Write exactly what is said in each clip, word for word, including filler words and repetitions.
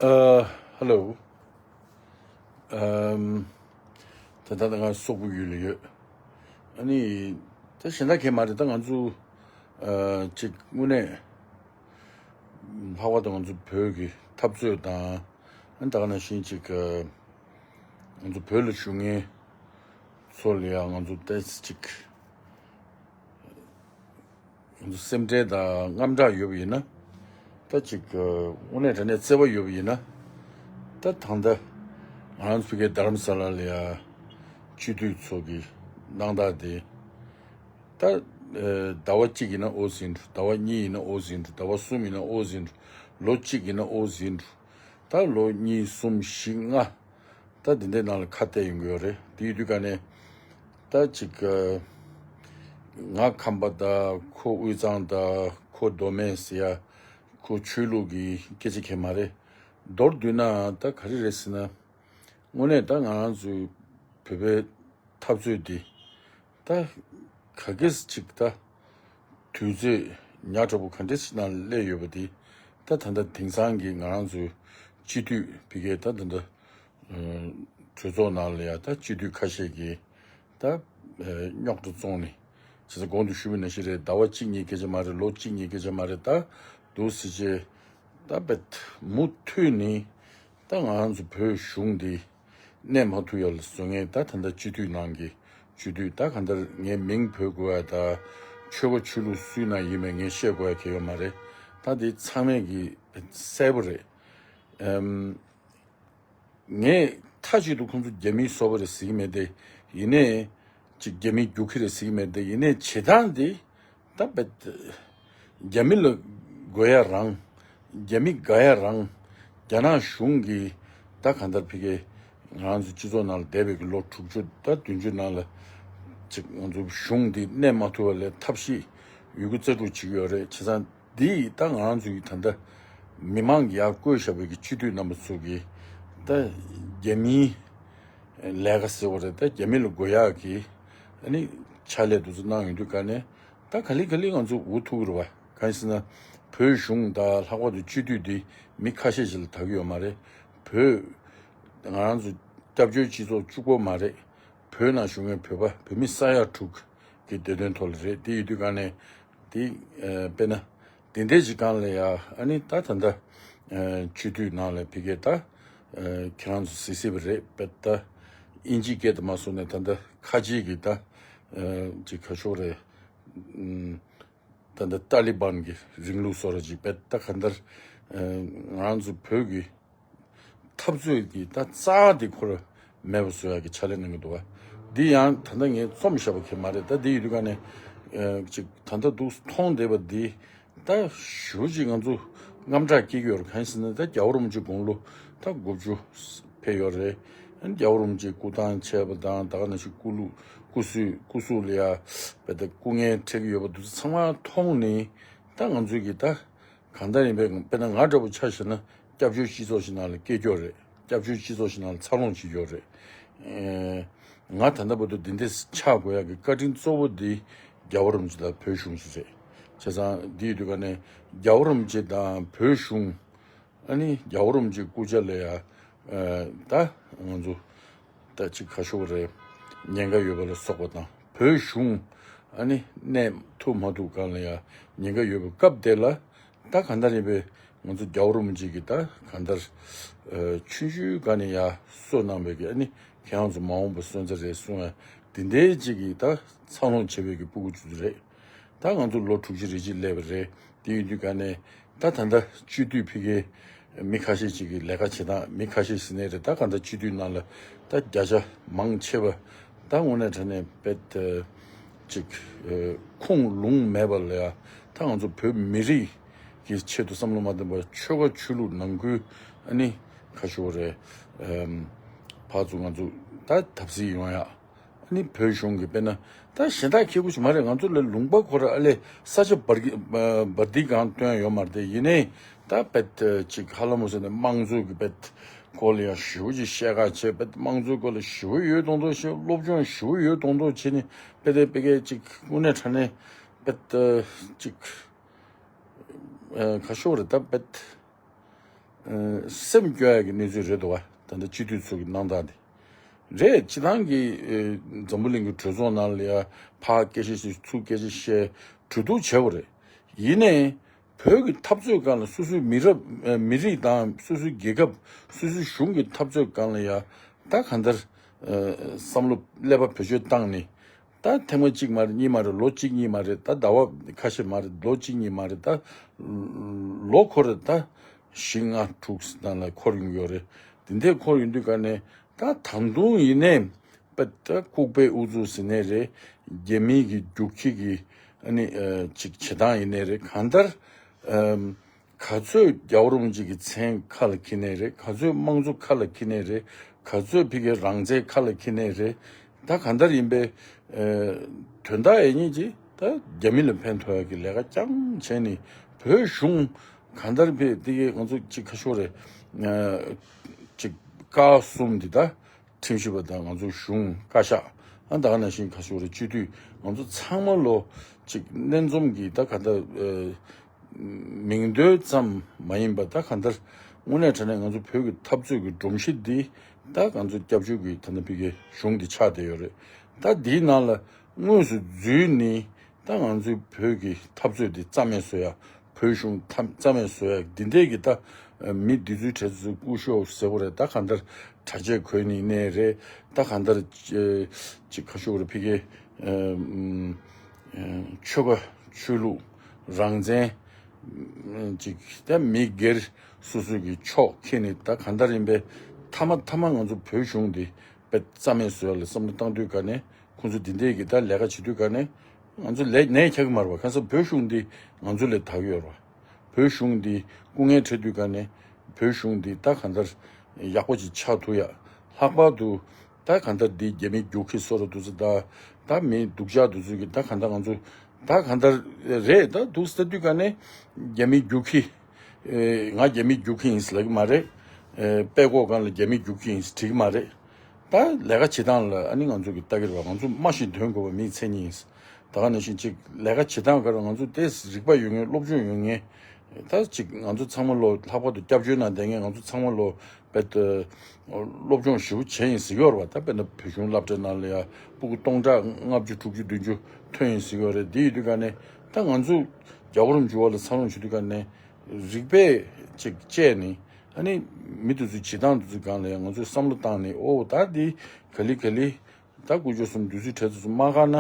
ཨ། ཧེ་ལོ། ཨམ། ད་ལྟ་ང་སོག་པོ་ཡུལ་ལ་ཡོད། ཨ་ནི། ད་གཞན་དག་གས་མ་རེད། ད་ང་ཚོ། ཨ། ཅིག་དངོས་གནས། ལྷག་པར་དུ་ང་ཚོ་བོད་ཀྱི་འཐབ་རྩོད་དང་། ཨ་ནི་ད་ག་ནང་བཞིན་ཅིག་ཨ། ང་ཚོ་བོད་ལ་བཞུགས་མཁན་ཚོ་ལ་ཡང་ང་ཚོ་ཏོག་ཙམ་ཅིག་ང་ཚོ་སེམས་ཁྲལ་དང་དངངས་སྐྲག་ཡོད་པ་ཡིན་ན། ད་ཅིག་དངོས་གནས་དྲང་གནས་བརྩེ་བ་ཡོད་པ་ཡིན་ན། ད་ད་ལྟ་ང་རང་ཚོ་ཕ་གིའི་རྡ་རམ་ས་ལ་ལ་ཡ་སྤྱི་འཐུས་ཚོ་གི་གནང་སྟངས་དེ། ད་ཟླ་བ་གཅིག་ཡིན་ན་ཨོ་ཟིན་འགྲོ། ཟླ་བ་གཉིས་ཡིན་ན་ཨོ་ཟིན་འགྲོ། ཟླ་བ་གསུམ་ཡིན་ན་ཨོ་ཟིན་འགྲོ། ལོ་གཅིག་ཡིན་ན་ཨོ་ཟིན་འགྲོ། ད་ལོ་གཉིས་གསུམ་བཞི་ལྔ། ད་འདི་འདྲའི་ནང་ལ་ཁ་གཏད་ཡོང་གི་ཡོད་རེད། དེ་ཡོད་དུས་ག་ནས། ད་ཅིག་ང་ཁམས་པ་ད། ཁོ་དབུས་གཙང་ད། ཁོ་མདོ་སྨད་ཟེར་ཡ། ཁོ་ཆོས་ལུགས་ཀྱི་སྐད་ཆ་གང་ཡང་མ་རེད། མདོར་བསྡུས་ན་ད་ག་རེ་རེད་ཟེར་ན། དངོས་གནས་ད་ང་རང་ཚོའི་བོད་པའི་འཐབ་རྩོད་འདི། ད་ག་གེ་ཅིག་ད་དུས་ཚོད་ཉག་ཕྲ་པོ་ག་འདྲ་ཞིག་ནང་སླེབས་ཡོད་པ་འདི། ད་ད་ལྟ་དེང་སང་གི་ང་རང་ཚོའི་སྤྱི་འཐུས་ཕ་གིའི་ད་ད་ལྟ་གྲོས་ཚོགས་ནང་ལ་ཡ་ད་སྤྱི་འཐུས་ཁ་ཤས་ཀྱིས་ད་རྙོག་དྲ་བཙོང་ནས། བྱས་ཙང་གོང་དུ་ཞུས་པ་ནང་བཞིན་རེད། ཟླ་བ་གཅིག་གཉིས་སྐད་ཆ་མ་རེད། ལོ་གཅིག་གཉིས་སྐད་ཆ་མ་རེད། ད་འདུག་སེ་བྱས། ད་བེད་མུ་མཐུད་ནས་ད་ང་རང་ཚོ་བོད་གཞུང་འདི་གནས་མ་ཐུབ་ཡ་ལ་བཟོ་མཁན། ད་ད་ལྟ་སྤྱི་འཐུས་ནང་གི་སྤྱི་འཐུས། ད་གང་ལྟར་ངས་མིང་འབོད་དགོས་ཡ། ད་ཆོལ་ཁ་ཆོས་ལུགས་སུའི་ནང་ཡིན་མིན་ངས་བཤད་དགོས་ཡ་གང་ཡང་ཡོད་མ་རེད། ད་འདི་ཚང་མས་ཀྱི་གསལ་པོ་རེད། ཨམ། ངས་མཐའ་གཅིག་ཏུ་ཁོང་ཚོ་རྒྱ་མིའི་སོ་པ་རེད་ཟེར་གྱི་མེད་དེ། ཡིན་ནའི་ཅིག་རྒྱ་མིའི་རྒྱུག་ཁྱི་རེད་ཟེར་གྱི་མེད་དེ། ཡིན་ནའི་བྱེད་སྟངས་དེ་ད་བེད། རྒྱ་མི་ལ་དགོས་ཡ་རང་། རྒྱ་མི་དགའ་ཡ་རང་། རྒྱ་ནག་གཞུང་གིས་ད་གང་ལྟར་ཕ་གིའི་ང་རང་ཚོ་སྤྱི་ཚོགས་ནང་ལ་འདས་པའི་གི་ལོ་དྲུག་ཅུ་ད་བདུན་ཅུ་ནང་ལ་ཅིག་ང་ཚོ་གཞུང་འདི་གནས་མ་ཐུབ་པ་ལས་ཐབས་ཤེས་ཡོད་རྒུ་རྩལ་སྤྲུགས་བྱེད་ཀྱི་ཡོད་རེད། བྱས་ཙང་འདི་ད་ང་རང་ཚོ་གི་ད་ལྟ་མི་མང་གི་ཡར་བསྐོས་བཞག་པའི་གི་སྤྱི་འཐུས་རྣམ་པ་ཚོ་གིས་ད་རྒྱ་མིའི་ལས་ཀ་ཟེར་བ་རེད། ད་རྒྱ་མི་ལ་དགོས་ཡག་གི་ཨ་ནི་ཕྱག་ལས་དེ་ཚོ་གནང་ཡོང་དུས་ག་ནས། ད་ག་ལེ་ག་ལེ་ང་ཚོ་འུ་ཐུག་གི་རེད་བ། གང་ཡིན་ཟེར་ན། བོད་གཞུང་དང་ལྷག་པར་དུ་སྤྱི་འཐུས་འདི་མི་ཁ་ཤས་ཤིག་ལ་དག་གི་ཡོད་མ་རེད། བོད་ང་རང་ཚོ་སྐྱབས་བཅོལ་སྤྱི་ཚོགས་གཅིག་པོ་མ་རེད། བོད་ནང་བཞུགས་མཁན་བོད་པ་བོད་མི་ས་ཡ་དྲུག་གི་བདེ་དོན་ཐོག་ལ་རེད། དེ་ཡོད་དུས་ག་ནས་དེ་ཨ་དཔེར་ན་དེ་འདྲའི་ཅིག་སྒང་ལ་ཡ། ཨ་ནི་ད་ད་ལྟ་ཨ་སྤྱི་འཐུས་ནང་ལ་ཕ་གིའི་ད་ཨ་ཁྱེད་རང་ཚོ་གཟིགས་གཟིགས་པ་རེད། དཔེ་ད་དབྱིན་ཇིའི་སྐད་དུ་མ་སོང་ནས་ད་ལྟ་ཁ་ཆེའི་གི་ད་ཨ་ཅིག་ག་ཤོག་རེད། ཨམ། ད་ལྟ་ཏཱ་ལི་བན་གྱི་རིང་ལུགས་བཟོ་འདྲ་ཅིག་དཔེ་ད་ག་འདྲ། ཨ་ང་རང་ཚོ་བོད་ཀྱི་འཐབ་རྩོད་ཀྱི་ད་རྩ་དེ་ཁོ་རང་མེད་པ་བཟོ་ཡག་གི་ཕྱག་ལས་གནང་གི་འདུག་བ། འདི་ཡང་ད་ལྟ་ངས་རྩོམ་བཞག་པ་གང་ཡང་མ་རེད། ད་འདི་ཡོད་དུས་ག་ནས་ཨ་ཅིག་ད་ལྟ་འདུག་མཐོང་བསྡད་པ་འདི། ད་ཞེ་པོ་ཅིག་ང་ཚོ་དངངས་སྐྲག་སྐྱེ་གི་ཡོད་རེད། གང་ཡིན་ཟེར་ན། ད་རྒྱལ་བ་རིན་པོ་ཆེ་དགུང་ལོ་ད་དགུ་བཅུ་ཕེབས་ཡོད་རེད། ཨ་ནི་རྒྱལ་བ་རིན་པོ་ཆེ་སྐུ་ཐང་ཆད་པ་དང་། ད་ག་ནང་བཞིན་སྐུ་ལུ་སྐུ་གཟུགས་སྐུ་གཟུགས་ལ་ཡ་དཔེ་ད་སྐུ་ངལ་འཕྲད་ཀྱི་ཡོད་པ་འདུག་ཚང་མ་མཐོང་ནས། ད་ང་ཚོས་ཀྱི་ད་གང་ལྟར་ཡིན་པའི་དཔེར་ན་ང་འདྲ་པོ་ཆ་བཞག་ན་སྐྱབས་བཅོལ་སྤྱི་ཚོགས་ཤིག་ནང་ལ་སྐྱེས་ཀྱོག་རེད། སྐྱབས་བཅོལ་སྤྱི་ཚོགས་ཤིག་ནང་ལ་འཚར་ལོངས་བྱེད་ཀྱོག་རེད། ཨེ། ང་ད་ལྟ་བར་དུ་འདི་འདྲས་ཆགས་དགོས་ཡག་གི་བཀའ་དྲིན་གཙོ་བོ་འདི་རྒྱལ་བ་རིན་པོ་ཆེ་དང་བོད་གཞུང་ཞིག་རེད། བྱས་ཙང་འདི་ཡོད་དུས་ག་ནས་རྒྱལ་བ་རིན་པོ་ཆེ་དང་བོད་གཞུང་། ཨ་ནི་རྒྱལ་བ་རིན་པོ་ཆེའི་སྐུ་ཕྱྭ་ལ་ཡ། ཨ་ད་ང་ཚོ་ད་ཅིག་ག་ཤོག་རེད། ཉེན་ཁ་ཡོད་པ་ལ་སོགས་པ་དང་། བོད་གཞུང་ཨ་ནི་གནས་ཐུབ་མ་ཐུབ་སྒང་ལ་ཡ་ཉེན་ཁ་ཡོད་པའི་སྐབས་དེ་ལ། ད་གང་ལྟར་ཡིན་པའི་ང་ཚོ་རྒྱལ་བ་རིན་པོ་ཆེ་གིས་ད་གང་ལྟར་ཨ་ཆུང་ཆུང་སྒང་ནས་ཡ་གསོ་གནང་བའི་གི། ཨ་ནི་ཁྱེད་རང་ཚོ་མ་འོངས་པ་སོན་རྩ་རེད་གསུང་ཡ། དེ་འདྲའི་ཅིག་གིས་ད་འཚར་ལོངས་བྱེད་པའི་གི་སྤུ་གུ་ཚོ་རེད། ད་ང་ཚོ་ལོ་དྲུག་ཅུ་རེ་གཅིག་སླེབས་པ་རེད། དེ་ཡིན་དུས་ག་ནས་ད་ད་ལྟ་སྤྱི་འཐུས་ཕ་གིའི་མི་ཁ་ཤས་ཅིག་གི་ལས་ཀ་བྱེད་སྟངས། མི་ཁ་ཤས་ཟེར་ནའི་རེད། ད་ག་འདྲ་སྤྱི་འཐུས་ནང་ལ་ད་བརྒྱ་ཆ་མང་ཆེ་བ་ད་དངོས་གནས་དྲང་གནས་དཔེ་ད་ཅིག་ཨ་ཁུངས་ལུང་མེད་པ་ལ་ཡ། ད་ང་ཚོ་བོད་མི་རིགས་ཀྱི་ཆེད་དུ་བསམ་བློ་མ་བཏང་བར་ཆོལ་ཁ་ཆོས་ལུགས་ནང་ཁུལ་ཨ་ནི་ཁ་ཤོར་རེད། ཨམ། ཕར་ཚུར་ང་ཚོ་ད་བརྡབ་གསིག་ཡོང་ཡ། ཨ་ནི་བོད་གཞུང་གིས་དཔེར་ན་ད་གཞན་དག་ཁྱད་པར་ཞིག་མ་རེད། ང་ཚོ་ལ་ལུང་པ་ཁོ་ར་ཨ་ལས་ས་ཆ་འབར་གི་ཨ་འབར་འདི་གང་སྟོན་ཡོད་མ་རེད། དེ་ཡིན་ནའི་ད་དཔེ་ཅིག་ཧ་ལམ་མོ་ཟེར་ནས་དམངས་གཙོ་གི་དཔེ་སྐོར་ལ་ཡང་ཞེ་པོ་ཅིག་བཤད་ཁ་བྱས། དཔེ་དམངས་གཙོའི་སྐོར་ལ་ཞེ་པོ་ཡོད་མདོག་མདོག་བཤད། སློབ་སྦྱོང་ཞེ་པོ་ཡོད་མདོག་མདོག་བྱས་ནས། དཔེ་དེ་དཔེ་སྐད་ཅིག་དངོས་གནས་དྲང་གནས་དཔེ་ཅིག་ཨ་ཁ་ཤོར་རེད། ད་དཔེ། སེམས་སྐྱོ་ཡ་གི་གནས་ཚུལ་རེད་འདུག་བ། ད་ལྟ་སྤྱི་འཐུས་ཚོ་གི་གནང་སྟངས་དེ་རེད། སྤྱི་བཏང་གི་འཛམ་བུ་གླིང་གི་གྲོས་ཚོགས་ནང་ལ་ཡ་ཕར་སྐད་ཆ་བཤད་ཚུར་སྐད་ཆ་བཤད། གྲོས་བསྡུར་བྱས་པ་རེད། ཡིན་ནའི་བོད་ཀྱི་འཐབ་རྩོད་སྒང་ལ་སོ་སོའི་མི་རབས་མི་རིགས་དང་སོ་སོའི་རྒྱལ་ཁབ་སོ་སོའི་གཞུང་གི་འཐབ་རྩོད་སྒང་ལ་ཡ་ད་གང་ལྟར་བསམ་བློ་ཀླད་པ་བེད་སྤྱོད་བཏང་ནས། ད་ཐེངས་མ་གཅིག་མ་རེད། གཉིས་མ་རེད། ལོ་གཅིག་གཉིས་མ་རེད། ད་ཟླ་བ་ཁ་ཤས་མ་རེད། ལོ་གཅིག་གཉིས་མ་རེད། ད་ལོ་འཁོར་རེད། ད་བཞི་ལྔ་དྲུག་ནང་ལ་འཁོར་ཡོང་གི་ཡོད་རེད། དེ་འདྲའི་འཁོར་ཡོང་དུས་ག་ནས་ད་ད་དུང་ཡིན་ནའི་པ་ད་ལྐུགས་པའི་ཨུ་ཚུགས་ཟེར་ནའི་རེད། རྒྱ་མིའི་གི་རྒྱུག་ཁྱི་གི་ཨ་ནི་ཅིག་བྱེད་སྟངས་ཡིན་ནའི་རེད། གང་ལྟར། ག་ཚོད་རྒྱལ་བ་རིན་པོ་ཆེ་གི་མཚན་ཁ་ལ་འཁྱེར་ནའི་རེད། ག་ཚོད་དམངས་གཙོ་ཁ་ལ་འཁྱེར་ནའི་རེད། ག་ཚོད་ཕ་གིའི་རང་བཙན་ཁ་ལ་འཁྱེར་ནའི་རེད། ད་གང་ལྟར་ཡིན་པའི་དོན་དག་ཡིན་གཅིག་ད་རྒྱ་མི་ལ་ཕན་ཐོགས་ཡག་གི་ལས་ཀ་རྐྱང་བྱས་ནས་བོད་གཞུང་གང་ལྟར་ཕེ་དེ་གའི་ང་ཚོ་གཅིག་ཁ་ཤོར་རེད། གཅིག་ཀ་གསུམ་འདི་ད། ཁྲིམས་ཞིབ་པ་དང་ང་ཚོ་གཞུང་བཀའ་ཤག་ཨ་ད་ག་ནང་བཞིན་ཁ་ཤོར་སྤྱི་འཐུས་ང་ཚོ་ཚང་མ་ལོ་ཅིག་སྣེ་འཛོམས་ཀྱིས་ད་ག་ད་མིང་འདོན་ཙམ་མ་ཡིན་པ་ད་ག་ད་དངོས་གནས་དྲང་གནས་ང་ཚོ་བོད་ཀྱི་འཐབ་རྩོད་ཀྱི་སྒྲོམ་གཞི་འདི་ད་ང་ཚོ་སྐྱབས་བཅོལ་གྱི་ད་ནི་ཕ་གི་གཞུང་འདི་ཆགས་བསྡད་ཡོད་རེད། ད་འདིའི་ནང་ལ་དངོས་སུ་འཛུལ་ནས། ད་ང་ཚོའི་བོད་ཀྱི་འཐབ་རྩོད་འདི་རྩ་མེད་བཟོ་ཡ། བོད་གཞུང་འཐབ་རྩ་མེད་བཟོ་ཡ་འདི་འདྲའི་གི་ད་མི་འདི་ཚོའི་གྲས་ཚོ་སྐུ་ཞབས་ཟེར་བ་རེད། ད་གང་ལྟར་གྲྭ་ཆས་གོན་ནི་ནས་རེད། ད་གང་ལྟར་ཅིག་ཁ་ཤོ་རེ་ཕི་གེ་ཆོལ་ཁ་ཆོས་ལུགས་རང་བཙན་ཅིག་ད་མི་སྒེར་སོ་སོའི་གི་ཕྱོགས་ཁྱེར་ནི་ད་གང་ལྟར་ཡིན་པས་མཐའ་མ་མཐའ་མ་ང་ཚོ་བོད་གཞུང་འདི་དཔེ་རྩ་མེད་བཟོ་ཡ་ལ་བསམ་བློ་བཏང་དུས་ག་ནས། ཁོང་ཚོ་འདི་འདྲས་ཀྱི་ད་ལས་ཀ་བྱེད་དུས་ག་ནས་ང་ཚོ་ལས་གནས་ཁྱག་གི་མ་རེད་བ། གང་ཟེར་བོད་གཞུང་འདི་ང་ཚོ་ལས་དག་གི་ཡོད་རེད་བ། བོད་གཞུང་འདི་སྐུ་ངལ་འཕྲད་དུས་ག་ནས་བོད་གཞུང་འདི་ད་གང་ལྟར་ཡག་པོ་ཅིག་ཆགས་ཐུབ་ཡ། ལྷག་པར་དུ་ད་གང་ལྟར་འདི་རྒྱ་མི་རྒྱུག་ཁྱི་བཟོ་འདྲ་འདུག་ཟེར། ད་ད་མི་སྡུག་ཅག་འདུག་ཚུལ་གྱི་ད་གང་ལྟར་ང་ཚོ་ད་གང་ལྟར་རེད། ད་འདུག་ཟེར་དུས་ག་ནས་རྒྱ་མི་རྒྱུག་ཁྱི། ཨེ། ང་རྒྱ་མི་རྒྱུག་ཁྱི་ཡིན་ཟེར་ལབ་ཀྱི་མ་རེད། ཨེ། དཔྲལ་ཀོ་སྒང་ལ་རྒྱ་མི་རྒྱུག་ཁྱི་ཡིན་ཟེར་བྲིས་ཀྱི་མ་རེད། ད་ལས་ཀ་བྱེད་སྟངས་ལ་ཨ་ནི་ང་ཚོ་གི་ལྟ་གི་རེད་བ། ང་ཚོ་སྨྲ་ཞིང་དོན་དགོས་པ་མིའི་མཚན་ཉིད་ཡིན་ཟེར། ད་ག་ནང་བཞིན་ཅིག་ལས་ཀ་བྱེད་སྟངས་ག་རེ་ང་ཚོ་དེ་རིག་པ་ཡོད་མཁན་སློབ་སྦྱོང་ཡོད་མཁན། ད་ཅིག་ང་ཚོ་ཚང་མ་ལོ་ལྷག་པར་དུ་སྐྱབས་བཅོལ་ནང་བསྡད་མཁན་ང་ཚོ་ཚང་མ་ལོ་དཔེ་སློབ་སྦྱོང་ཞེ་པོ་བྱས་ཡིན་ཟེར་གྱི་ཡོད་རེད་བ། ད་དཔེར་ན་བོད་གཞུང་སློབ་གྲྭའི་ནང་ལ་ཡ་སྤུ་གུ་སྟོང་ཕྲག་ལྔ་བཅུ་དྲུག་ཅུ་བདུན་ཅུ་ཐོན་ཡིན་ཟེར་གྱི་ཡོད་རེད། དེ་ཡིན་དུས་ག་ནས་ད་ང་ཚོ་རྒྱལ་བ་རིན་པོ་ཆེ་ལ་འཚར་ལོངས་བྱེད་དུས་ག་ནས་རིག་པས་ཅིག་དཔྱད་ནས། ཨ་ནི་མི་དེ་ཚོའི་བྱེད་སྟངས་དེ་ཚོའི་སྒང་ལ་ཡང་ང་ཚོས་བསམ་བློ་བཏང་ནས། ཨོ་ད་འདི་ག་ལེ་ག་ལེ་ད་དཀོན་མཆོག་གསུམ་འདུས་ཚུལ་བྲལ་ཚུལ་ཚོ་མ་ཁག་ན།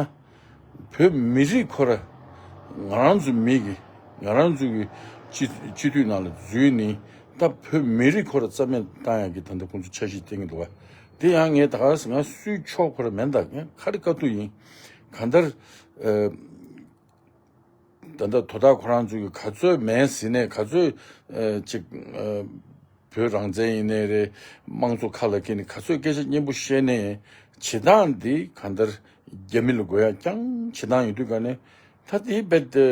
བོད་མི་རིགས་ཁོ་ར་ང་རང་ཚོའི་མི་གི་ང་རང་ཚོའི་གི་སྤྱི་སྤྱི་འཐུས་ནང་ལ་འཛུལ་ནས། ད་བོད་མི་རིགས་ཁོ་ར་རྩ་མེད་བཏང་ཡག་གི་ད་ལྟ་ཁོང་ཚོ་འཆར་གཞི་བཏིང་གི་འདུག་བ། དེ་ཡང་ངས་ད་ག་ང་སུའི་ཕྱོགས་ཁོ་ར་མེད། ད་ངས་ཁ་རི་ཁ་ཐུག་ཡིན། གང་ལྟར། ཨ། ད་ལྟ་དོ་བདག་ཁོ་རང་ཚོས་ག་ཚོད་མེད་ཟེར་ནས། ག་ཚོད་ཨ་ཅིག་ཨ་བོད་རང་བཙན་ཡིན་ནའི་རེད། དམངས་གཙོ་ཁ་ལ་འཁྱེར་ནས་ག་ཚོད་སྐད་ཆ་སྙན་པོ་བཤད་ནའི། བྱེད་སྟངས་འདི་གང་ལྟར་རྒྱ་མི་ལ་དགོས་ཡག་རྐྱང་བྱེད་སྟངས་ཡིན་དུས་ག་ནས། ད་དེ་རྦད་དེ་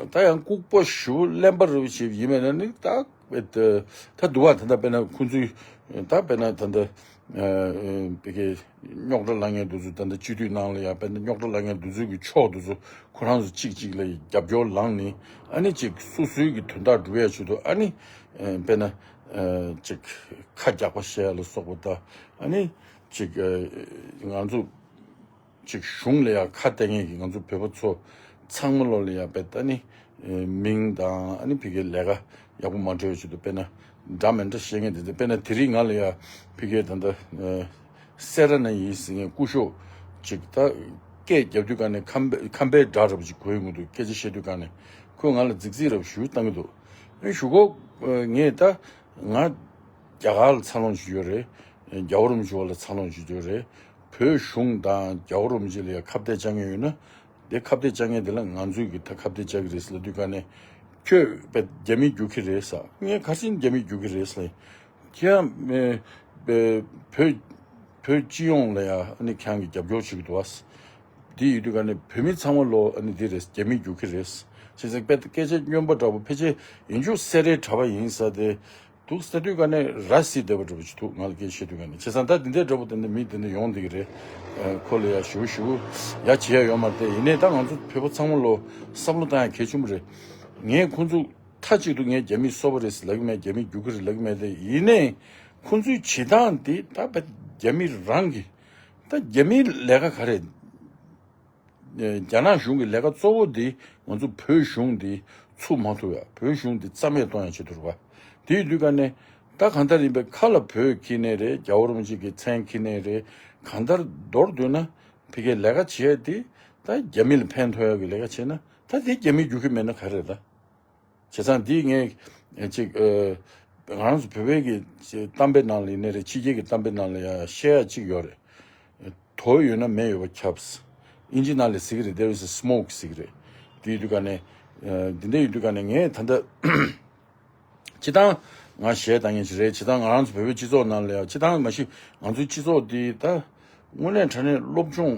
ད་ཡང་ལྐུགས་པ་ཞེ་པོ་གླེན་པ་རེད་པ་ཞིག་ཡིན་མིན་ན་ནི། ད་རྦད་དེ་ད་འདུག་བ། ད་ལྟ་དཔེར་ན་ཁོང་ཚོའི་ད་དཔེར་ན་ད་ལྟ་ཨ་ཨ་ཕ་གི་རྙོག་དྲ་ལངས་མཁན་དེ་ཚོ། ད་ལྟ་སྤྱི་འཐུས་ནང་ལ་ཡང་དཔེར་ན་རྙོག་དྲ་ལངས་མཁན་དེ་ཚོའི་གི་ཕྱོགས་དེ་ཚོ་ཁོ་རང་ཚོ་གཅིག་གཅིག་ལ་རྒྱབ་སྐྱོར་ལངས་ནས། ཨ་ནི་ཅིག་སོ་སོའི་གི་དོན་དག་སྒྲུབ་ཡ་ཆེད་དུ། ཨ་ནི་ཨ་དཔེར་ན་ཨ་ཅིག་ཁ་རྒྱག་པ་བཤད་ཡ་ལ་སོགས་པ། ད་ཨ་ནི་ཅིག་ཨ་ང་ཚོ་ཅིག་གཞུང་ལ་ཡང་ཁ་གཏད་མཁན་གྱི་ང་ཚོ་བོད་པ་ཚོ་ཚང་མ་ལོ་ལ་ཡང་དཔེ་ད་ནི་མིང་དང་། ཨ་ནི་ཕ་གིའི་ལས་ཀ་ཡག་པོ་མ་འགྲོ་བའི་ཆེད་དུ། དཔེར་ན་འདྲ་མི་འདྲ་བཤད་མཁན་དེ་ཚོ། དཔེར་ན་དེ་རིང་ང་ལ་ཡང་ཕ་གིའི་ད་ལྟ་སེ་ར་ན་ཡིན་ཟེར་མཁན་སྐུ་ཞབས་ཅིག་ད་སྐད་རྒྱབ་དུས་ག་ནས་ཁམས་པའི་ཁམས་པའི་སྒྲ་འདྲ་པོ་ཅིག་གོ་ཡོང་གི་འདུག་སྐད་ཆ་བཤད་དུས་ག་ནས་ཁོས་ང་ལ་རྫིག་རྫིག་འདྲ་པོ་ཞེ་པོ་བཏང་གི་འདུག་ཨ་ཞུ་གོ། ངས་ད་ང་རྒྱ་གར་ལ་འཚར་ལོངས་བྱུང་ཡོད་རེད། རྒྱལ་བ་རིན་པོ་ཆེ་ལ་འཚར་ལོངས་བྱུང་ཡོད་རེད། བོད་གཞུང་དང་རྒྱལ་བ་རིན་པོ་ཆེ་ལ་ཡང་ཁ་གཏད་བཅག་མཁན་ཡོད་ན། དེ་ཁ་གཏད་བཅག་མཁན་དེ་ལ་ང་ཚོས་གི་ད་ཁ་གཏད་བཅག་གི་རེད་ཟེར་ལབ་དུས་ག་ནས། ཁྱོད་དཔེ་རྒྱ་མི་རྒྱུག་ཁྱི་རེད་ཟེར། ངས་ག་རེ་བྱས་ནས་རྒྱ་མི་རྒྱུག་ཁྱི་རེད་ཟེར། ཁྱེད་རང་བོད་བོད་སྤྱི་ཡོངས་ལ་ཡང་ཨ་ནི་ཁྱེད་རང་གི་རྒྱབ་སྐྱོར་བྱེད་ཀྱི་འདུག་བ། དེ་ཡིན་དུས་ག་ནས་བོད་མི་ཚང་མ་ལོ་ཨ་ནི་དེ་རེད། རྒྱ་མི་རྒྱུག་ཁྱི་རེད། བྱས་ཙང་དཔེ་སྐད་ཆ་སྨྱོན་པ་འདྲ་པོ། ཕལ་ཆེར་ཡིན་རྒྱུ་སེ་རའི་གྲྭ་པ་ཡིན་ཟེར་དེ། འདུག་ཟེར་དུས་ག་ནས་ར་བཟི་བསྡད་པ་འདྲ་པོ་ཞིག་འདུག་ང་ལ་སྐད་ཆ་བཤད་དུས་ག་ནས། བྱས་ཙང་ད་འདི་འདྲའི་འདྲ་པོ་དེ་འདྲ་མི་དེ་འདྲ་ཡོང་བསྡད་ཀྱི་རེད། ཨ་ཁོ་ལ་ཡ་ཞུ་ཞུ་ཡ་བྱེད་ཡ་ཡོད་མ་རེད་དེ། ཡིན་ནའི་ད་ང་ཚོ་བོད་པ་ཚང་མ་ལོ་བསམ་བློ་བཏང་ཡ་གལ་ཆེན་པོ་རེད། ངས་ཁོང་ཚོ་ མཐའ་གཅིག་ཏུ་ངས་རྒྱ་མིས་གསོད་པ་རེད་ཟེར་ལབ་ཀྱི་མེད། རྒྱ་མིས་རྒྱུག་གི་རེད་ལབ་ཀྱི་མེད། དེ་ཡིན་ནའི་ཁོང་ཚོའི་བྱེད་སྟངས་དེ་ད་རྒྱ་མི་རང་གི་ད་རྒྱ་མིའི་ལས་ཀ་ག་རེད། རྒྱ་ནག་གཞུང་གི་ལས་ཀ་གཙོ་བོ་འདི་ང་ཚོ་བོད་གཞུང་འདི་ཚུགས་མ་ཐུབ་ཡ། བོད་གཞུང་འདི་རྩ་མེད་གཏོང་ཡ་ཆེད་དུ་རེད་བ། དེ་ཡིན་དུས་ཀ་ནས་ད་གང་ལྟར་ཡིན་པའི་ཁ་ལ་བོད་ཁྱེར་ནས་རེད། རྒྱལ་བ་རིན་པོ་ཆེ་གི་མཚན་ཁྱེར་ནས་རེད། གང་ལྟར་མདོར་བསྡུས་ན་ཕ་གིའི་ལས་ཀ་བྱེད་ཡ་དེ་ད་རྒྱ་མི་ལ་ཕན་ཐོགས་ཡ་གི་ལས་ཀ་བྱེད་ན་ད་དེ་རྒྱ་མིས་རྒྱུག་གི་མེད་ན་ག་རེ་རེད་ད། བྱས་ཙང་འདི་ངས་ཅིག་ཨ། ང་རང་ཚོ་བོད་པའི་གི་གཏམ་དཔེ་ནང་ལ་ཡིན་ནའི་རེད། ཕྱི་རྒྱལ་གྱི་གཏམ་དཔེ་ནང་ལ་ཡང་བཤད་ཡ་ཅིག་ཡོད་རེད། དོ་ཡོད་ན་མེ་ཡོད་པ་ཁྱབ། ཨིན་ཇི་ནང་ལ་ཟེར་གི་རེད། There is a smoke ཟེར་གི་རེད། དེ་ཡོད་དུས་ཀ་ནས་ཨ། འདི་འདྲ་ཡོད་དུས་ཀ་ནས་ངས་ད་ལྟ་སྤྱི་བཏང་ང་གཞས་བཏང་མཁན་ཞིག་རེད། སྤྱི་བཏང་ང་རང་ཚོ་བོད་པའི་སྤྱི་ཚོགས་ནང་ལ་ཡང་སྤྱི་བཏང་མ་གཞི་ང་ཚོའི་སྤྱི་ཚོགས་འདི་ད་དངོས་གནས་དྲང་གནས་སློབ་སྦྱོང་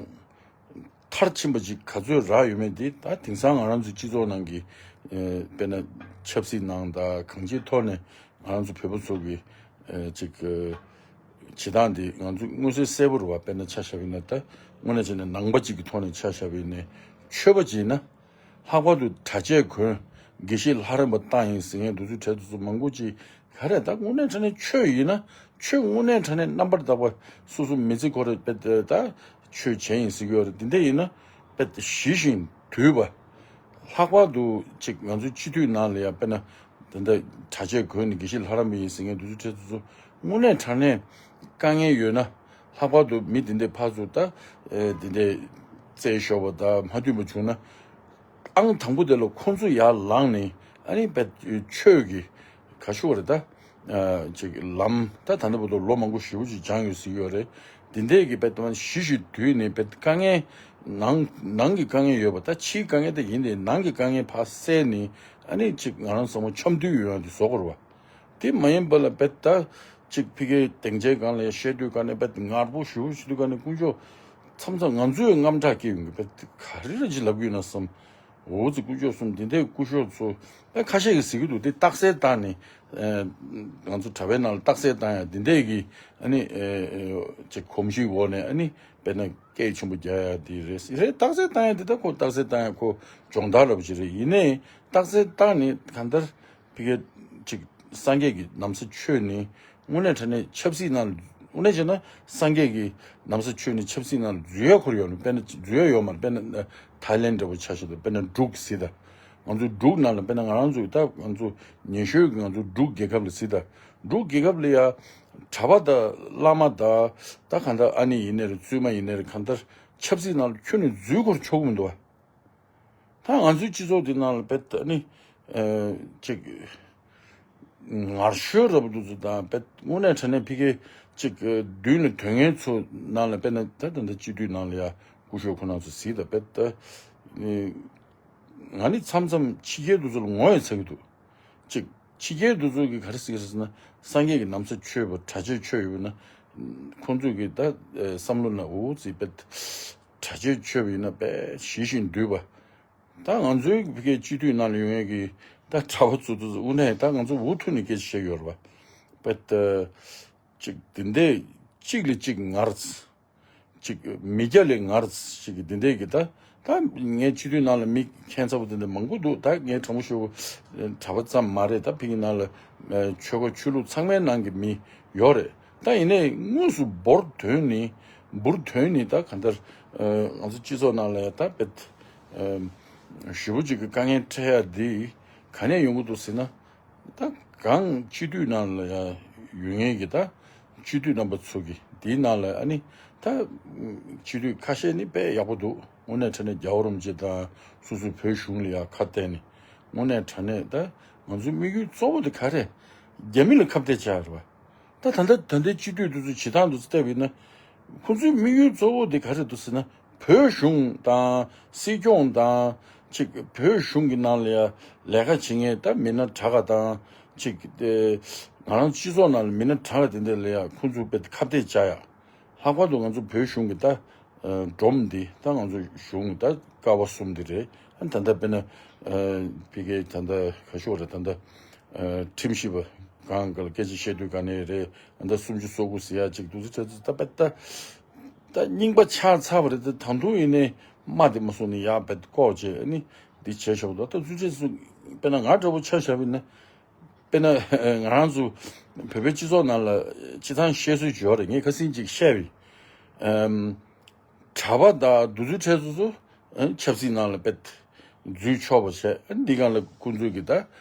མཐར་ཕྱིན་པ་ཅིག་ག་ཚོད་རག་ཡོད་མེད་དེ་ད་དེང་སང་ང་རང་ཚོའི་སྤྱི་ཚོགས་ནང་གི་ཨེ། དཔེར་ན་ཆབ་སྲིད་ནང་དང་གང་ཅིའི་ཐོག་ནས་ང་རང་ཚོ་བོད་པ་ཚོ་གི་ཨེ། ཅིག་ཨེ། བྱེད་སྟངས་དེ་ང་ཚོ་མངོན་གསལ་གསལ་པོ་རེད་བ། དཔེར་ན་ཆ་བཞག་པ་ཡིན་ན་ད་དངོས་གནས་བྱས་ན་ནང་པ་ཅིག་གི་ཐོག་ནས་ཆ་བཞག་པ་ཡིན་ནའི་ཆོས་པ་ཅིག་ཡིན་ན། ལྷག་པར་དུ་གྲྭ་ཆས་གོན། དགེ་བཤེས་ལྷ་རམས་པ་བཏང་ཡིན་ཟེར་མཁན་དེ་ཚོའི་གྲས་དེ་ཚོ་མང་པོ་ཅིག་ག་རེ་ད་དངོས་གནས་དྲང་གནས་ཆོས་ཡིན་ན། ཆོས་དངོས་གནས་དྲང་གནས་རྣམ་པར་དག་པ་སོ་སོ་མི་ཚེ་ཁོ་ར་དཔེ་ད་ཆོས་བྱས་ཡིན་ཟེར་གྱི་ཡོད་རེད། དེ་འདྲ་ཡིན་ན་དཔེ་ཞི་ཞིང་དུལ་བ། ལྷག་པར་དུ་ཅིག་ང་ཚོའི་སྤྱི་འཐུས་ནང་ལ་ཡང་དཔེར་ན་དེ་འདྲ་གྲྭ་ཆས་གོན་ནས་དགེ་བཤེས་ལྷ་རམས་པ་ཡིན་ཟེར་མཁན་དེ་ཚོའི་གྲས་དེ་ཚོ་དངོས་གནས་དྲང་གནས་དཀའ་ངལ་ཡོད་ན། ལྷག་པར་དུ་མི་དེ་འདྲའི་ཕར་ཚུར་ད་ཨེ། དེ་འདྲའི་རྩལ་ཤོར་བ་དང་མ་མཐུན་པ་བྱུང་ན། ཨང་དང་པོ་དེ་ལ་ཁོང་ཚོ་ཡར་ལངས་ནས་ཨ་ནི་དཔེ་ཆོས་ཀྱི་ག་ཞུ་བ་རེད་ད། ཨ། ཅིག་ལམ་ད་ད་ལྟ་བར་དུ་ལོ་མང་པོ་ཞེ་པོ་ཅིག་སྦྱངས་ཡོད་ཟེར་གྱི་ཡོད་རེད། དེ་འདྲས་ཀྱི་དཔེ་དོན་ཞི་ཞིང་དུལ་ནས་དཔེ་དཀའ་ངལ་ནང་ནང་གི་དཀའ་ངལ་ཡོད་པ་ད་ཕྱིའི་དཀའ་ངལ་ད་ཡིན་ཏེ་ནང་གི་དཀའ་ངལ་ཕར་བསལ་ནས་ཨ་ནི་ཅིག་ང་རང་བསམ་བློ་འཆམ་མཐུན་ཡོང་ཡ་དེ་བཟོ་དགོས་རེད་བ། དེ་མ་ཡིན་པ་ལ་དཔེ་ད་ཅིག་ཕ་གིའི་སྡིངས་ཆའི་སྒང་ལ་ཡ་བཤད་དུས་སྒང་ནས་དཔེ་ངར་པོ་ཞེ་པོ་བྱེད་དུས་སྒང་ནས་དཀོན་མཆོག་མཚམས་མཚམས་ང་ཚོས་དངངས་སྐྲག་སྐྱེ་ཡོང་གི་དཔེ་ག་རེ་རེ་ཅིག་ལབ་ཀྱི་ཡོད་ན་བསམ། འོ་ཙི་དཀོན་མཆོག་གསུམ་འདི་འདྲའི་སྐུ་ཞབས་ཚོ་ཨེ་ཁ་ཤས་ཀྱིས་ཟེར་གྱི་འདུག་དེ་རྟགས་གསལ་བཏང་ནས་ཨེ་ང་ཚོ་དྲ་བའི་ནང་ལ་རྟགས་གསལ་བཏང་ཡ་འདི་འདྲས་ཀྱི་ཨ་ནི་ཨེ་ཨེ་ཅིག་གོམས་གཤིས་འོག་ནས་ཨ་ནི་དཔེར་ན་སྐད་ཆེན་པོ་རྒྱག་ཡ་འདི་རེད་རེད། རྟགས་གསལ་བཏང་ཡ་འདི་ད་ཁོ་རྟགས་གསལ་བཏང་ཡ་ཁོ་སྦྱོང་བརྡར་འདྲ་པོ་ཅིག་རེད། ཡིན་ནའི་རྟགས་གསལ་བཏང་ནས་གང་ལྟར་ཕ་གི་ཅིག་སངས་རྒྱས་ཀྱི་ན་བཟའ་མཆོད་ནས་དངོས་གནས་དྲང་གནས་ཆབ་སྲིད་ནང་དངོས་གནས་བྱས་ན་སངས་རྒྱས་ཀྱི་ན་བཟའ་མཆོད་ནས་ཆབ་སྲིད་ནང་འཛུལ་ཡ་ཁོ་ར་ཡོད་མ་རེད། དཔེར་ན་འཛུལ་ཡ་ཡོད་མ་རེད། དཔེར་ན་ཐའི་ལེན་འདྲ་པོ་ཆ་བཞག་ན་དཔེར་ན་འབྲུག་ཟེར་ད། ང་ཚོ་འབྲུག་ནང་ལ་དཔེར་ན་ང་རང་ཚོ་ད་ང་ཚོ་ཉེ་ཤོས་ཀྱི་ང་ཚོ་འབྲུག་རྒྱལ་ཁབ་ལ་ཟེར་ད། འབྲུག་རྒྱལ་ཁབ་ལ་ཡ་གྲྭ་པ་དང་བླ་མ་དང་ད་གང་ལྟར་ཨ་ནེ་ཡིན་ནའི་རེད། བཙུན་མ་ཡིན་ནའི་རེད། གང་ལྟར་ཆབ་སྲིད་ནང་ལ་ཁྱོན་ནས་འཛུལ་ཁོ་ར་ཆོག་གི་མི་འདུག་བ། ད་ང་ཚོའི་སྤྱི་ཚོགས་འདི་ནང་ལ་དཔེ་ད་ནི་ཨ་ཅིག་ངར་ཤོས་འདྲ་པོ་འདུག་ཚོ་དང་དཔེ་དངོས་གནས་དྲང་གནས་ཕ་གི་ཅིག་མདུན་ལ་དོན་ངན་ཚོ་ནང་ལ་དཔེར་ན་ད་ད་ལྟ་སྤྱི་འཐུས་ནང་ལ་ཡ་སྐུ་ཞབས་ཁོ་རང་ཚོ་གཟིགས་དང་དཔེ་ད་ནི་ང་ནི་མཚམས་མཚམས་ཕྱི་རྒྱལ་དུ་ཚོ་ལ་ངོ་ཡ་ཚ་གི་འདུག་ཅིག་ཕྱི་རྒྱལ་དུ་ཚོ་གི་ག་རེ་ཟེར་གི་རེད་ཟེར་ན་སངས་རྒྱས་ཀྱི་ན་བཟའ་མཆོད་པ་གྲྭ་ཆས་མཆོད་ཡོད་ན་ཁོང་ཚོས་གི་ད་བསམ་བློ་ན་འུ་ཚི་དཔེ་གྲྭ་ཆས་མཆོད་པ་ཡིན་ན་དཔེ་ཞི་ཞིང་དུལ་བ། ད་ང་ཚོའི་ཕ་གིའི་སྤྱི་འཐུས་ནང་ལ་ཡོང་མཁན་གྱི་ད་གྲྭ་པ་ཚོ་ཚོ་དངོས་གནས་ད་ང་ཚོ་འུ་ཐུག་ནས་སྐད་ཆ་བཤད་ཡོད་རེད་བ། དཔེ་ད་ཅིག་དེ་འདྲས་གཅིག་ལས་གཅིག་ངར་ཅིག་མི་སྐྱ་ལས་ངར་ཅིག་གི་དེ་འདྲས་ཀྱི་ད་ད་ངའི་སྤྱི་འཐུས་ནང་ལ་མི་ཁྱད་མཚར་པོ་དེ་འདྲ་མང་པོ་འདུག་ད་ངའི་དྲང་པོ་ཞུ་གྲྭ་པ་ཙམ་མ་རེད། ད་ཕ་གི་ནང་ལ་ཆོལ་ཁ་ཆོས་ལུགས་ཚང་མའི་ནང་གི་མི་ཡོད་རེད། ད་ཡིན་ནའི་དངོས་སུ་འབུར་དོན་ནི་འབུར་དོན་ནི་ད་གང་ལྟར་ང་ཚོ་སྤྱི་ཚོགས་ནང་ལ་ད་དཔེ་ཞེ་པོ་ཅིག་གི་དཀའ་ངལ་འཕྲད་ཡ་འདི་ག་ནས་ཡོང་གི་འདུག་ཟེར་ན། ད་གང་སྤྱི་འཐུས་ནང་ལ་ཡང་ཡོད་ངེས་ཀྱི་ད་སྤྱི་འཐུས་རྣམ་པ་ཚོ་གི་དེའི་ནང་ལ་ཨ་ནི་ད་སྤྱི་འཐུས་ཁ་ཤས་ནི་དཔེ་ཡག་པོ་འདུག་དངོས་གནས་དྲང་གནས་རྒྱལ་བ་རིན་པོ་ཆེ་དང་སོ་སོའི་བོད་གཞུང་ལ་ཡང་ཁ་གཏད་ནས་དངོས་གནས་དྲང་གནས་ད་ང་ཚོའི་དམིགས་ཡུལ་གཙོ་བོ་དེ་ག་རེ་རྒྱ་མི་ལ་ཁ་གཏད་བྱ་རེད་བ། ད་ད་ལྟ་ད་ལྟའི་སྤྱི་འཐུས་དེ་ཚོ་བྱེད་སྟངས་དེ་ཚོ་བལྟས་པ་ཡིན་ན། ཁོ་ཚོའི་དམིགས་ཡུལ་གཙོ་བོ་དེ་ག་རེ་འདུག་ཟེར་ན། བོད་གཞུང་དང་སྲིད་སྐྱོང་དང་ཅིག་བོད་གཞུང་གི་ནང་ལ་ཡ་ལས་ཀ་བྱེད་མཁན་ད་མི་སྣ་དྲག་ག་དང་ཅིག་དེ་ང་རང་སྤྱི་ཚོགས་ནང་ལ་མི་སྣ་དྲག་ག་དེ་འདྲ་ལ་ཡ་ཁོ་ཚོ་དཔེ་ཁ་གཏད་བཅག་ཡ། ལྷག་པར་དུ་ང་ཚོ་བོད་གཞུང་གི་ད་སྒྲོམ་འདི་ད་ང་ཚོ་གཞུང་ད་ཀ་བ་གསུམ་འདི་རེད། ད་ལྟ་དཔེར་ན་ཕ་གི་ད་ལྟ་ག་ཤོག་རེད། ད་ལྟ་ཁྲིམས་ཞིབ་པ་གང་ག་ལ་སྐད་ཆ་བཤད་དུས་ག་ནས་རེད། ད་ལྟ་སུམ་ཅུ་སོ་དགུ་ཟེར་ཡ་ཅིག་འདུག་ཟེར་ད་དཔེ་ད་ད་རྙིང་པ་ཆགས་ཚར་བ་རེད། ད་ད་དུང་ཡིན་ནའི་དམའ་དེ་མ་སོང་ནས་ཡག་དཔེ་ལྐོག་བྱས་ཨ་ནི་ འདི་བྱས་ཤོག་ད་ལྟ་རྫུ་འཕྲུལ་ཚོ་དཔེར་ན་ང་འདྲ་པོ་ཆ་བཞག་པ་ཡིན་ན། དཔེར་ན་ང་རང་ཚོ་བོད་པའི་སྤྱི་ཚོགས་ནང་ལ་སྤྱི་བཏང་བཤད་སྲོལ་ཅིག་ཡོད་རེད། ངས་ཁ་སང་ཅིག་བཤད་པ་ཡིན། ཨམ། གྲྭ་པ་དང་རྡོ་རྫིའི་ཁྲལ་ཚོ་ཚོ་ཨ་ཆབ་སྲིད་ནང་ལ་དཔེ་འཛུལ་ཆོག་པ་བྱས། ཨ་འདི་སྒང་ལ་ཁོང་ཚོས་ཀྱི་ད་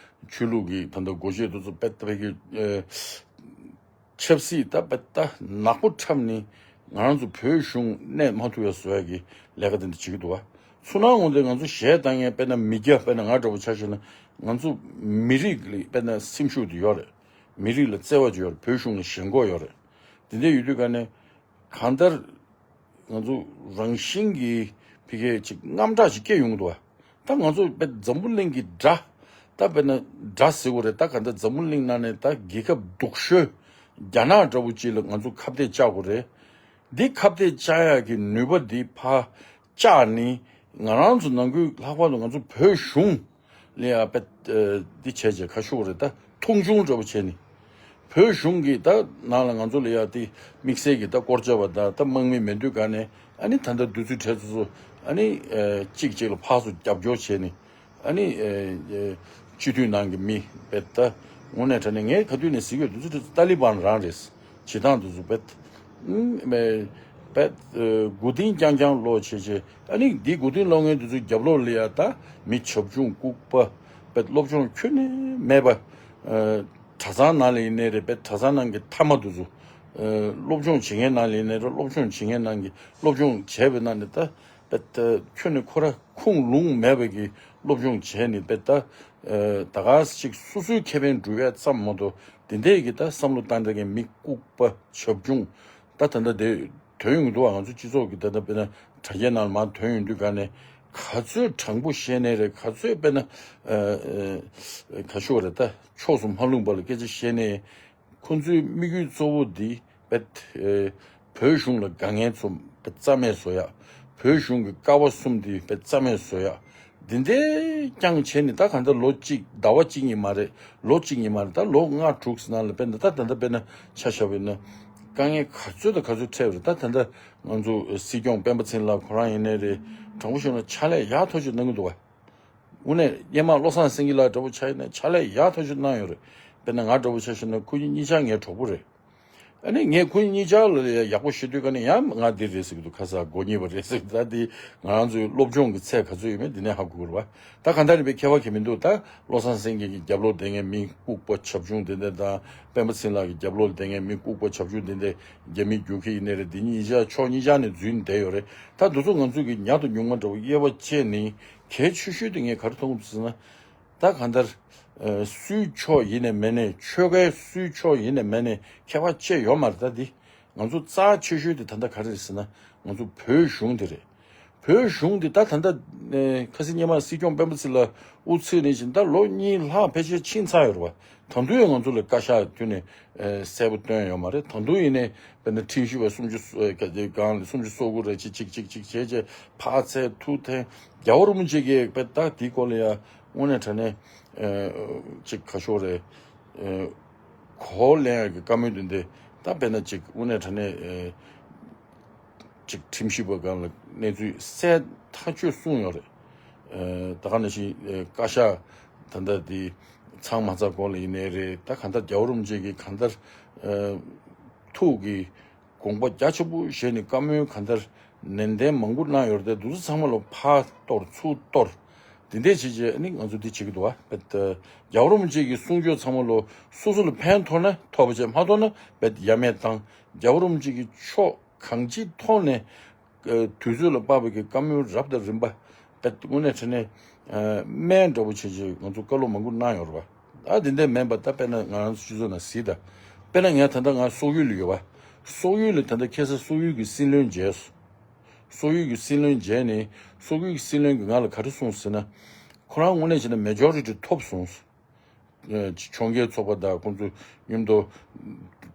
ཆོས་ལུགས་ཀྱི་ད་ལྟ་སྒོ་འབྱེད་དེ་ཚོ་དཔེ་ད་བའི་གི་ཨ་ཆབ་སྲིད་ད་དཔེ་ད་ནག་པོ་འཁྲབ་ནས་ང་རང་ཚོ་བོད་གཞུང་གནས་མ་ཐུབ་ཡ་བཟོ་ཡ་གི་ལས་ཀ་དེ་འདྲ་བྱེད་ཀྱི་འདུག་བ། ཚུར་སྣང་ངོ་དེ་ང་ཚོ་གཞས་བཏང་མཁན་དཔེར་ན་མི་སྐྱ་དཔེར་ན་ང་འདྲ་པོ་ཆ་བཞག་ན་ང་ཚོ་མི་རིགས་ལ་དཔེར་ན་སེམས་ཤུགས་དེ་ཡོད་རེད། མི་རིགས་ལ་བརྩེ་བ་ཅིག་ཡོད་རེད། བོད་གཞུང་ལ་ཞེན་ཁོག་ཡོད་རེད། དེ་འདྲ་ཡོད་དུས་ག་ནས་གང་ལྟར་ང་ཚོ་རང་བཞིན་གྱིས་ཕ་གིའི་ཅིག་དངངས་སྐྲག་ཅིག་སྐྱེ་ཡོང་གི་འདུག་བ། ད་ང་ཚོ་དཔེ་འཛམ་བུ་གླིང་གི་དགྲ། ད་དཔེར་ན་དགྲ་ཟེར་དགོས་རེད། ད་གང་ལྟར་འཛམ་བུ་གླིང་ནང་ནས་ད་རྒྱལ་ཁབ་སྡུག་ཤོས་རྒྱ་ནག་འདྲ་པོ་ཅིག་ལ་ང་ཚོ་ཁ་གཏད་བཅག་དགོས་རེད། འདི་ཁ་གཏད་བཅག་ཡག་གི་ནུས་པ་འདི་ཕར་བཅག་ནས་ང་རང་ཚོ་ནང་ཁུལ་ལྷག་པར་དུ་ང་ཚོ་བོད་གཞུང་ལ་ཡ་དཔེ་འདི་བྱས་བྱས་ཁ་ཤོག་རེད། ད་མཐོང་ཆུང་འདྲ་པོ་བྱས་ནས་བོད་གཞུང་གི་ད་ནང་ལ་ང་ཚོ་ལ་ཡ་དེ་དམིགས་བསལ་གྱི་ད་སྐོར་བྱ་བ་དང་ད་དམག་མི་མེད་དུས་ག་ནས་ཨ་ནི་ད་ལྟ་རྡོ་རྫིའི་ཁྲལ་ཚོ་ཚོ་ཨ་ནི་གཅིག་གཅིག་ལ་ཕར་ཚུར་རྒྱབ་སྐྱོར་བྱས་ནས། ཨ་ནི་ཨེ་ཨེ་སྤྱི་འཐུས་ནང་གི་མི་དཔེ་ད་དངོས་གནས་དྲང་གནས་ངས་ག་དུས་ནས་ཟེར་གྱི་ཡོད། དེ་ཚོ་ཏཱ་ལི་བན་རང་རེད། བྱེད་སྟངས་དེ་ཚོ་དཔེ་ཨུམ་ཨེ་དཔེ་ཨེ་མགོ་རྟིང་རྐྱང་རྐྱང་སློག་བྱས་བྱས། ཨ་ནི་འདི་མགོ་རྟིང་སློག་མཁན་དེ་ཚོའི་རྒྱབ་ལོགས་ལ་ཡ་ད་མི་བྱབ་ཆུང་ལྐུགས་པ་དཔེ་སློབ་སྦྱོང་ཁྱོན་ནས་མེད་པ། ཨེ་གྲྭ་ཚང་ནང་ལ་ཡིན་ནའི་རེད། དཔེ་གྲྭ་ཚང་ནང་གི་མཐའ་མ་དེ་ཚོ། ཨེ་སློབ་སྦྱོང་བྱེད་མཁན་ནང་ལ་ཡིན་ནའི་རེད། སློབ་སྦྱོང་བྱེད་མཁན་ནང་གི་སློབ་སྦྱོང་བྱས་པའི་ནང་ནས་ད། པད་ཁྱོད་ནི་ཁོ་ར་ཁུངས་ལུང་མེད་པ་གི་སློབ་སྦྱོང་བྱས་ནས་པད་ད་ད་ག་ཞིག་སོ་སོའི་ཁེ་ཕན་སྒྲུབ་ཡ་ཙམ་མ་གཏོགས་དེ་འདྲས་ཀྱི་ད་བསམ་བློ་བཏང་འདྲ་མཁན་མི་ལྐུགས་པ་བྱབ་ཆུང་ད་ད་ལྟ་དེ་ཐོན་ཡོང་འདུག་ང་ཚོ་སྤྱི་ཚོགས་ཀྱི་ད་ལྟ་དཔེར་ན་དྲ་རྒྱའི་ནང་ལ་མར་ཐོན་ཡོང་དུས་ག་ནས་ག་ཚོད་དྲང་པོ་བཤད་ནའི་རེད། ག་ཚོད་དཔེར་ན་ག་ཤོག་རེད། ད་ཕྱོགས་སུ་མ་ལྷུང་པ་ལ་སྐད་ཆ་བཤད་ནའི། ཁོ་ཚོའི་དམིགས་ཡུལ་གཙོ་བོ་འདི་པད་བོད་གཞུང་ལ་དགའ་མཁན་ཚོ་པད་རྩ་མེད་བཟོ་ཡག་བོད་གཞུང་གི་ཀ་བ་གསུམ་འདི་པད་རྩ་མེད་བཟོ་ཡག་འདི་འདྲའི་རྐྱང་བྱས་ནས་ད་གང་ལྟར་ལོ་གཅིག་ཟླ་བ་གཅིག་གཉིས་མ་རེད། ལོ་གཅིག་གཉིས་མ་རེད། ད་ལོ་ལྔ་དྲུག་ནང་ལ་དཔེར་ན་ད་ད་ལྟ་དཔེར་ན་ཆ་བཞག་པ་ཡིན་ན་དཀའ་ངལ་ག་ཚོད་དང་ག་ཚོད་འཕྲད་པ་རེད། ད་ད་ལྟ་ང་ཚོ་སྲིད་སྐྱོང་སྤེན་པ་ཚེ་རིང་ལགས་ཁོ་རང་ཡིན་ནའི་རེད། དྲང་པོ་ཞུས་ན་ཕྱག་ལས་ཡག་ཐག་ཆོད་གནང་གི་འདུག་བ། དངོས་གནས་སྔོན་མ་བློ་བཟང་སེང་གེ་ལགས་འདྲ་པོ་ཆགས་ཡིན་ན་ཕྱག་ལས་ཡག་ཐག་ཆོད་གནང་ཡོད་རེད། དཔེར་ན་ང་འདྲ་པོ་ཆ་བཞག་ན་ཁོ་གཉིས་གཉིས་ཆ་ངའི་གྲོགས་པོ་རེད། ཨ་ནི་ངས་ཁོ་གཉིས་ཆ་ལ་ཡག་པོ་ཤེས་དུས་ག་ནས་ཡང་ང་འདི་རེད་ཟེར་གི་འདུག་ཁ་སང་མགོ་རྙིག་པ་རེད་ཟེར་གི་འདུག་ད་འདི་ང་རང་ཚོའི་སློབ་སྦྱོང་གི་ཚད་ག་ཚོད་ཡོད་མེད་འདི་ནས་ཧ་གོ་གི་རེད་བ། ད་གང་ལྟར་རེད་པས་ཁྱད་པར་གང་མི་འདུག་ད་བློ་བཟང་སེང་གེ་གི་རྒྱབ་ལོགས་བསྡད་མཁན་མི་ལྐུགས་པ་བྱབ་ཆུང་དེ་འདྲ་དང་སྤེན་པ་ཚེ་རིང་ལགས་ཀྱི་རྒྱབ་ལོགས་ལ་བསྡད་མཁན་མི་ལྐུགས་པ་བྱབ་ཆུང་དེ་འདྲ་རྒྱ་མི་རྒྱུག་ཁྱི་ཡིན་ནའི་རེད། འདི་གཉིས་ཆ་ཕྱོགས་གཉིས་ཆ་ནས་འཛུལ་ནས་བསྡད་ཡོད་རེད། ད་འདི་ཚོ་ང་ཚོས་ཀྱི་ཉག་དང་ཉུང་མ་འདྲ་བོ་དབྱེ་བ་ཕྱེ་ནས། གལ་ཆེ་ཤོས་དེ་ངས་ག་རེ་མཐོང་གི་འདུག་ཟེར་ན། ད་གང་ལྟར་ཨ་སུའི་ཕྱོགས་ཡིན་ནའི་མིན་ནའི་ཆོལ་ཁའི་སུའི་ཕྱོགས་ཡིན་ནའི་མིན་ནའི་ཁྱད་པར་ཅི་ཡོད་མ་རེད། ད་འདི་ང་ཚོ་རྩ་ཆེ་ཤོས་དེ་ད་ལྟ་ག་རེ་རེད་ཟེར་ན་ང་ཚོ་བོད་གཞུང་དེ་རེད། བོད་གཞུང་དེ་ད་ད་ལྟ་ཨ་ཁ་སང་སྔོན་མ་སྲིད་སྐྱོང་སྤེན་པ་ཚེ་རིང་ལགས་དབུ་ཚུགས་ནས་བཞིན་ད་ལོ་གཉིས་ལྷག་ཕལ་ཆེར་ཕྱིན་ཚར་ཡོད་རེད་བ། ད་དུང་ཡང་ང་ཚོ་ལ་བཀའ་ཤག་ཁྱོན་ནས་ཨ་གསལ་པོ་བཏོན་ཡོད་མ་རེད། ད་དུང་ཡིན་ནའི་དཔེར་ན་ཁྲིམས་ཞིབ་པ་སུམ་ཅུ་སོ་ཨ་ག་གང་ལ་སུམ་ཅུ་སོ་དགུ་རེ་ཅིག་ཅིག་ཅིག་ཅིག་བྱས་རྗེས་ཕར་ཚད་ཐུག་འཐེན་རྒྱལ་བ་རིན་པོ་ཆེ་གིས་དཔེ་ད་དེའི་སྐོར་ལ་ཡང་དངོས་གནས་དྲང་གནས་ཨ་ཅིག་ག་ཤོག་རེད། ཨ་གོ་ལེན་ཡག་གི་བཀའ་མོལ་འདི་འདི་ད་དཔེར་ན་ཅིག་དངོས་གནས་དྲང་གནས་ཨ་ཅིག་ཁྲིམས་ཞིབ་པ་སྒང་ལ་གནས་ཚུལ་གསལ་ཐག་ཆོད་གསུངས་ཡོད་རེད། ཨ་ད་ག་ནང་བཞིན་ཨ་བཀའ་ཤག་ད་ལྟ་འདི་ཚང་མ་ཚང་སྐོར་ལ་ཡིན་ནའི་རེད། ད་གང་ལྟར་རྒྱལ་བ་རིན་པོ་ཆེ་གིས་གང་ལྟར་ཨ་ཐུགས་ཀྱི་དགོངས་པ་རྒྱ་ཆེན་པོ་བཞེས་ནས་བཀའ་མོལ་གང་ལྟར་ནན་ཏན་མང་པོ་གནང་ཡོད་རེད་དེ། འདི་ཚོ་ཚང་མ་ལ་ཕར་གཏོར་ཚུར་གཏོར་འདི་འདྲས་བྱས་རྗེས་ནི་ང་ཚོ་འདི་བྱེད་ཀྱི་འདུག་བ། རྒྱལ་བ་རིན་པོ་ཆེ་གི་གསུང་ཆོས་ཚང་མ་ལ་སོ་སོ་ལ་ཕན་ཐོགས་ན་ཐོགས་པ་བྱས། མ་ཐོགས་ན་ཡ་མེད་བཏང་། རྒྱལ་བ་རིན་པོ་ཆེ་གི་ཕྱོགས་གང་ཅིའི་ཐོག་ནས་དུས་ཚོད་ལ་དཔག་པའི་གི་བཀའ་མོལ་རབ་དང་རིམ་པ་དངོས་གནས་དྲང་གནས་སྨན་འདྲ་པོ་བྱས་རྗེས་ང་ཚོ་བཀའ་སློབ་མང་པོ་གནང་ཡོད་རེད་བ། ཨ་དེ་འདྲས་མིན་པ་ད་དཔེར་ན་ང་རང་ཚོ་སྤྱི་ཚོགས་ནང་གཟིགས་དང་། དཔེར་ན་ངས་ད་ལྟ་ང་སོག་ཡུལ་ལ་ཡོད་པ། སོག་ཡུལ་ལ་ད་ལྟ་ཁ་སང་སོག་ཡུལ་གྱི་སྲིད་བློན་མཇལ་སོང་། སོག་ཡུལ་གྱི་སྲིད་བློན་མཇལ་ནས་སོག་ཡུལ་གྱི་སྲིད་བློན་གྱིས་ང་ལ་ག་རེ་གསུངས་ཟེར་ན། ཁོ་རང་དངོས་གནས་བྱས་ན་མེ་ཇོ་རི་ཊི་ཐོབ་སོང་། ཨ་ཕྱོགས་འགལ་ཚོགས་པ་དང་ཁོང་ཚོ་མཉམ་དུ་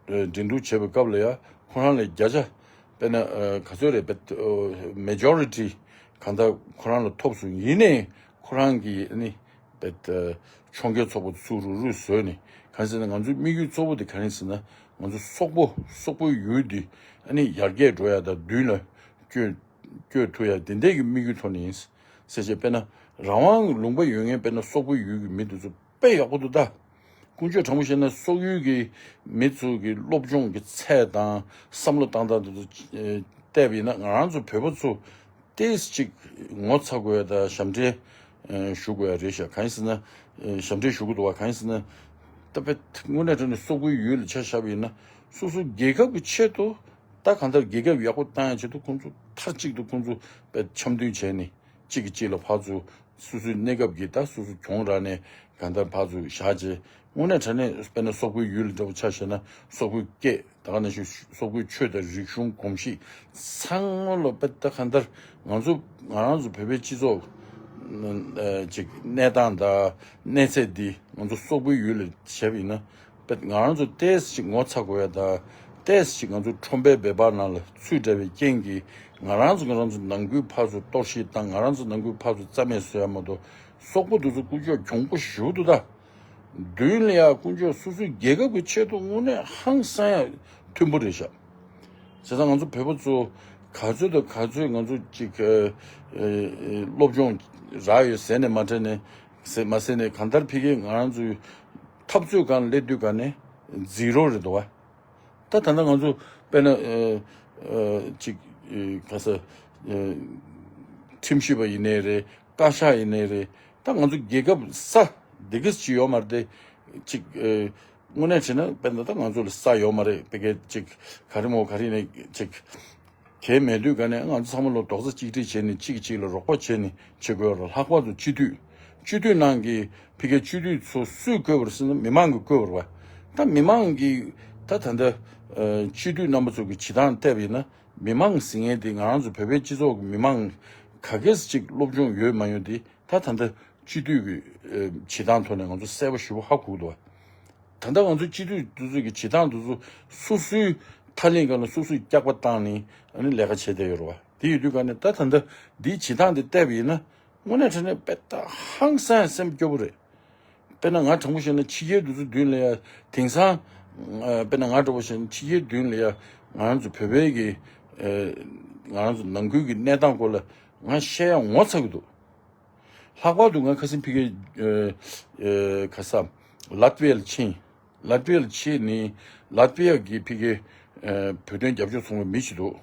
ཨ་འགྲན་བསྡུར་བྱེད་པའི་སྐབས་ལ་ཡང་ཁོ་རང་ལས་བརྒྱ་ཆ་དཔེར་ན་ཨ་ག་ཚོད་རེད་པས། ཨ་མེ་ཇོ་རི་ཊི་གང་ལྟར་ཁོ་རང་ལ་ཐོབ་སོང་། ཡིན་ནའི་ཁོ་རང་གིས་ནི་པས་ཨ་ཕྱོགས་འགལ་ཚོགས་པ་ཚུར་རུག་རུག་བཟོས་ནས། གང་ཟེར་ན་ང་ཚོའི་དམིགས་ཡུལ་གཙོ་བོ་དེ་ག་རེ་ཟེར་ན། ང་ཚོ་སོག་པོ་སོག་པོའི་ཡུལ་འདི་ཨ་ནི་ཡར་རྒྱས་འགྲོ་ཡ་དང་མདུན་ལ་བསྐྱོད་བསྐྱོད་ཐུབ་ཡ་དེ་འདྲས་ཀྱི་དམིགས་ཡུལ་ཐོག་ནས་ཡིན། ཟེར་བྱས་དཔེར་ན་རང་དབང་གི་ལུང་པ་ཡོད་མཁན་དཔེར་ན་སོག་པོའི་ཡུལ་གྱི་མི་དེ་ཚོ་དཔེ་ཡག་པོ་འདུག་ད། ཀུན་སྤྱོད་དྲང་པོ་བཤད་ན་སོག་ཡུལ་གྱི་མི་ཚོ་གི་སློབ་སྦྱོང་གི་ཚད་དང་བསམ་བློ་བཏང་སྟངས་དེ་ཚོ་བལྟས་པ་ཡིན་ན་ང་རང་ཚོ་བོད་པ་ཚོ་ཏོག་ཙམ་ཅིག་ངོ་ཚ་དགོས་ཡ་དང་ཞབས་འདྲེན་ཞུ་དགོས་ཡ་རེད་ཤག་གང་ཡིན་ཟེར་ན་ཞབས་འདྲེན་ཞུ་གི་འདུག་བ། གང་ཡིན་ཟེར་ན་ད་དཔེ་དངོས་གནས་དྲང་གནས་སོག་པོའི་ཡུལ་ལ་ཆ་བཞག་པ་ཡིན་ན་སོ་སོའི་རྒྱལ་ཁབ་ཀྱི་ཆེད་དུ་ད་གང་ལྟར་རྒྱལ་ཁབ་ཡག་པོ་བཏང་ཡ་ཆེད་དུ་ཁོང་ཚོ་མཐའ་གཅིག་ཏུ་ཁོང་ཚོ་དཔེ་འཆམ་མཐུན་བྱས་ནས་གཅིག་གིས་གཅིག་ལ་ཕར་ཚུར་སོ་སོའི་གནས་སྐབས་ཀྱི་ད་སོ་སོ་གྱོང་རག་ནས་གང་ལྟར་ཕར་ཚུར་བཞག་རྗེས་དངོས་གནས་དྲང་གནས་དཔེར་ན་སོག་པོའི་ཡུལ་འདྲ་བོ་ཆ་བཞག་ན་སོག་པོའི་སྐད་ད་ག་ནང་བཞིན་སོག་པོའི་ཆོས་དང་རིག་གཞུང་གོམས་གཤིས་ཚང་མ་ལ་དཔེ་ད་གང་ལྟར་ང་ཚོ་ང་རང་ཚོ་བོད་པའི་སྤྱི་ཚོགས་ཅིག་གནས་སྟངས་དང་གནས་ཚད་འདི་ང་ཚོ་སོག་པོའི་ཡུལ་ལ་བྱས་པ་ཡིན་ན། པད་ང་རང་ཚོ་ཏོག་ཙམ་ཅིག་ངོ་ཚ་དགོས་ཡ་དང་ཏོག་ཙམ་ཅིག་ང་ཚོ་ཁྲོམ་པའི་འབད་པ་ནང་ལ་ཚུད་བསྡད་པའི་རྐྱེན་གྱིས་ང་རང་ཚོ་ང་རང་ཚོ་ནང་ཁུལ་ཕར་ཚུར་གཏོར་བཤིག་དང་ང་རང་ཚོ་ནང་ཁུལ་ཕར་ཚུར་རྩ་མེད་བཟོ་ཡ་མ་གཏོགས་སོག་པོ་དེ་ཚོ་ཀུན་སྤྱོད་གྱོང་པོ་ཞེ་པོ་འདུག་ད། མདུན་ལ་ཡ་ཀུན་སྤྱོད་སོ་སོའི་རྒྱལ་ཁབ་ཀྱི་ཆེད་དུ་དངོས་གནས་ཧང་སང་ཡ་མཐུན་པོ་རེད་ཤག་བྱས་ཙང་ང་ཚོ་བོད་པ་ཚོ་ག་ཚོད་དང་ག་ཚོད་ང་ཚོ་ཅིག་ཨ་ཨ་སློབ་སྦྱོང་རག་ཡོད་ཟེར་ནས་མ་དྲན་ནས་ཟེར་མ་ཟེར་ནས་གང་ལྟར་ཕ་གིའི་ང་རང་ཚོའི་འཐབ་རྩོད་སྒང་སླེབས་དུས་ག་ནས་ཛི་རོ་རེད་འདུག་བ། ད་ད་ལྟ་ང་ཚོ་དཔེར་ན་ཨ་ཨ་ཅིག་ཨ་ག་ས་ཨ་ཁྲིམས་ཞིབ་པ་ཡིན་ནའི་རེད། བཀའ་ཤག་ཡིན་ནའི་རེད། ད་ང་ཚོ་རྒྱལ་ཁབ་ས་འདི་ག་ཅིག་ཡོད་མ་རེད་དེ། ཅིག་ཨ་དངོས་གནས་བྱས་ན་དཔེར་ན་ད་ང་ཚོ་ལ་ས་ཡོད་མ་རེད། དཔེ་སྐད་ཅིག་ག་རེ་མོ་ག་རེ་ནས་ཅིག་གལ་མེད་དུས་ག་ནས་ང་ཚོ་ཚང་མ་ལ་རྡོག་རྩ་གཅིག་སྒྲིལ་བྱས་ནས་གཅིག་གིས་གཅིག་ལ་རོགས་པ་བྱས་ནས་བྱེད་དགོས་རེད། ལྷག་པར་དུ་སྤྱི་འཐུས་སྤྱི་འཐུས་ནང་གི་ཕ་གིའི་སྤྱི་འཐུས་ཚོ་སུས་བསྐོས་པ་རེད་ཟེར་ན་མི་མང་གིས་བསྐོས་པ་རེད་བ། ད་མི་མང་གིས་ད་ད་ལྟ་ཨ་སྤྱི་འཐུས་རྣམ་པ་ཚོ་གི་བྱེད་སྟངས་བལྟས་པ་ཡིན་ན་མི་མང་ཟེར་མཁན་དེ་ང་རང་ཚོ་བོད་པའི་སྤྱི་ཚོགས་ཀྱི་མི་མང་ག་གེ་ཅིག་སློབ་སྦྱོང་ཡོད་མ་ཡོད་དེ་ད་ད་ལྟ་སྤྱི་འཐུས་ཀྱི་ཨ་བྱེད་སྟངས་ཐོག་ནས་ང་ཚོ་གསལ་པོ་ཞེ་པོ་ཧ་གོ་གི་འདུག་བ། ད་ལྟ་ང་ཚོ་སྤྱི་འཐུས་དེ་ཚོ་གི་བྱེད་སྟངས་དེ་ཚོ་སོ་སོའི་ཐག་ལེན་སྒང་ལ་སོ་སོས་སྐྱག་པ་བཏང་ནས་ཨ་ནི་ལས་ཀ་བྱས་བསྡད་ཡོད་རེད་བ། དེ་ཡོད་དུས་ག་ནས་ད་ད་ལྟ་འདིའི་བྱེད་སྟངས་དེ་བལྟས་པ་ཡིན་ན་དངོས་གནས་དྲང་གནས་དཔེ་ད་ཧང་སང་སེམས་སྐྱོ་པོ་རེད། དཔེར་ན་ང་དྲང་པོ་བཤད་ན་ཕྱི་རྒྱལ་དེ་ཚོ་མདུན་ལ་ཡ་དེང་སང་ཨ་དཔེར་ན་ང་འདྲ་པོ་བཤད་ན་ཕྱི་རྒྱལ་མདུན་ལ་ཡ་ང་རང་ཚོ་བོད་པའི་གི་ཨ་ང་རང་ཚོ་ནང་ཁུལ་གྱི་གནས་སྟངས་སྐོར་ལ་ང་བཤད་ཡ་ངོ་ཚ་གི་འདུག་ལྷག་པར་དུ་ང་ཁ་སང་ཕ་གིའི་ཨ་ཨ་ག་ས་ལ་ཏི་བི་ཡ་ལ་ཕྱིན། ལ་ཏི་བི་ཡ་ལ་ཕྱིན་ནས་ལ་ཏི་བི་ཡ་གི་ཕ་གིའི་ཨ་བོད་དོན་རྒྱབ་སྐྱོར་ཚོགས་པའི་མི་ཞིག་འདུག་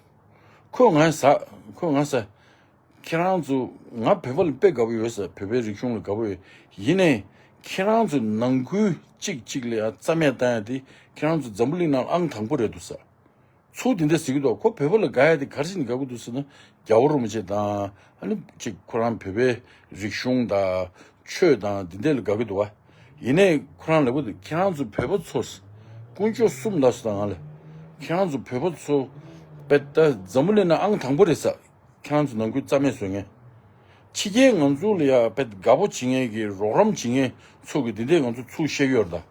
ཁོས་ང་ཟ་ཁོས་ང་ཟ་ཁྱེད་རང་ཚོ་ང་བོད་པ་ལ་དཔེ་དགའ་པོ་ཡོད་ཟེར། བོད་པའི་རིག་གཞུང་ལ་དགའ་པོ་ཡོད། ཡིན་ནའི་ཁྱེད་རང་ཚོ་ནང་ཁུལ་གཅིག་གཅིག་ལ་ཡང་རྩ་མེད་བཏང་ཡ་དེ་ཁྱེད་རང་ཚོ་འཛམ་བུ་གླིང་ནང་ཨང་དང་པོ་རེད་འདུག་ཟེར། ཚུར་དེ་འདྲ་ཟེར་གྱི་འདུག་ཁོ་བོད་པ་ལ་དགའ་ཡ་དེ་ག་རེ་བྱས་ནས་དགའ་གི་འདུག་ཟེར་ན་རྒྱལ་བ་རིན་པོ་ཆེ་དང་ཨ་ནི་གཅིག་ཁོ་རང་བོད་པའི་རིག་གཞུང་དང་ཆོས་དང་དེ་འདྲ་ལ་དགའ་གི་འདུག་བ། ཡིན་ནའི་ཁོ་རང་ལབ་གི་འདུག་ཁྱེད་རང་ཚོ་བོད་པ་ཚོ་དཀོན་མཆོག་གསུམ་ལབ་སོང་ང་ལ། ཁྱེད་རང་ཚོ་བོད་པ་ཚོ་དཔེ་ད་འཛམ་བུ་གླིང་ནང་ཨང་དང་པོ་རེད་ཟེར། ཁྱེད་རང་ཚོ་ནང་ཁུལ་རྩ་མེད་བཟོ་མཁན། ཕྱི་རྒྱལ་ང་ཚོ་ལ་ཡ་དཔེ་དགའ་པོ་བྱེད་མཁན་གྱི་རོགས་རམ་བྱེད་མཁན་ཚོ་གི་དེ་འདྲས་ང་ཚོ་ཚུར་བཤད་ཀྱི་ཡོད་རེད་ད།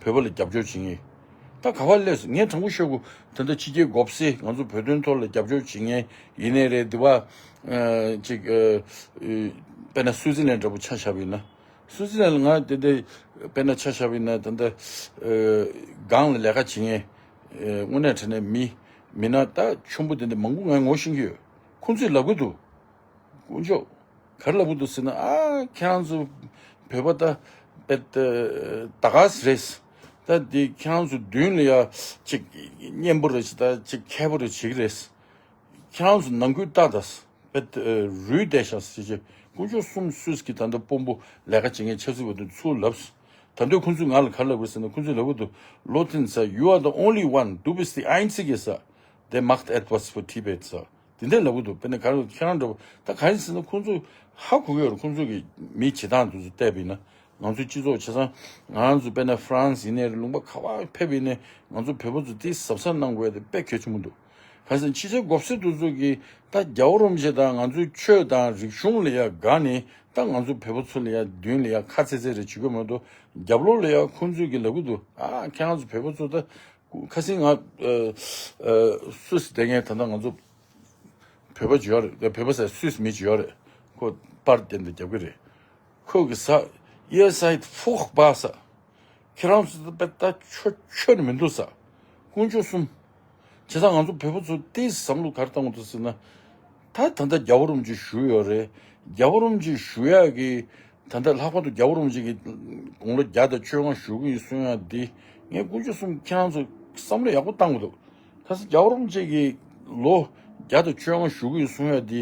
བོད་པ་ལ་རྒྱབ་སྐྱོར་བྱེད་མཁན། ད་ག་པར་སླེབས་སོང་། ངས་དྲང་པོ་ཤོད་དགོས། ད་ལྟ་ཕྱི་རྒྱལ་མགོ་སེར་ང་ཚོ་བོད་དོན་ཐོག་ལ་རྒྱབ་སྐྱོར་བྱེད་མཁན་ཡིན་ནའི་རེད། འདི་བ་ཨ་ཅིག་ཨ་ཨ་དཔེར་ན་སུའུ་ཙི་ལན་འདྲ་པོ་ཆ་བཞག་པ་ཡིན་ན། སུའུ་ཙི་ལན་ལ་ང་དེ་འདྲ་དཔེར་ན་ཆ་བཞག་པ་ཡིན་ན་ད་ལྟ་ཨ་སྒང་ལ་ལས་ཀ་བྱེད་མཁན་ཨ་དངོས་གནས་དྲང་གནས་མི་མི་སྣ་ད་ཆེན་པོ་དེ་འདྲ་མང་པོ་ངས་ངོ་ཤེས་ཀྱི་ཡོད། ཁོང་ཚོས་ལབ་གི་འདུག་དཀོན་མཆོག་ག་རེ་ལབ་གི་འདུག་ཟེར་ན། ཨ་ཁྱེད་རང་ཚོ་བོད་པ་ད་དཔེ་ད་ག་ས་རེད། ད་འདི་ཁྱེད་རང་ཚོ་མདུན་ལ་ཡ་ཅིག་སྙན་པོ་རེ་ཞིག་ད་ཅིག་མཁས་པོ་རེ་བྱེད་ཀྱི་རེད། ཁྱེད་རང་ཚོ་ནང་ཁུལ་ལྟ་ད་དཔེ་ད་རུལ་བསྡད་ཤག་ཟེར་བྱས་དཀོན་མཆོག་གསུམ་སུས་ཀྱི་ད་ལྟ་དཔོན་པོ་ལས་ཀ་བྱེད་མཁན་ཆབ་སྲིད་པ་དེ་ཚོ་ལབ། ད་དུང་ཁོང་ཚོས་ང་ལ་ག་རེ་ལབ་གི་རེད་ཟེར་ན། ཁོང་ཚོས་ལབ་གི་འདུག Lotin sir, you are the only one, du bist die einzige, sir, der macht etwas für Tibet, sir. དེ་འདྲ་ལབ་གི་འདུག་དཔེར་ན་ག་རེ་ཁྱེད་རང་འདྲ་པོ་ད་ག་རེ་ཟེར་ན། ཁོང་ཚོས་ཧ་གོ་གི་ཡོད་རེད། ཁོང་ཚོ་གི་མིའི་བྱེད་སྟངས་དེ་ཚོ་བལྟས་པ་ཡིན་ན། ང་ཚོའི་སྤྱི་ཚོགས་བྱས་ཙང་ང་རང་ཚོ་དཔེར་ན་ཧྥ་རན་སི་ཡིན་ནའི་རེད། ལུང་པ་ག་པར་ཕེབས་པ་ཡིན་ནའི་ང་ཚོ་བོད་པ་ཚོ་དེ་གཟབ་གཟབ་གནང་དགོས་ཡ་དེ་དཔེ་གལ་ཆེན་པོ་འདུག་ག་རེ་ཟེར་ན་ཕྱི་རྒྱལ་མགོ་སེར་དེ་ཚོ་གིས་ད་རྒྱལ་བ་རིན་པོ་ཆེ་དང་ང་ཚོའི་ཆོས་དང་རིག་གཞུང་ལ་ཡ་དགའ་ནས་ད་ང་ཚོ་བོད་པ་ཚོ་ལ་ཡ་མདུན་ལ་ཡ་ཁ་ཚེ་ཚེ་རེ་བྱེད་ཀྱི་མ་གཏོགས། རྒྱབ་ལོགས་ལ་ཡ་ཁོང་ཚོས་གིས་ལབ་གི་འདུག་ཨ་ཁྱེད་རང་ཚོ་བོད་པ་ཚོ་ད། ཁ་སང་ང་ཨ་ཨ་སུད་སི་བསྡད་མཁན་ད་ལྟ་ང་ཚོ་བོད་པ་ཅིག་ཡོད་རེད། བོད་པ་ཟེར་སུད་སི་མི་ཅིག་ཡོད་རེད། ཁོ་པར་དེ་འདྲ་རྒྱབ་གི་རེད། ཁོ་གིས་ཟེར། Ihr seid furchtbar, ཟེར། ཁྱེད་རང་ཚོ་དཔེ་ད་ཆོ་ཆོ་ནི་མི་འདུག་ཟེར། དཀོན་མཆོག་གསུམ། བྱས་ཙང་ང་ཚོ་བོད་པ་ཚོ་ཏོག་ཙམ་བསམ་བློ་ག་རེ་བཏང་དགོས་འདུག་ཟེར་ན། ད་ད་ལྟ་རྒྱལ་བ་རིན་པོ་ཆེ་བཞུགས་ཡོད་རེད། རྒྱལ་བ་རིན་པོ་ཆེ་བཞུགས་ཡག་གི་ད་ལྟ་ལྷག་པར་དུ་རྒྱལ་བ་རིན་པོ་ཆེ་གི་དགུང་ལོ་བརྒྱ་དང་བཅོ་ལྔ་བཞུགས་ཀྱི་ཡོད་གསུང་ཡག་འདི་ངས་དཀོན་མཆོག་གསུམ་ཁྱེད་རང་ཚོ་བསམ་བློ་ཡག་པོ་བཏང་དགོས་འདུག་ཁ་སང་རྒྱལ་བ་རིན་པོ་ཆེ་གི་ལོ་བརྒྱ་དང་བཅོ་ལྔ་བཞུགས་ཀྱི་ཡོད་གསུང་ཡག་འདི་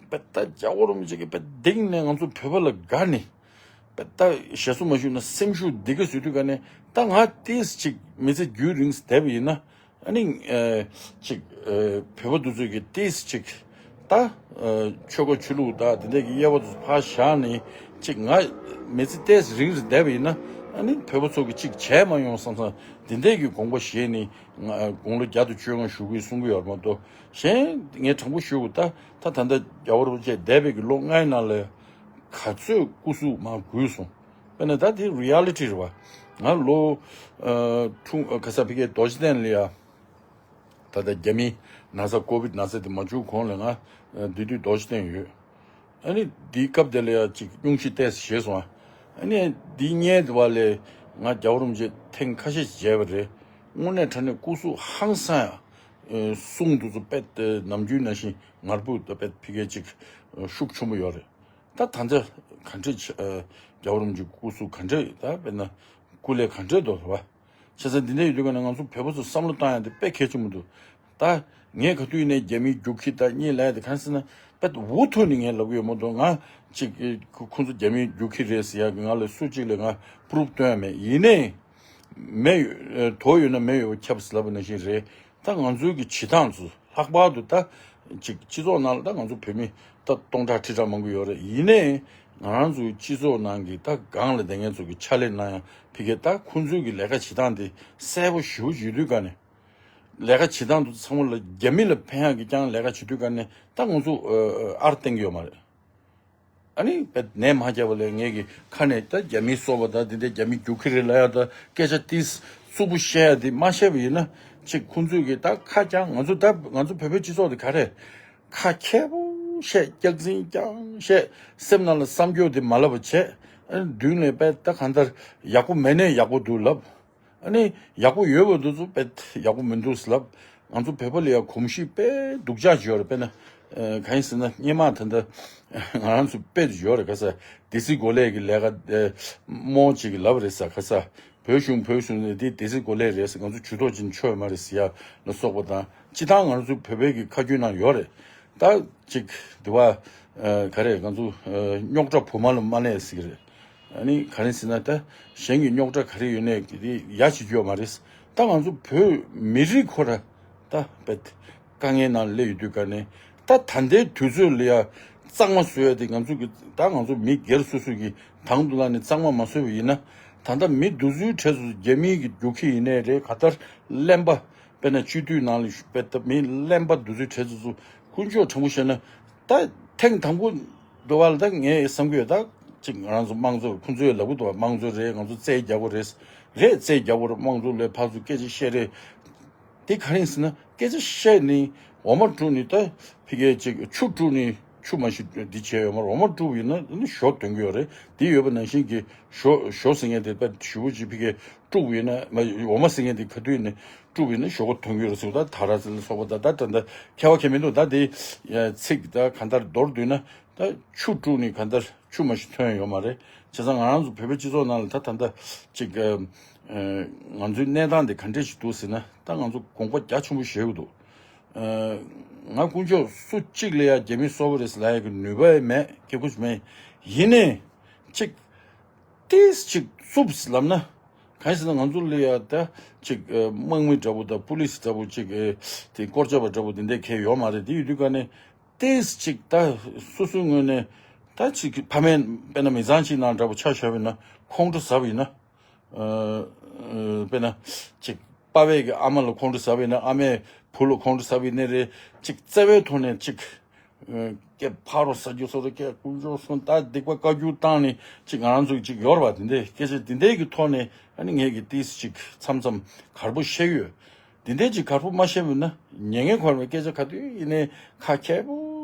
དཔེ་ད་རྒྱལ་བ་རིན་པོ་ཆེ་གི་དཔེ་གདེང་ནས་ང་ཚོ་བོད་པ་ལ་དགའ་ནས། པ་ད་ཞེ་སུ་མ་ཞུ་ན་སེམས་ཤུགས་འདི་ག་བཟོས་དུས་ག་ནས་ད་ང་ཏིས་ཅིག་མི་ཚེ་རྒྱུན་རིང་བསྡད་པ་ཡིན་ན་ཨ་ནི་ཨ་ཅིག་ཨ་བོད་པ་འདི་ཚོས་ཀྱི་ཏིས་ཅིག་ད་ཨ་ཆོལ་ཁ་ཆོས་ལུགས་ད་འདི་འདྲ་གི་དབྱེ་བ་འདི་ཚོ་ཕར་བཞག་ནས་ཅིག་ང་མི་ཚེ་ཏིས་རིང་རིང་བསྡད་པ་ཡིན་ན་ཨ་ནི་བོད་པ་ཚོ་གི་ཅིག་བྱས་མ་ཡོང་བསམ་བསམ་འདི་འདྲ་གི་དགོངས་པ་བཞེས་ནས་ང་དགུང་ལོ་བརྒྱ་དང་བཅོ་ལྔ་བཞུགས་ཀྱི་གསུང་གི་ཡོད་མ་གཏོགས་གཞན་ངས་དྲང་པོ་ཞུ་དགོས། ད་ད་ད་ལྟ་རྒྱལ་བ་རིན་པོ་ཆེ་འདས་པའི་གི་ལོ་ལྔའི་ནང་ལ། ག་ཚོད་སྐུ་གཟུགས་མར་འགུལ་སོང་། དཔེར་ན་ད་དེ་རི་ཨ་ལི་ཊི་རེད་བ། ང་ལོ་ཨ་ཁྲུང་ཁ་ས་ཕི་ཀའི་རྡོ་རྗེ་གདན་ལ་ཡ། ད་ལྟ་རྒྱ་མིའི་ན་ཚ་ཀོ་བིད་ན་ཚ་དེ་མ་བྱུང་གོང་ལ་ང་ཨ་དེ་དུས་རྡོ་རྗེ་གདན་ཡོད། ཨ་ནི་དེའི་སྐབས་དེ་ལ་ཡ་ཅིག་སྙུང་གཞི་ཏོག་ཙམ་བཞེས་སོང་ཨ། ཨ་ནི་དེའི་སྔོན་དེ་བ་ལས་ང་རྒྱལ་བ་རིན་པོ་ཆེ་ཐེངས་ཁ་ཤས་ཤིག་མཇལ་བ་རེད། དངོས་གནས་དྲང་གནས་སྐུ་གཟུགས་ཧང་སང་ཡ། ཨ་གསུང་དེ་ཚོ་དཔེ་ནམ་རྒྱུན་ནང་བཞིན་ངར་པོ་དང་དཔེ་ཕི་ཀའི་ཅིག་ཤུགས་ཆེན་པོ་ཡོད་རེད། ད་ད་ཆ་ག་འདྲས་ཆ་ཨ་རྒྱལ་བ་རིན་པོ་ཆེའི་སྐུ་གཟུགས་ག་འདྲས་ད་དཔེར་ན་སྐུ་ལས་ག་འདྲས་འདུག་བ། བྱས་ཙང་འདི་འདྲ་ཡོད་དུས་ག་ནས་ང་ཚོ་བོད་པ་ཚོ་བསམ་བློ་བཏང་ཡ་དེ་དཔེ་གལ་ཆེན་པོ་འདུག་ད་ངས་ག་དུས་ནས་རྒྱ་མིའི་རྒྱུག་ཁྱི་ད་གཉིས་ལ་ཡ་དེ་གང་ཟེར་ན་དཔེ་འུ་ཐུག་ནས་ངས་ལབ་གི་ཡོད་མ་གཏོགས་ང་ཅིག་ཁོ་ཁོ་ཚོ་རྒྱ་མིའི་རྒྱུག་ཁྱི་རེད་ཟེར་ཡ་གི་ང་ལ་སུ་གཅིག་ལ་ང་པུ་རུབ་སྟོན་ཡ་མེད། ཡིན་ནའི་མེ་ཡོད་དོ་ཡོད་ན་མེ་ཡོད་པ་ཁྱབ་ཟེར་ལབ་པ་ནང་བཞིན་རེད། ད་ང་ཚོའི་གི་བྱེད་སྟངས་ཚོ་ལྷག་པར་དུ་ད་ཅིག་སྤྱི་ཚོགས་ནང་ལ་ད་ང་ཚོ་བོད་མི་ད་སྟོང་ཕྲག་ཁྲི་ཕྲག་མང་པོ་ཡོད་རེད། ཡིན་ནའི་ང་རང་ཚོའི་སྤྱི་ཚོགས་ནང་གི་ད་སྒང་ལ་བསྡད་མཁན་ཚོ་གི་ཕྱག་ལས་གནང་ཡ་ཕི་གེ་ད་ཁོང་ཚོའི་གི་ལས་ཀ་བྱེད་སྟངས་དེ་གསལ་པོ་ཞེ་པོ་ཅིག་ཡོད་དུས་ག་ནས་ལས་ཀ་བྱེད་སྟངས་དེ་ཚང་མ་ལ་རྒྱ་མི་ལ་ཕན་ཡ་གི་རྐྱང་ལས་ཀ་བྱེད་དུས་ག་ནས་ད་ང་ཚོ་ཨར་བསྟན་གི་ཡོད་མ་རེད། ཨ་ནི་བེད་ནས་མ་རྒྱབ་པ་ལས་ངས་ཀྱི་ཁ་ནས་ད་རྒྱ་མིའི་སོ་པ་ད་འདི་འདྲ་རྒྱ་མི་རྒྱུག་ཁྱི་རེད་ལབ་ཡ་ད་སྐད་ཆ་ཏིས་རྩུབ་པོ་བཤད་ཡ་དེ་མ་བཤད་པ་ཡིན་ན་ཅིག་ཁོང་ཚོས་ཀྱི་ད་ཁ་རྐྱང་ང་ཚོ་ད་ང་ཚོ་བོད་པའི་སྤྱི་ཚོགས་དེ་ག་རེད། ཁ་མཁས་པོ་བཤད་སྐྱག་རྫུན་རྐྱང་བཤད་སེམས་ནང་ལ་བསམ་སྐྱོ་དེ་མ་ལབ་པ་བྱས་ཨ་ནི་མདུན་ལས་བེད་ད་གང་ལྟར་ཡག་པོ་མེད་ནས་ཡག་པོ་འདུག་ལབ། ཨ་ནི་ཡག་པོ་ཡོད་པ་འདུག་ཚོ་དཔེ་ཡག་པོ་མི་འདུག་ཟེར་ལབ། ང་ཚོ་བོད་པ་ལ་ཡང་གོམས་གཤིས་དཔེ་སྡུག་ཅག་ཅིག་ཡོད་རེད། དཔེར་ན་ཨ་གང་ཡིན་ཟེར་ན་སྔོན་མ་ད་ལྟ་ང་རང་ཚོ་དཔེ་ཡོད་རེད། ཁ་ས་སྡེ་སྲིད་འགོ་ལས་ཀྱི་ལས་ཀ་ཨ་རྨོ་ཅིག་གིས་ལབ་རེད་ས། ཁ་ས་བོད་གཞུང་བོད་གཞུང་ནས་འདི་སྡེ་སྲིད་འགོ་ལས་རེད་ཟེར། ང་ཚོ་ཇུས་གཏོགས་ཅིག་ཆོད་མ་རེད་ཟེར་ཡ་ལ་སོགས་པ་དང་སྤྱི་བཏང་ང་རང་ཚོ་བོད་པའི་གི་ཁ་རྒྱུན་ནང་ཡོད་རེད། ད་ཅིག་དེ་བ་ཨ་ག་རེ་ང་ཚོ་ཨ་རྙོག་དྲ་བུ་མ་ལ་མ་གནས་ཟེར་གི་རེད། ཨ་ནི་ག་རེ་ཟེར་ན་ད་གཞན་གྱི་རྙོག་དྲ་ག་རེ་ཡོད་ནའི་དེ་ཡ་བྱེད་རྒྱུ་ཡོད་མ་རེད། ད་ང་ཚོ་བོད་མི་རིགས་ཁོ་ར་ད་དཔེ་དཀའ་ངལ་ནང་སླེབས་ཡོད་དུས་ག་ནས་ད་ད་ལྟའི་དུས་ཚོད་ལ་ཡ་གཙང་མ་བཟོ་ཡ་དེ་ང་ཚོ་གི་ད་ང་ཚོ་མི་སྒེར་སོ་སོ་གི་དང་དུ་ལ་ནས་གཙང་མ་མ་བཟོས་པ་ཡིན་ན་ད་ལྟ་མི་འདི་ཚོའི་གྲས་སུ་རྒྱ་མིའི་གི་རྒྱུག་ཁྱི་ཡིན་ནའི་རེད། ག་ལྟར་གླེན་པ་དཔེར་ན་སྤྱི་འཐུས་ནང་ལ་དཔེ་ད་མི་གླེན་པ་འདི་ཚོའི་གྲས་སུ་དཀོན་མཆོག་དྲང་པོ་བཤད་ན་ད་ཐེངས་དང་པོ་འདི་བ་ལ་ད་ངས་བསམ་གི་ཡོད། ད་ཅིག་ང་རང་ཚོ་དམངས་གཙོ་ཁོང་ཚོས་ལབ་གི་འདུག་བ། དམངས་གཙོ་རེད། ང་ཚོ་རྩོད་རྒྱག་གི་རེད། རེད་རྩོད་རྒྱག་གི་རེད། དམངས་གཙོ་ལས་ཕར་ཚུར་སྐད་ཆ་བཤད་རེད། དེ་ག་རེ་ཡིན་ཟེར་ན་སྐད་ཆ་བཤད་ནི་འོ་མ་བཀྲུ་ནི་ད་ཕི་གའི་ཅིག་ཆུ་བཀྲུ་ནི་ཆུ་མ་ཞིག་འདི་བྱས་ཡོད་མ་རེད། འོ་མ་བཀྲུ་བ་ཡིན་ན་ནི་ཞོ་དོན་གི་ཡོད་རེད། དེ་ཡོད་པ་ནང་བཞིན་གྱི་ཞོ་ཞོ་ཟེར་མཁན་དེ་ད་ཞུ་བ་ཅིག་ཕི་གའི་དཀྲུག་ཡིན་ན་མ་འོ་མ་ཟེར་མཁན་དེ་ག་དུས་ནས་དཀྲུག་ཡིན་ན་ཞོགས་པ་ཐོན་གྱི་རེད་ཟེར། ད་ད་ར་ཟེར་ལ་སོགས་པ་ད་ད་ད་ད་ཁྱད་པར་གང་མི་འདུག་ད་དེ་ཚིག་ད་གང་ལྟར་མདོར་བསྡུས་ན་ད་ཆུ་དཀྲུག་ནི་གང་ལྟར་ཆུ་མ་ཞིག་ཐོན་ཡོད་མ་རེད། བྱས་ཙང་ང་རང་ཚོ་བོད་པའི་སྤྱི་ཚོགས་ནང་ལ་ད་ད་ད་ཅིག་ང་ཚོའི་གནས་སྟངས་དེ་ག་འདྲས་ཞིག་འདུག་ཟེར་ན་ད་ང་ཚོ་དགོངས་པ་རྒྱ་ཆེན་པོ་བཞེས་ཀྱི་འདུག་ང་དཀོན་མཆོག་སུ་གཅིག་ལ་ཡ་རྒྱ་མི་སོ་པ་རེད་ཟེར་ལབ་ཡ་གི་ནུས་པ་མེད། སྐྱེ་དགུ་མེད། ཡིན་ནའི་ཅིག་ཏིས་ཅིག་རྩུབ་ལབ་ན། གང་ཡིན་ཟེར་ན་ང་ཚོ་ལ་ཡ་ད་ཅིག་ཨ་དམག་མི་འདྲ་པོ་དང་པུ་ལིས་འདྲ་པོ་ཅིག་ཨ་དེ་སྐོར་སྐྱོད་པ་འདྲ་པོ་དེ་འདྲ་གང་ཡང་ཡོད་མ་རེད། དེ་ཡོད་དུས་ག་ནས་ཏིས་ཅིག་ད་སོ་སོའི་ངོས་ནས་ད་ཅིག་ཕ་མས་དཔེར་ན་མི་ཚང་ཅིག་ནང་འདྲ་པོ་ཆ་བཞག་པ་ཡིན་ན་ཁོང་ཁྲོ་ཟ་བ་ཡིན་ན། ཨ་ཨ་དཔེར་ན་ཅིག་པ་ཕས་ཀྱི་ཨ་མ་ལ་ཁོང་ཁྲོ་ཟ་བ་ཡིན་ན། ཨ་མས་བུ་ལ་ཁོང་ཁྲོ་ཟ་བ་ཡིན་ན་རེད། ཅིག་བརྩེ་བའི་ཐོག་ནས་ཅིག་ཨ་སྐད་ཕ་རོ་ཟ་རྒྱུ་སོགས་རེད། སྐད་དཀོན་མཆོག་གསུམ་ད་སྡིག་པ་བཀའ་བཀྱོན་བཏང་ནས་ཅིག་ང་རང་ཚོ་ཅིག་ཡོད་རེད་བ། དེ་འདྲའི་སྐད་ཆ་དེ་འདྲའི་གི་ཐོག་ནས་ཨ་ནི་ངས་ཀྱི་ཏིས་ཅིག་མཚམས་མཚམས་གར་པོ་བཤད་ཀྱི་ཡོད། དེ་འདྲའི་ཅིག་གར་པོ་མ་བཤད་པ་ན་ཉན་མཁན་ཁོ་རང་སྐད་ཆ་ག་དུས་ཡིན་ནའི་ཁ་མཁས་པོ་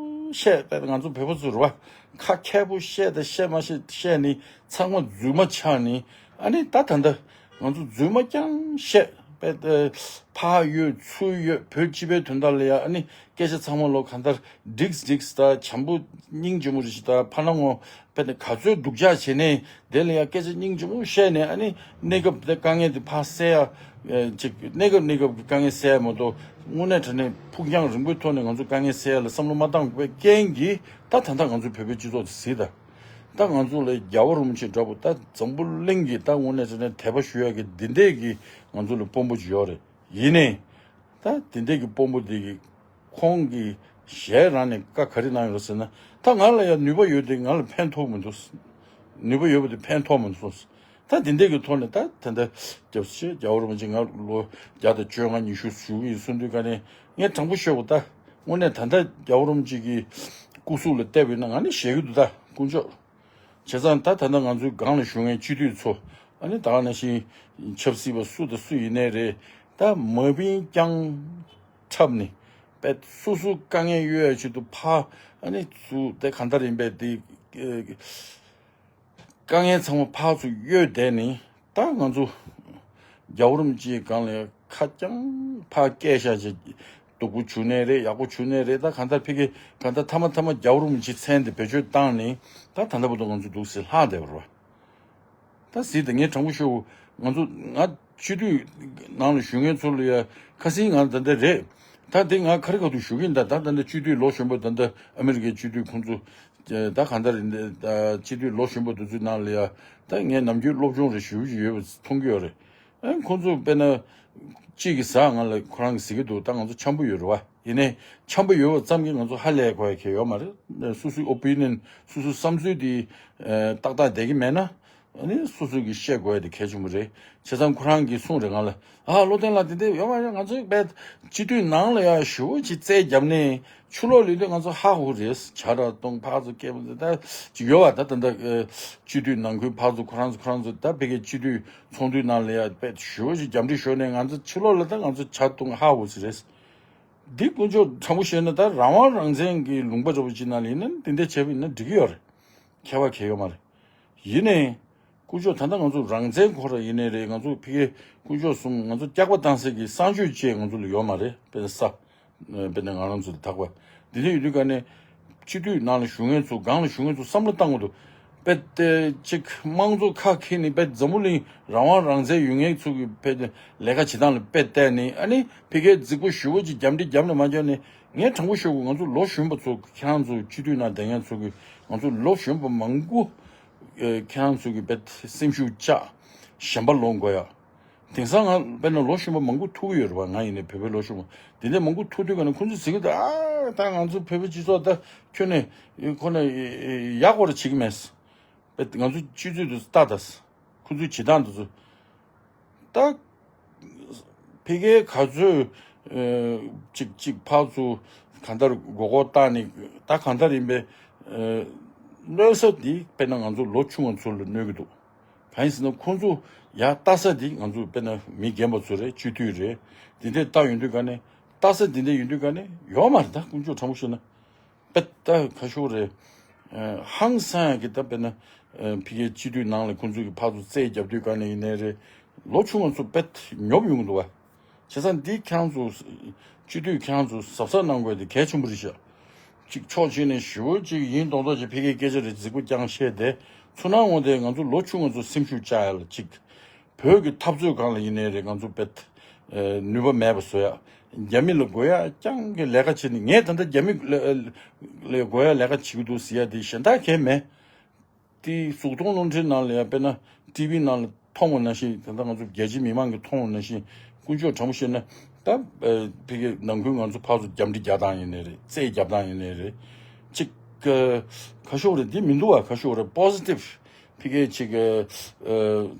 བཤད། ད་ང་ཚོ་བོད་པ་ཚོ་རེད་བ། ཁ་མཁས་པོ་བཤད་དང་བཤད་མ་བཤད་བཤད་ནི་ཚང་མ་རྫུན་མ་ཆགས་ནི། ཨ་ནི་ད་ད་ལྟ་ང་ཚོ་རྫུན་མ་རྐྱང་བཤད། པས་ཕར་ཡོད་ཚུར་ཡོད་བོད་སྤྱི་པའི་དོན་དག་ལ་ཡ་ཨ་ནི་སྐད་ཆ་ཚང་མ་ལོ་གང་ལྟར་འགྲིགས་འགྲིགས་ད་བྱམས་པོ་སྙིང་རྗེ་མོ་རེ་ཞིག་ད་ཕ་ན་ངོ་དཔེ་ནི་ག་ཚོད་སྡུག་ཅག་བྱས་ནས་དེ་ལ་ཡང་སྐད་ཆ་སྙིང་རྗེ་མོ་བཤད་ནས་ཨ་ནི་གནས་སྐབས་དེ་དཀའ་ངལ་དེ་ཕར་སེལ་ཡ་ཅིག་གནས་སྐབས་གནས་སྐབས་ཀྱི་དཀའ་ངལ་སེལ་ཡ་མ་གཏོགས་དངོས་གནས་དྲང་གནས་ཕུགས་རྒྱང་རིང་པོའི་ཐོག་ནས་ང་ཚོ་དཀའ་ངལ་སེལ་ཡ་ལ་བསམ་བློ་མ་བཏང་བའི་རྐྱེན་གྱིས་ད་ད་ལྟ་ང་ཚོ་བོད་པའི་སྤྱི་ཚོགས་དེ་གཟིགས་ད། ད་ང་ཚོ་ལ་རྒྱལ་བ་རིན་པོ་ཆེ་འདྲ་པོ་ད་འཛམ་བུ་གླིང་གི་ད་དངོས་གནས་དྲང་གནས་དད་པ་ཞུ་ཡ་གི་འདི་འདྲས་ཀྱི་ང་ཚོ་ལ་དཔོན་པོ་ཅིག་ཡོད་རེད། ཡིན་ནའི། ད་དེ་འདྲས་ཀྱི་དཔོན་པོ་དེ་གི་ཁོང་གི་ཞལ་རང་ནས་བཀའ་ག་རེ་གནང་ཡོད་རེད་ཟེར་ན། ད་ང་ལ་ཡང་ནུས་པ་ཡོད་དེ་ང་ལ་ཕན་ཐོགས་མི་འདུག་ནུས་པ་ཡོད་པ་དེ་ཕན་ཐོགས་མི་འདུག་ད་དེ་འདྲས་ཀྱི་ཐོག་ནས་ད་ད་ལྟ་རྒྱབ་ཆེ་རྒྱལ་བ་རིན་པོ་ཆེ་ང་ལོ་བརྒྱ་དང་བཅོ་ལྔ་ཉི་ཤུ་བཞུགས་ཡིན་གསུང་དུས་ག་ནས་ངས་དྲང་པོ་ཤོད་དགོས། ད་དངོས་གནས་ད་ལྟ་རྒྱལ་བ་རིན་པོ་ཆེ་གི་སྐུ་གཟུགས་ལ་བལྟས་པ་ཡིན་ན་ང་ནི་ཞེད་ཀྱི་འདུག་ད་དཀོན་མཆོག་བྱས་ཙང་ད་ད་ལྟ་ང་ཚོའི་སྒང་ལ་བཞུགས་མཁན་སྤྱི་འཐུས་ཚོ་ཨ་ནི་ད་ག་ནང་བཞིན་ཆབ་སྲིད་པ་སུ་དང་སུ་ཡིན་ནའི་རེད། ད་མ་བིན་རྐྱང་འཁྲབ་ནས་པས་སོ་སོ་དཀའ་ངལ་གཡོལ་ཡ་ཆེད་དུ་ཕ་ཨ་ནི་ཚུ་དེ་གང་ལྟར་ཡིན་པས་དེ་དཀའ་ངལ་ཚང་མ་ཕར་ཚུར་གཡོལ་བསྡད་ནས་ད་ང་ཚོ་རྒྱལ་བ་རིན་པོ་ཆེའི་སྒང་ལ་ཁ་རྐྱང་ཕར་བཀལ་བཞག་བྱས་སྡུག་པོ་བྱུང་ནའི་རེད། ཡག་པོ་བྱུང་ནའི་རེད། ད་གང་ལྟར་ཕ་གི་གང་ལྟར་མཐའ་མ་མཐའ་མ་རྒྱལ་བ་རིན་པོ་ཆེའི་མཚན་དེ་བེད་སྤྱོད་བཏང་ནས་ད་ད་ལྟ་བར་དུ་ང་ཚོ་འདུག་སེ་ལྷག་བསྡད་པ་རེད་བ། ད་གཟིགས་དང་ངས་དྲང་པོ་ཤོད། ང་ཚོ་ང་སྤྱི་འཐུས་ནང་ལ་བཞུགས་མཁན་ཚོ་ལ་ཡ་ཁ་སང་ང་ད་ལྟ་རེད། ད་དེ་ང་ག་རེ་ག་ཏུ་བཞུགས་ཀྱིན་ད་ད་ད་ལྟ་སྤྱི་འཐུས་ལོ་གཞོན་པ་ད་ལྟ་ཨ་མི་རི་ཀའི་སྤྱི་འཐུས་ཁོང་ཚོ་ད་གང་ལྟར་ཡིན་ད་སྤྱི་འཐུས་ལོ་གཞོན་པ་དེ་ཚོའི་ནང་ལ་ཡ་ད་ངས་ནམ་རྒྱུན་སློབ་སྦྱོང་རེ་ཞུ་ཞུ་ཡོད་པ་མཐོང་གི་ཡོད་རེད། ཨ་ཁོང་ཚོ་དཔེར་ན་གཅིག་གིས་ཟ་ང་ལ་ཁོ་རང་གིས་ཟེར་གྱི་འདུག་ད་ང་ཚོ་འཆམ་པོ་ཡོད་རེད་བ། ཡིན་ནའི་འཆམ་པོ་ཡོད་པ་ཙམ་གྱིས་ང་ཚོ་ཧ་ལས་དགོས་ཡ་གལ་ཡོད་མ་རེད། སོ་སོའི་ཨོ་པི་ནི་ཡན་སོ་སོའི་བསམ་ཚུལ་དེ་ཏག་ཏག་བསྡད་ཀྱི་མེད་ན། ཨ་ནི་སོ་སོ་གིས་བཤད་དགོས་ཡ་དེ་གལ་ཆེན་པོ་རེད། བྱས་ཙང་ཁོ་རང་གིས་གསུངས་རེད་ང་ལ། ཨ་བློ་བརྟན་ལགས་དེ་འདྲ་ཡོད་མ་རེད། ང་ཚོའི་བས་སྤྱི་འཐུས་ནང་ལ་ཡ་ཞུ་བོ་ཅིག་རྩལ་བརྒྱབ་ནས་ཕྱི་ལོགས་ལ་ཡོད་དུས་ང་ཚོ་ཧ་ཧུ་རེད། བྱ་ར་གཏོང་ཕར་ཚུར་སྐད་མ་ད་ཅིག་ཡོད་བ། ད་ད་ད་སྤྱི་འཐུས་ནང་ཁུལ་ཕར་ཚུར་ཁོ་རང་ཚོ་ཁོ་རང་ཚོ་ད་ཕ་གིའི་སྤྱི་འཐུས་ཚོགས་འདུའི་ནང་ལ་ཡ་བས་ཞུ་བོ་ཅིག་རྒྱབ་འདྲི་ཞུ་ནས་ང་ཚོ་ཕྱི་ལོགས་ལ་ད་ང་ཚོ་བྱ་གཏོང་ཧ་ཧུ་ཅིག་རེད། འདི་དཀོན་མཆོག་དྲང་པོ་བཤད་ན་ད་རང་དབང་རང་བཙན་གྱི་ལུང་པ་འདྲ་པོ་ཅིག་ནང་ལ་ཡིན་ན་འདི་འདྲ་བྱས་པ་ཡིན་ན་འགྲིག་གི་ཡོད་རེད། ཁྱད་པར་གང་ཡང་ཡོད་མ་རེད། ཡིན་ནའི། དཀོན་མཆོག་ད་ལྟ་ང་ཚོ་རང་བཙན་ཁོ་ར་ཡིན་ནའི་རེད། ང་ཚོ་ཕ་གི་དཀོན་མཆོག་གསུམ་ང་ཚོ་སྐྱག་པ་བཏང་སའི་གི་གསང་སྤྱོད་ཅིག་ང་ཚོ་ལ་ཡོད་མ་རེད། དཔེར་ན་ས། དཔེར་ན་ང་རང་ཚོ་ལ་དག་པ། འདི་འདྲ་ཡོད་དུས་ག་ནས་སྤྱི་འཐུས་ནང་ལ་བཞུགས་མཁན་ཚོ་སྒང་ལ་བཞུགས་མཁན་ཚོ་བསམ་བློ་བཏང་དགོས་འདུག་དཔེ་དེ་གཅིག་དམངས་གཙོ་ཁ་འཁྱེར་ནས་དཔེ་འཛམ་བུ་གླིང་རང་དབང་རང་བཙན་ཡོད་མཁན་ཚོ་གི་དཔེ་ལས་ཀ་བྱེད་སྟངས་ལ་དཔེ་བལྟས་ནས་ཨ་ནི་ཕ་གིའི་རྫིག་པོ་ཞུ་བོ་ཅིག་རྒྱབ་འདྲི་རྒྱབ་ནས་མ་རྒྱབ་ནས་ངས་དྲང་པོ་ཤོད་དགོས། ང་ཚོ་ལོ་གཞོན་པ་ཚོ་ཁྱེད་རང་ཚོ་སྤྱི་འཐུས་ནང་བསྡད་མཁན་ཚོ་གི་ང་ཚོ་ལོ་གཞོན་པ་མང་པོ་ཁྱེད་རང་ཚོ་གི་དཔེ་སེམས་ཤུགས་བཅག་གཞན་པ་ལོག་དགོས་ཡ། དེང་སང་ང་དཔེར་ན་ལོ་གཞོན་པ་མང་པོ་ཐུག་གི་ཡོད་རེད་བ། ང་ཡིན་ནའི་བོད་པའི་ལོ་གཞོན་པ་དེ་འདྲ་མང་པོ་ཐུག་དུས་ག་ནས་ཁོང་ཚོས་ཟེར་གི་འདུག་ཨ་ད་ང་ཚོ་བོད་པའི་སྤྱི་ཚོགས་ད་ཁྱོན་ནས་ཁོ་ན་ཡག་པོ་རེ་བྱེད་ཀྱི་མེད། དཔེ་ང་ཚོ་སྤྱི་འཐུས་དུ་ལྟ་ད་ཁོང་ཚོའི་བྱེད་སྟངས་དེ་ཚོ་ད་ཕ་གིའི་ག་ཚོད་ཅིག་ཅིག་ཕར་ཚུར་གང་ལྟར་མགོ་སྐོར་བཏང་ནས་ད་གང་ལྟར་ཡིན་པའི་གནོད་ས་འདི་དཔེར་ན་ང་ཚོ་ལོ་ཆུང་བ་ཚོ་ལ་གནོད་ཀྱི་འདུག་གང་ཡིན་ཟེར་ན་ཁོང་ཚོ་ཡར་ལྟ་ས་འདི་ང་ཚོ་དཔེར་ན་མི་རྒན་པ་ཚོ་རེད། སྤྱི་འཐུས་རེད། འདི་འདྲས་ལྟ་ཡོང་དུས་ག་ནས་ལྟ་ས་འདི་འདྲས་ཡོང་དུས་ག་ནས་ཡོད་མ་རེད། ད་དཀོན་མཆོག་དྲང་པོ་ཤོད་ན་དཔེ་ད་ཁ་ཤོར་རེད། ཧང་སང་ཡག་གི་ད་དཔེར་ན་ཕ་གིའི་སྤྱི་འཐུས་ནང་ལ་ཁོང་ཚོ་གི་ཕར་ཚུར་རྩོད་རྒྱབ་དུས་ག་ནས་ཡིན་ནའི་རེད། ལོ་ཆུང་བ་ཚོ་དཔེ་ཉོབ་ཡོང་གི་འདུག་བ། བྱས་ཙང་འདི་ཁྱེད་རང་ཚོ་སྤྱི་འཐུས་ཁྱེད་རང་ཚོ་གཟབ་གཟབ་གནང་དགོས་དེ་གལ་ཆེན་པོ་རེད་ཤག་གཅིག་ཕྱོགས་གཅིག་ནས་ཞུ་གཅིག་ཡིན་མདོག་མདོག་ཅིག་ཕ་གིའི་སྐད་ཆ་རེ་རྫིག་པོ་རྐྱང་བཤད་དེ་ཚུར་སྣང་འོང་དེ་ང་ཚོ་ལོ་ཆུང་ང་ཚོ་སེམས་ཤུགས་བཅག་ཡ་ལ་གཅིག་བོད་ཀྱི་འཐབ་རྩོད་སྒང་ལ་ཡིན་ནའི་རེད། ང་ཚོ་དཔེ་ནུས་པ་མེད་པ་བཟོ་ཡ། རྒྱ་མི་ལ་དགོས་ཡ་རྐྱང་གི་ལས་ཀ་བྱེད་ནི་ངས་ད་ལྟ་རྒྱ་མི་ལ་དགོས་ཡ་ལས་ཀ་བྱེད་ཀྱི་འདུག་ཟེར་ཡ་དེ་གཞན་དག་གས་མེད། དེ་གཟུགས་མཐོང་རླུང་འཕྲིན་ནང་ལ་ཡང་དཔེར་ན་ཊི་ཝི་ནང་ལ་མཐོང་བ་ནང་བཞིན་ད་ལྟ་ང་ཚོ་རྒྱལ་སྤྱིའི་མི་མང་གིས་མཐོང་བ་ནང་བཞིན་དཀོན་མཆོག་དྲང་པོ་བཤད་ན་ད་ཕ་གི་ནང་ཁུལ་ང་ཚོ་ཕར་ཚུར་རྒྱབ་འདྲི་རྒྱག་སྟངས་ཡིན་ནའི་རེད། རྩོད་རྒྱག་སྟངས་ཡིན་ནའི་རེད། གཅིག་ཁ་ཤོག་རེད། འདི་མི་འདུག་བ། ཁ་ཤོག་རེད། པོ་སི་ཊིབ་ཕ་གི་གཅིག་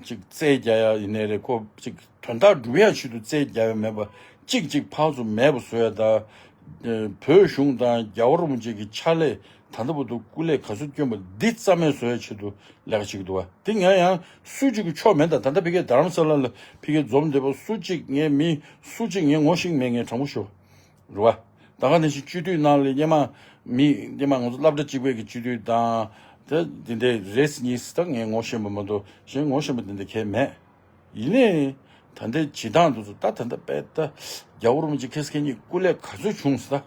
གཅིག་རྩོད་རྒྱག་ཡ་ཡིན་ནའི་རེད། ཁོ་གཅིག་དོན་དག་སྒྲུབ་ཡ་ཆེད་དུ་རྩོད་རྒྱག་ཡ་མེད་པ། གཅིག་གཅིག་ཕར་ཚུར་མེད་པ་བཟོ་ཡ་དང་། བོད་གཞུང་དང་རྒྱལ་བ་རིན་པོ་ཆེ་གི་ཕྱག་ལས་ད་ལྟ་བར་དུ་སྐུ་ལས་ག་ཚོད་བསྐྱོན་པ་འདི་རྩ་མེད་བཟོ་ཡ་ཆེད་དུ་ལས་ཀ་བྱེད་ཀྱི་འདུག་བ། འདི་ང་ཡང་སུ་གཅིག་གི་ཕྱོགས་མེད། ད་ད་ལྟ་ཕ་གིའི་རྡ་རམ་ས་ལ་ལ་ཕ་གིའི་འཛོམས་བསྡད་པ་སུ་གཅིག་ངས་མི་སུ་གཅིག་ངས་ངོ་ཤེས་མེད། ངས་དྲང་པོ་ཤོད་རེད་བ། ད་ག་ནང་བཞིན་སྤྱི་འཐུས་ནང་ལ་སྔོན་མ་མི་སྔོན་མ་ང་ཚོ་སློབ་གྲྭ་གཅིག་པའི་གི་སྤྱི་འཐུས་དང་ད་འདི་འདྲའི་རེས་གཉིས་ད་ངས་ངོ་ཤེས་པ་མ་གཏོགས་གཞན་ངོ་ཤེས་པ་འདི་འདྲ་གས་མེད། ཡིན་ནའི་ ད་ལྟའི་བྱེད་སྟངས་དེ་ཚོ་ད་ད་ལྟ་དཔེ་ད་རྒྱལ་བ་རིན་པོ་ཆེ་ཁ་སང་གཉིས་སྐུ་ལས་ག་ཚོད་བྱུང་ཟེར་ད།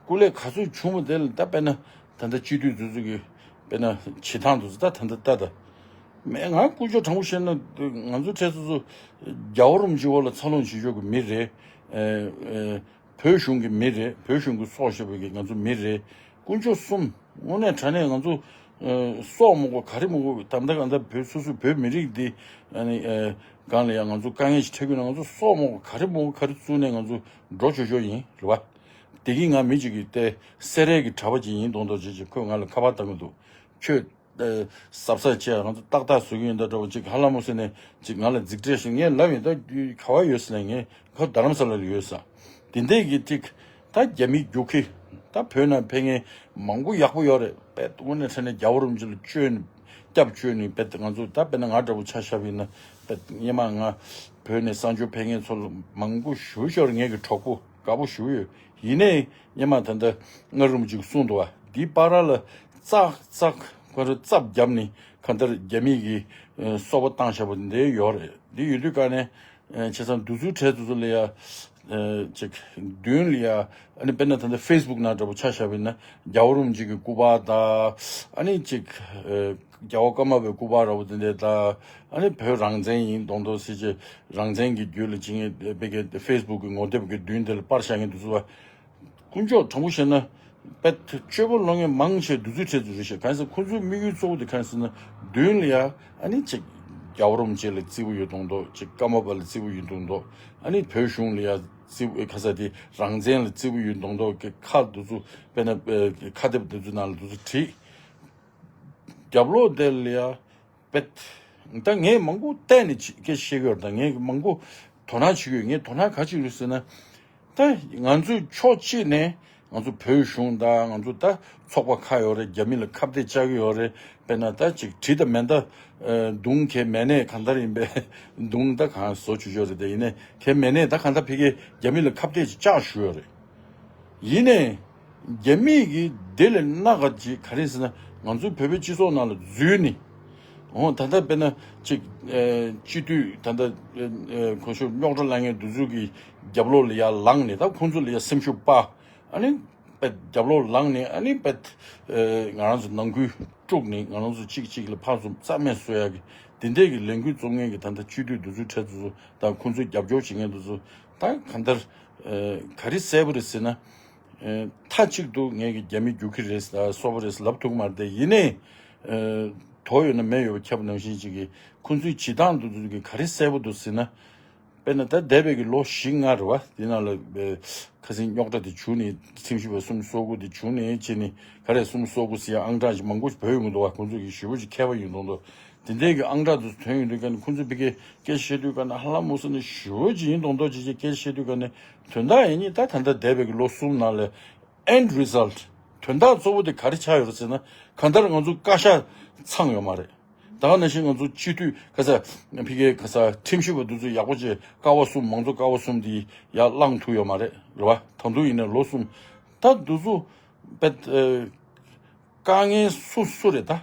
སྐུ་ལས་ག་ཚོད་བྱུང་བ་དེ་ལ་ད་དཔེར་ན་ད་ལྟ་སྤྱི་འཐུས་དེ་ཚོ་གི་དཔེར་ན་བྱེད་སྟངས་དེ་ཚོ་ད་ད་ལྟ་ད་ད། མེད། ང་དཀོན་མཆོག་དྲང་པོ་བཤད་ན་ང་ཚོ་ཁྲལ་ཚོ་ཚོ་རྒྱལ་བ་རིན་པོ་ཆེ་འོག་ལ་འཚར་ལོངས་བྱེད་ཕྱོགས་ཀྱི་མི་རེད། ཨེ་ཨེ་བོད་གཞུང་གི་མི་རེད། བོད་གཞུང་གི་སྲོག་ཤོར་བའི་གི་ང་ཚོ་མི་རེད། དཀོན་མཆོག་གསུམ་དངོས་གནས་དྲང་གནས་ང་ཚོ་ཨེ་སྲོག་མ་དགོས་ག་རེ་མ་དགོས། ད་ལྟ་གང་ལྟར་བོད་སོ་སོའི་བོད་མི་རིགས་འདི་ཨ་ནི་ཨེ་སྒང་ལ་ཡང་ང་ཚོ་དཀའ་ངལ་ཞིག་འཕྲད་དགོས་ན་ང་ཚོ་སྲོག་མ་དགོས་ག་རེ་མ་དགོས་ག་རེ་བཙུགས་ནས་ང་ཚོ་འགྲོ་ཆོག་ཆོག་ཡིན་རེད་བ། དེ་གིས་ང་མི་གཅིག་གི་ཏེ་སེ་རའི་གི་གྲྭ་པ་ཅིག་ཡིན་མདོག་མདོག་བྱེད་ཅིག་ཁོས་ང་ལ་ཁ་པར་བཏང་གི་འདུག་ཁྱོད་ཨེ་གཟབ་གཟབ་བྱས། ང་ཚོ་ཏག་ཏག་བཟོ་གི་ཡིན་ད་འདྲ་བོ་ཅིག་ཧ་ལམ་མོ་ཟེར་ནས་ཅིག་ང་ལ་རྫིག་སྤྲད་ཞིག་ངས་ལབ་ཡིན། ད་ག་བ་ཡོད་ཟེར་ནས་ངས་ཁོ་རྡ་རམ་ས་ལ་ལ་ཡོད་ཟེར། དེ་འདྲས་ཀྱི་ཅིག་ད་རྒྱ་མི་རྒྱུག་ཁྱི་ད་བོད་ནང་ཕེབས་མཁན་མང་པོ་ཡག་པོ་ཡོད་རེད། དཔེ་དངོས་གནས་དྲང་གནས་རྒྱལ་བ་རིན་པོ་ཆེ་ལ་བཅོལ་ནས་སྐྱབས་བཅོལ་ནས་དཔེ་ང་ཚོ་ད་དཔེར་ན་ང་འདྲ་བོ་ཆ་བཞག་པ་ཡིན་ན་དཔེ་སྔོན་མ་ང་བོད་ནས་གསར་འབྱོར་ཕེབས་མཁན་ཚོ་ལ་མང་པོ་ཞེ་པོ་ཅིག་ངེད་ཀྱི་གྲོགས་པོ་དགའ་པོ་ཞེ་པོ་ཡོད། ཡིན་ནའི་སྔོན་མ་ད་ལྟ་མངའ་རིན་པོ་ཆེས་གསུངས་འདུག་བ། འདིའི་བར་ལ་ཙག་ཙག་ཁོ་རང་རྩབ་བརྒྱབ་ནས་གང་ལྟར་རྒྱ་མི་གི་ཨ་སོ་པ་བཏང་བཞག་པ་འདི་ཡོད་རེད། འདི་ཡོད་དུས་ཀ་ནས་ཨ་བྱས་ཙང་འདི་ཚོའི་གྲས་དེ་ཚོ་ལ་ཡ་ཨ་ཅིག་མདུན་ལ་ཡ་ཨ་ནི་དཔེར་ན་ད་ལྟ་ཕེ་སི་བུག་ནང་འདྲ་པོ་ཆ་བཞག་པ་ཡིན་ན་རྒྱལ་བ་རིན་པོ་ཆེ་གི་སྐུ་པར་དང་ཨ་ནི་ཅིག་ཨ་རྒྱལ་བ་ཀརྨ་པའི་སྐུ་པར་འདྲ་པོ་དེ་འདྲ་དང་། ཨ་ནི་བོད་རང་བཙན་ཡིན་མདོག་མདོག་ཟེར་བྱས་རང་བཙན་གྱི་རྒྱུད་ལ་བྱེད་མཁན་དཔེ་ཀའི་ཕེ་སི་བུག་གི་ངོ་དེབ་ཀྱི་མདུན་དེ་ལ་པར་བཞག་མཁན་དེ་ཚོ་བ། དཀོན་མཆོག་དྲང་པོ་བཤད་ན་དཔེ་སྤྱོད་པ་ལོག་མཁན་མང་ཆེ་བ་དེ་ཚོའི་གྲས་ཚོ་རེད་ཤག་གང་ཟེར་ཁོ་ཚོའི་དམིགས་ཡུལ་གཙོ་བོ་དེ་གང་ཟེར་ན་མདུན་ལ་ཡ་ཨ་ནི་ཅིག་རྒྱལ་བ་རིན་པོ་ཆེ་ལ་བརྩི་བ་ཡོད་མདོག་མདོག་ཅིག་ཀརྨ་པ་ལ་བརྩི་བ་ཡོད་མདོག་མདོག་ཨ་ནི་བོད་གཞུང་ལ་ཡ་བརྩི་བ་ག་ས་དེ་རང་བཙན་ལ་བརྩི་བ་ཡོད་མདོག་མདོག་གི་ཁ་དེ་ཚོ་དཔེར་ན་ཨ་ཁ་དེབ་དེ་ཚོའི་ནང་ལ་དེ་ཚོ་བྲིས། རྒྱབ་ལོགས་དེ་ལ་ཡ་བེད། ད་ངས་མང་པོ་བལྟས་ནས་ཅི་སྐད་བཤད་ཀྱི་ཡོད་རེད། ད་ངས་མང་པོ་དོ་སྣང་བྱེད་ཀྱི་ཡོད། ངས་དོ་སྣང་ག་ཅིག་རེད་ཟེར་ན། ད་ང་ཚོས་ཕྱོགས་གཅིག་ནས་ང་ཚོ་བོད་གཞུང་དང་ང་ཚོ་ད་ཚོགས་པ་ཁག་ཡོད་རེད། རྒྱ་མི་ལ་ཁ་གཏད་བཅག་གི་ཡོད་རེད། དཔེར་ན་ད་ཅིག་གྲི་དང་མེ་མདའ་ཨ་མདུང་གས་མེད་ནས་གང་ལྟར་ཡིན་པས་མདུང་ད་གང་བཟོ་བཅུག་ཡོད་རེད། དེ་ཡིན་ནས་གས་མེད་ནས་ད་གང་ལྟར་ཕ་གིའི་རྒྱ་མི་ལ་ཁ་གཏད་ཅིག་བཅག་ཞུ་ཡོད་རེད། ཡིན་ནའི་རྒྱ་མི་གིས་དེ་ལས་སྣ་ཁ་ཅིག་ག་རེ་ཟེར་ན་ང་ཚོའི་བོད་པའི་སྤྱི་ཚོགས་ནང་ལ་འཛུལ་ནས། འོ་ད་ལྟ་དཔེར་ན་ཅིག་ཨེ་སྤྱི་འཐུས་ད་ལྟ་ཨེ་ཁོ་ཚོ་རྙོག་དྲ་ལངས་མཁན་དེ་ཚོ་གི་རྒྱབ་ལོགས་ལ་ཡར་ལངས་ནས་ད་ཁོང་ཚོ་ལ་ཡར་སེམས་ཤུགས་སྤར། ཨ་ནི་དཔེ་རྒྱབ་ལོགས་ལངས་ནས་ཨ་ནི་དཔེ་ཨེ་ང་རང་ཚོ་ནང་ཁུལ་དཀྲུགས་ནས་ང་རང་ཚོ་གཅིག་གཅིག་ལ་ཕར་ཚུར་རྩ་མེད་བཟོ་ཡག་གི་དེ་འདྲས་ཀྱི་ལས་འགུལ་རྩོམ་མཁན་གྱི་ད་ལྟ་སྤྱི་འཐུས་དེ་ཚོའི་གྲས་དེ་ཚོ་དང་ཁོང་ཚོའི་རྒྱབ་སྐྱོར་བྱེད་མཁན་དེ་ཚོ་ད་གང་ལྟར་ཨེ་ག་རེ་གསལ་པོ་རེད་ཟེར་ན། ཨེ་མཐའ་གཅིག་ཏུ་ངས་ཀྱི་རྒྱ་མི་རྒྱུག་ཁྱི་རེད་ཟེར་སོག་པོ་རེད་ཟེར་ལབ་ཐུབ་ཀྱི་མ་རེད་དེ། ཡིན་ནའི་ཨེ་དོགས་ཡོད་ན་མེད་ཡོད་པ་ཁྱབ་ནང་བཞིན་ཅིག་གིས་ཁོང་ཚོའི་བྱེད་སྟངས་དེ་ཚོ་གི་ག་རེ་གསལ་པོ་འདུག་ཟེར་ན། དཔེར་ན་ད་འདས་པའི་གི་ལོ་བཞི་ལྔ་རེད་བ། དེ་ནང་ལ་ཨེ་ཁ་སང་རྙོག་དྲ་དེ་བྱུང་ནས་ཁྲིམས་ཞིབ་པ་གསུམ་སོ་དགུ་དེ་བྱུང་ནས་བྱས་ནས་ག་རེ་གསུམ་སོ་དགུ་ཟེར་ཡ་ཨང་གྲངས་ཅིག་མང་པོ་ཞིག་བོད་ཡོང་གི་འདུག་བ། ཁོང་ཚོ་གི་ཞེ་པོ་ཅིག་མཁས་པ་ཡིན་མདོག་མདོག་དེ་འདྲའི་གི་ཨང་གྲངས་དེ་ཚོ་ཐོན་ཡོང་དུས་ཀ་ནས་ཁོང་ཚོས་ཕ་གིའི་སྐད་ཆ་བཤད་དུས་ཀ་ནས་ཧ་ལམ་མོ་སོ་ནས་ཞེ་པོ་ཅིག་ཡིན་མདོག་མདོག་ཅིག་ཅིག་སྐད་ཆ་བཤད་དུས་ཀ་ནས་དོན་དག་ཡིན་གཉིས་ད་ད་ལྟ་འདས་པའི་གི་ལོ་གསུམ་ནང་ལ་end result དོན་དག་གཙོ་བོ་དེ་ག་རེ་ཆགས་ཡོད་རེད་ཟེར་ན། གང་ལྟར་ང་ཚོ་བཀའ་ཤག་ཚང་ཡོད་མ་རེད། ད་ག་ནང་བཞིན་ང་ཚོ་སྤྱི་འཐུས་ག་ས་ཕ་གིའི་ག་ས་ཁྲིམས་ཞིབ་པ་དེ་ཚོ་ཡག་པོ་བྱས་ཀ་བ་གསུམ་མང་གཙོ་ཀ་བ་གསུམ་དེ་ཡར་བླངས་ཐུབ་ཡོད་མ་རེད། རེད་བ། ད་དུང་ཡིན་ན་ལོ་གསུམ་ད་དེ་ཚོ་དཔེ་ཨེ། དཀའ་ངལ་སུ་སུ་རེད་ད།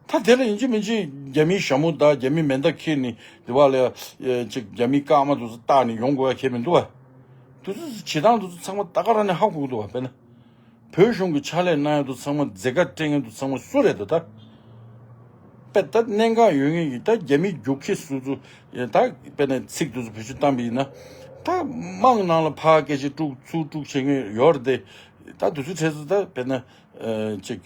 ད་དེ་ལ་ཡིན་གཅིག་མིན་གཅིག་རྒྱ་མིའི་ཞྭ་མོ་དང་རྒྱ་མིའི་མེ་མདའ་འཁྱེར་ནས་དེ་བ་ལ་ཡ་ཅིག་རྒྱ་མིའི་སྐར་མ་དེ་ཚོ་བཏགས་ནས་ཡོང་དགོས་ཡ་གལ་མི་འདུག་བ། དེ་ཚོ་བྱེད་སྟངས་དེ་ཚོ་ཚང་མ་ད་ག་རང་ནས་ཧ་གོ་གི་འདུག་བ། དཔེར་ན་བོད་གཞུང་གི་ཕྱག་ལས་གནང་ཡ་དེ་ཚང་མ་མཛད་དཀའ་སྤྲད་མཁན་དེ་ཚང་མ་སུ་རེད་ད་ད། དཔེ་ད་གནད་འགག་ཡོད་མཁན་གྱི་ད་རྒྱ་མིའི་རྒྱུག་ཁྱི་སུ་ཚོ་ཡ་ད་དཔེར་ན་ཚིག་དེ་ཚོ་བེད་སྤྱོད་བཏང་པ་ཡིན་ན་ད་དམངས་ནང་ལ་ཕར་སྐད་ཆ་དཀྲུག་ཚུར་དཀྲུག་བྱེད་མཁན་ཡོད་རེད་དེ། ད་དེ་ཚོའི་གྲས་སུ་ད་དཔེར་ན་ཅིག་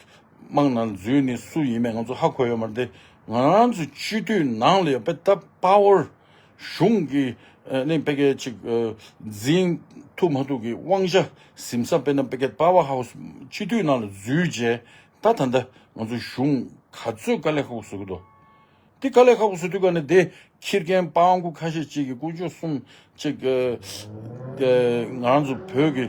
དམངས་ནང་འཛུལ་ནས་སུ་ཡིན་མིན་ང་ཚོ་ཧ་གོ་ཡོད་མ་རེད་དེ། ང་རང་ཚོ་སྤྱི་འཐུས་ནང་ལ་ཡོད་པའི་ད་པ་ཝར་གཞུང་གི་ཨ་ནི་ཕ་གིའི་ཅིག་ཨ་འཛིན་ཐུབ་མ་ཐུབ་ཀྱི་དབང་ཆ་ཟིན་ས། དཔེར་ན་ཕ་གིའི་པ་ཝར་ཧའུ་སི་སྤྱི་འཐུས་ནང་ལ་འཛུལ་རྗེས་ད་ད་ལྟ་ང་ཚོ་གཞུང་ག་ཚོད་དཀའ་ལས་ཁག་པོ་བཟོ་གི་འདུག་དེ་དཀའ་ལས་ཁག་པོ་བཟོ་དུས་ཀ་ནས་དེ་ཁྱི་རྒན་སྤྲང་པོ་ཁ་ཤས་ཅིག་གིས་དཀོན་མཆོག་གསུམ་ཅིག་གི་ང་རང་ཚོ་བོད་ཀྱི་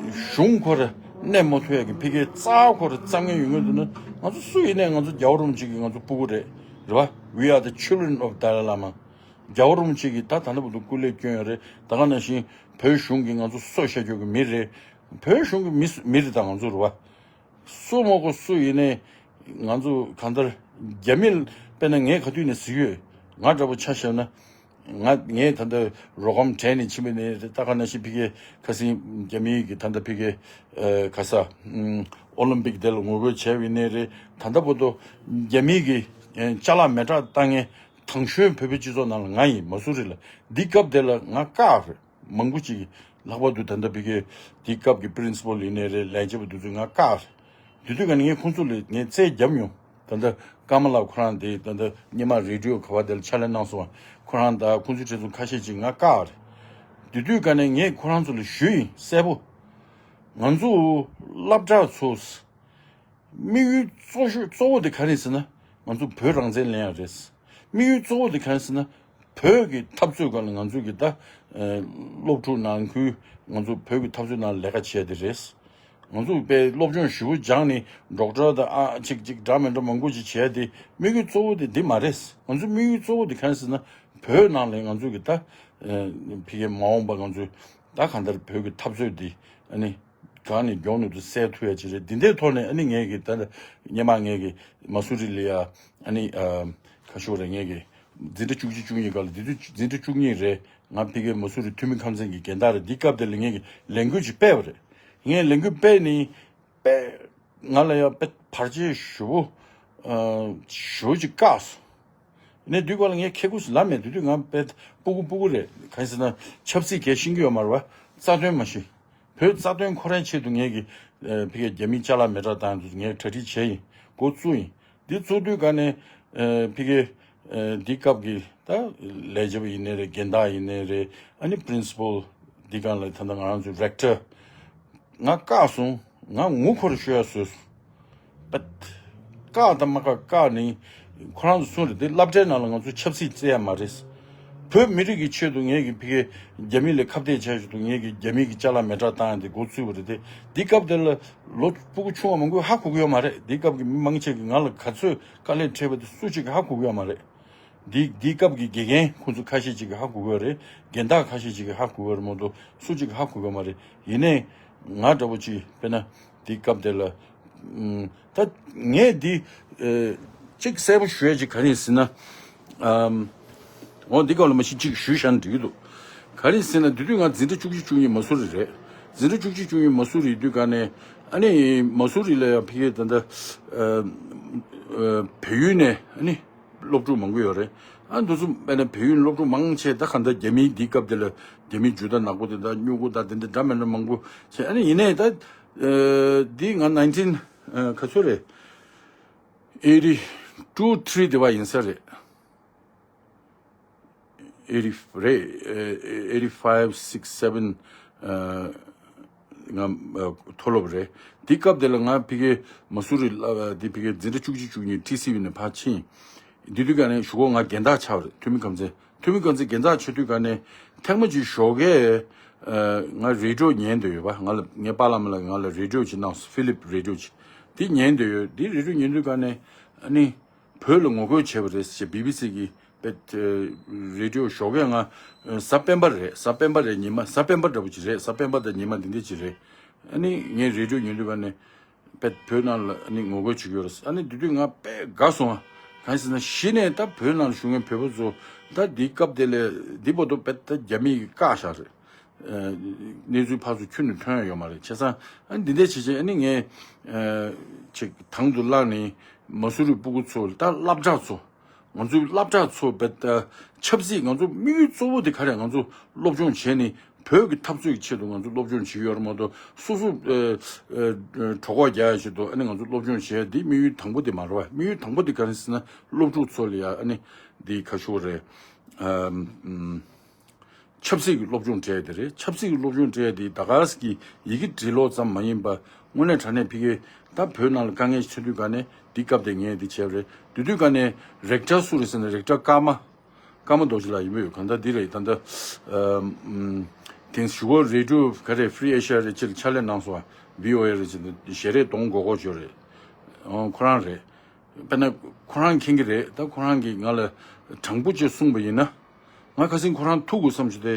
གཞུང་ཁོ་ར་གནས་མ་ཐུབ་ཡ་གི་ཕ་གིའི་རྩ་བ་ཁོ་ར་རྩ་ངན་ཡོད་ངེས་འདུག་ན། ང་ཚོ་སུ་ཡིན་ནའི་ང་ཚོ་རྒྱལ་བ་རིན་པོ་ཆེ་གི་ང་ཚོ་སྤུ་གུ་རེད། རེད་བ། We are the children of Dalai Lama. རྒྱལ་བ་རིན་པོ་ཆེ་གིས་ད་ད་ལྟ་བར་དུ་སྐུ་ལས་བསྐྱོན་ཡོད་རེད། ད་ག་ནང་བཞིན་བོད་གཞུང་གིས་ང་ཚོ་སྲོག་བཤད་རྒྱུ་གི་མི་རེད། བོད་གཞུང་གི་མི་མི་རེད། ད་ང་ཚོ་རེད་བ། སུ་མ་གོ་སུ་ཡིན་ནའི་ང་ཚོ་གང་ལྟར་རྒྱ་མི་དཔེར་ན་ངས་ག་དུས་ནས་ཟེར་ཡོད། ང་འདྲ་པོ་ཆ་བཞག་ན་ ང་ངས་ད་ལྟ་རོགས་རམ་དྲན་ནས་ཕྱིན་པ་ནི་རེད། ད་ག་ནང་བཞིན་ཕ་གི་ཁ་སང་རྒྱ་མིའི་གི་ད་ལྟ་ཕ་གི་ཨ་ག་ས་ཨམ་ཨོ་ལིམ་པིག་དེ་ལ་ངོ་རྒོལ་བྱས་པ་ཡིན་ནའི་རེད། ད་ལྟ་བར་དུ་རྒྱ་མིའི་གི་ཨ་ཅ་ལག་མེ་སྲེག་བཏང་མཁན་དང་ཤོས་བོད་པའི་སྤྱི་ཚོགས་ནང་ལ་ང་ཡིན། མ་སུ་རི་ལ་འདི་སྐབས་དེ་ལ་ང་བཀག་རེད། མང་པོ་ཅིག་ལྷག་པར་དུ་ད་ལྟ་ཕ་གི་འདི་སྐབས་ཀྱི་པི་རིན་སི་པལ་ཡིན་ནའི་རེད། ལས་བྱེད་པ་དེ་ཚོ་ང་བཀག་རེད། དེ་དུས་ཀ་ནས་ངས་ཁོང་ཚོ་ལ་ངས་རྩོད་རྒྱབ་མྱོང་། ད་ལྟ་ཀརྨ་ལགས་ཁོ་རང་དེ་ད་ལྟ་སྔོན་མ་རེ་ཌི་ཡོ་ག་བ་དེ་ལ་ཕྱག་ལས་གནང་སོང་བ། ཁོ་རང་དང་ཁོང་ཚོའི་གྲས་ཚོ་ཁ་ཤས་ཅིག་ང་བཀག་རེད། དེ་དུས་ཀ་ནས་ངས་ཁོ་རང་ཚོ་ལ་ཞུས་ཡིན་གསལ་པོ། ང་ཚོ་སློབ་གྲྭ་ཚོ་དམིགས་ཡུལ་གཙོ་ཤོས་གཙོ་བོ་དེ་ག་རེ་ཟེར་ན། ང་ཚོ་བོད་རང་བཙན་ལེན་ཡ་རེད། དམིགས་ཡུལ་གཙོ་བོ་དེ་ག་རེ་ཟེར་ན། བོད་ཀྱི་འཐབ་རྩོད་སྒང་ལ་ང་ཚོ་གི་ད་ཨ་སློབ་ཕྲུག་ནང་ཁུལ་ང་ཚོ་བོད་ཀྱི་འཐབ་རྩོད་ནང་ལས་ཀ་བྱས་དེ་རེད། ང་ཚོ་དཔེ་སློབ་སྦྱོང་ཞེ་པོ་སྦྱངས་ནས་ཌོག་ཊར་དང་ཨ་ཅིག་ཅིག་འདྲ་མི་འདྲ་མང་པོ་ཅིག་བྱས་ཏེ་དམིགས་ཡུལ་གཙོ་བོ་དེ་འདི་མ་རེད། ང་ཚོ་དམིགས་ཡུལ་གཙོ་བོ་དེ་ག་རེ་ཟེར་ན། བོད་ནང་ལ་ང་ཚོ་གི་ད་ཨ་ཕ་གིའི་མ་འོངས་པ་ང་ཚོ་ད་གང་ལྟར་བོད་ཀྱི་འཐབ་རྩོད་འདི་ཨ་ནི་གང་ནས་མགྱོགས་ནས་དུ་སེལ་ཐུབ་ཡ་ཅིག་རེད། འདི་འདྲའི་ཐོག་ནས་ཨ་ནི་ངས་གི་ད་སྔོན་མ་ངས་གི་མ་སུ་རི་ལ་ཡ་ཨ་ནི་ཨ་ཁ་ཤོར་རེད། ངས་གི་འཛིན་གྲྭ་བཅུ་གཅིག་བཅུ་གཉིས་སྐབས་ལ་འདི་དུས་འཛིན་གྲྭ་བཅུ་གཉིས་རེད། ང་ཕ་གིའི་མ་སུ་རི་འཐུས་མི་ཁང་ཚན་གྱི་འགན་བདག་རེད། འདི་སྐབས་དེ་ལ་ངས་ཀྱི་ལས་འགུལ་ཅིག་སྤེལ་བ་རེད། ངས་ལས་འགུལ་སྤེལ་ནི་དཔེ་ང་ལ་ཡང་དཔེ་བར་ཆད་ཞེ་པོ་ཨ་ཞེ་པོ་ཅིག་བཀག་སོང་། ནས་དུས་སྐབས་ལ་ངས་ཁེ་ཁུ་སུ་ལབ་མེད། དུས་དུས་ང་དཔེ་སྤུ་གུ་སྤུ་གུ་རེད། གང་ཡིན་ཟེར་ན་ཆབ་སྲིད་གས་ཤེས་ཀྱི་ཡོད་མ་རེད་བ། རྩ་དོན་མ་ཤེས། བོད་རྩ་དོན་ཁོ་རའི་ཆེད་དུ་ངས་ཀྱི་ཨ་ཕ་གིའི་རྒྱ་མིའི་ཅ་ལག་མེ་སྲེག་བཏང་དུས་ངས་གྲ་སྒྲིག་བྱས་ཡིན། འགོ་བཙུགས་ཡིན། འདི་ཚོགས་དུས་ག་ནས་ཨ་ཕ་གི་ཨ་འདི་སྐབས་ཀྱི་ད་ལས་བྱེད་པ་ཡིན་ནའི་རེད། འགན་བདག་ཡིན་ནའི་རེད། ཨ་ནི་པི་རིན་སི་པལ་འདི་སྒང་ལ་ད་ལྟ་ང་རང་ཚོའི་རེག་ཊར་ང་བཀག་སོང་། ང་ངུ་འཁོར་ཤོར་ཡ་བཟོས་སོང་། པད། བཀག་དང་མ་བཀག་བཀག་ནི་ཁོ་རང་ཚོ་གསུངས་རེད། འདི་སློབ་གྲྭའི་ནང་ལ་ང་ཚོ་ཆབ་སྲིད་རྩེ་ཡ་མ་རེད། བོད་མི་རིགས་ཀྱི་ཆེད་དུ་ངས་ཀྱི་ཕ་གིའི་རྒྱ་མི་ལ་ཁ་གཏད་བྱས་ཆེད་དུ་ངས་ཀྱི་རྒྱ་མི་གི་ཅ་ལག་མེ་སྲེག་བཏང་ཡ་འདི་འགོ་ཚུགས་པ་རེད་དེ། འདི་སྐབས་དེ་ལ་ལོ་སྤུ་གུ་ཆུང་བ་མང་པོས་ཧ་གོ་གི་ཡོད་མ་རེད། འདི་སྐབས་ཀྱི་མི་མང་ཆེ་གིས་ང་ལ་ག་ཚོད་དཀའ་ལས་འཕྲད་པ་དེ་སུ་གཅིག་གིས་ཧ་གོ་གི་ཡོད་མ་རེད། འདི་འདི་སྐབས་ཀྱི་དགེ་རྒན་ཁོང་ཚོ་ཁ་ཤས་ཅིག་གིས་ཧ་གོ་གི་ཡོད་རེད། འགན་བདག་ཁ་ཤས་ཅིག་གིས་ཧ་གོ་གི་ཡོད་རེད་མ་གཏོགས་སུ་གཅིག་གིས་ཧ་གོ་གི་ཡོད་མ་རེད། ཡིན་ནའི་ང་འདྲ་པོ་ཅིག་དཔེར་ན་འདི་སྐབས་དེ་ལ་ཨམ་ད་ངས་འདི་ཨ་གཅིག་གསལ་པོ་ཞུ་ཡ་ཅིག་ག་རེ་ཡིན་ཟེར་ན། ཨམ་འོ་འདི་སྐབས་ལ་མ་གཞི་གཅིག་ཞུས་བཞག་ན་འགྲིག་གི་འདུག་ག་རེ་ཡིན་ཟེར་ན་དེ་དུས་ང་འཛིན་གྲྭ་བཅུ་གཅིག་བཅུ་གཉིས་མ་སུ་རི་རེད། འཛིན་གྲྭ་བཅུ་གཅིག་བཅུ་གཉིས་མ་སུ་རི་ཡིན་དུས་ག་ནས་ཨ་ནི་མ་སུ་རི་ལ་ཡང་ཕ་གིའི་ད་ལྟ་ཨ་ཨ་བལ་ཡུལ་ནས་ཨ་ནི། སློབ་ཕྲུག་མང་པོ་ཡོད་རེད། ཨ་འདུག་སེ་དཔེར་ན་བལ་ཡུལ་སློབ་ཕྲུག་མང་ཆེ་ད་གང་ལྟར་རྒྱ་མིའི་འདི་སྐབས་དེ་ལ་རྒྱ་མིའི་ཇུས་གཏོགས་ནག་པོ་དེ་འདྲ་སྨྱུ་གུ་དང་དེ་འདྲ་འདྲ་མི་འདྲ་མང་པོ་བྱས། ཨ་ནི་ཡིན་ནའི་ད་ཨ་འདི་ང་nineteen ཨ་ག་ཚོད་རེད། eighty two three དེ་བ་ཡིན་ས་རེད། eighty རེད། eighty five six seven ཨ་ང་ཨ་མཐོ་སློབ་རེད། དེ་སྐབས་དེ་ལ་ང་ཕ་གིའི་མ་སུ་རི་ལ་དེ་ཕ་གིའི་འཛིན་གྲྭ་བཅུ་གཅིག་བཅུ་གཉིས་ཊི་སི་ཝི་ནས་ཕར་ཕྱིན། དེ་དུས་ག་ནས་གཞུག་གུ་ང་འགན་བདག་ཆགས་པ་རེད། འཐུས་མི་ཁང་ཚན། འཐུས་མི་ཁང་ཚན་འགན་བདག་ཆགས་དུས་ག་ནས་ཐེངས་མ་གཅིག་ཞོགས་ཀས་ཨ་ང་རེ་ཌི་ཡོ་ཉན་བསྡད་ཡོད་པ། ང་ལ་ངའི་པཱ་ལགས་མ་ལགས་ང་ལ་རེ་ཌི་ཡོ་ཅིག་གནང་སོང་། ཕི་ལིབ་རེ་ཌི་ཡོ་ཅིག་དེ་ཉན་བསྡད་ཡོད། དེ་རེ་ཌི་ཡོ་ཉན་དུས་ག་ནས་ཨ་ནི། བོད་ལ་ངོ་རྒོལ་བྱས་པ་རེད་ཟེར་བི་བི་སི་གི་པད་རེ་ཌི་ཡོ་ཞོགས་ཀས་ང་གཟའ་སྤེན་པ་རེད། གཟའ་སྤེན་པ་རེད། ཉི་མ་གཟའ་སྤེན་པ་འདྲ་པོ་ཅིག་རེད། གཟའ་སྤེན་པ་དང་ཉི་མ་འདི་འདྲ་ཅིག་རེད། ཨ་ནི་ངས་རེ་ཌི་ཡོ་ཉན་དུས་ག་ནས་པད་བོད་ནང་ལ་ཨ་ནི་ངོ་རྒོལ་བྱེད་ཀྱི་ཡོད་རེད། ཨ་ནི་དེ་དུས་ང་དཔེ་དགའ་སོང་ང་། གང་ཡིན་ཟེར་ན་གཞི་ནས་ད་བོད་ནང་ལ་བཞུགས་མཁན་བོད་པ་ཚོ་ད་འདི་སྐབས་དེ་ལས་འདི་བར་དུ་པད་ད་རྒྱ་མི་གིས་བཀག་བཞག་རེད། གནས་ཚུལ་ཕར་ཚུར་ཁྱོན་ནས་ཐོན་ཡ་ཡོད་མ་རེད། བྱས་ཙང་ཨ་ནི་འདི་འདྲ་བྱས་བྱས་ཨ་ནི་ངས་ཅིག་དང་དུ་བླངས་ནས་མ་སུ་རི་སྤུ་གུ་ཚོ་ད་སློབ་གྲྭ་ཚོ་ང་ཚོའི་སློབ་གྲྭ་ཚོ་བེད་ཆབ་སྲིད་ང་ཚོ་དམིགས་ཡུལ་གཙོ་བོ་དེ་ག་རེ་ང་ཚོ་སློབ་སྦྱོང་བྱས་ནས་བོད་ཀྱི་འཐབ་རྩོད་ཀྱི་ཆེད་དུ་ང་ཚོ་སློབ་སྦྱོང་བྱེད་ཡོད་རེད་མ་གཏོགས་སོ་སོ་གྲོད་ཁོག་རྒྱག་ཡ་ཆེད་དུ་ཨ་ནི་ང་ཚོ་སློབ་སྦྱོང་བྱས་འདི་དམིགས་ཡུལ་དང་པོ་དེ་མ་རེད་བ། དམིགས་ཡུལ་དང་པོ་དེ་ག་རེ་ཟེར་ན་སློབ་ཕྲུག་ཚོ་ལ་ཡ་ཨ་ནི་འདི་ཁ་ཤོར་རེད། ཆབ་སྲིད་ཀྱི་སློབ་སྦྱོང་སྤྲད་དེ་རེད། ཆབ་སྲིད་ཀྱི་སློབ་སྦྱོང་སྤྲད་དེ་ད་ག་སི་ཀྱི་ཡི་གེ་འབྲི་ཀློག་ཙམ་མ་ཡིན་པ་དངོས་གནས་དྲང་གནས་ཕ་གིའི་ད་བོད་ནང་ལ་དཀའ་ངལ་ཆེ་དུས་ག་ནས་འདི་སྐབས་དེ་ངས་འདི་བྱས་པ་རེད། དེ་དུས་ག་ནས་རེག་ཊར་སུ་རེད་ཟེར་ན་རེག་ཊར་ཀརྨ་ཀརྨ་རྡོ་རྗེ་ལགས་ཡིན་པ་ཡོད། གང་ལྟར་འདི་རེད། ད་ལྟ་དེང་གཞུག་གུ་རེ་ཌི་ཡོ་ག་རེ་ཧྥི་རི་ཨེ་ཤི་ཡ་རེད་ཅེས་ཕྱག་ལས་གནང་སོང་བ། བྷི་ཨོ་ཨེ་རེད་ཅེས་ཞལ་རས་གདོང་སྒོར་སྒོར་བྱོས་རེད། ཁོ་རང་རེད། དཔེར་ན་ཁོ་རང་མཁྱེན་གྱི་རེད། ད་ཁོ་རང་གིས་ང་ལ་དྲང་པོ་བྱས་གསུངས་པ་ཡིན་ན། ང་ཁ་སང་ཁོ་རང་ཐུག་དགོས་བསམ་བྱས་ཏེ།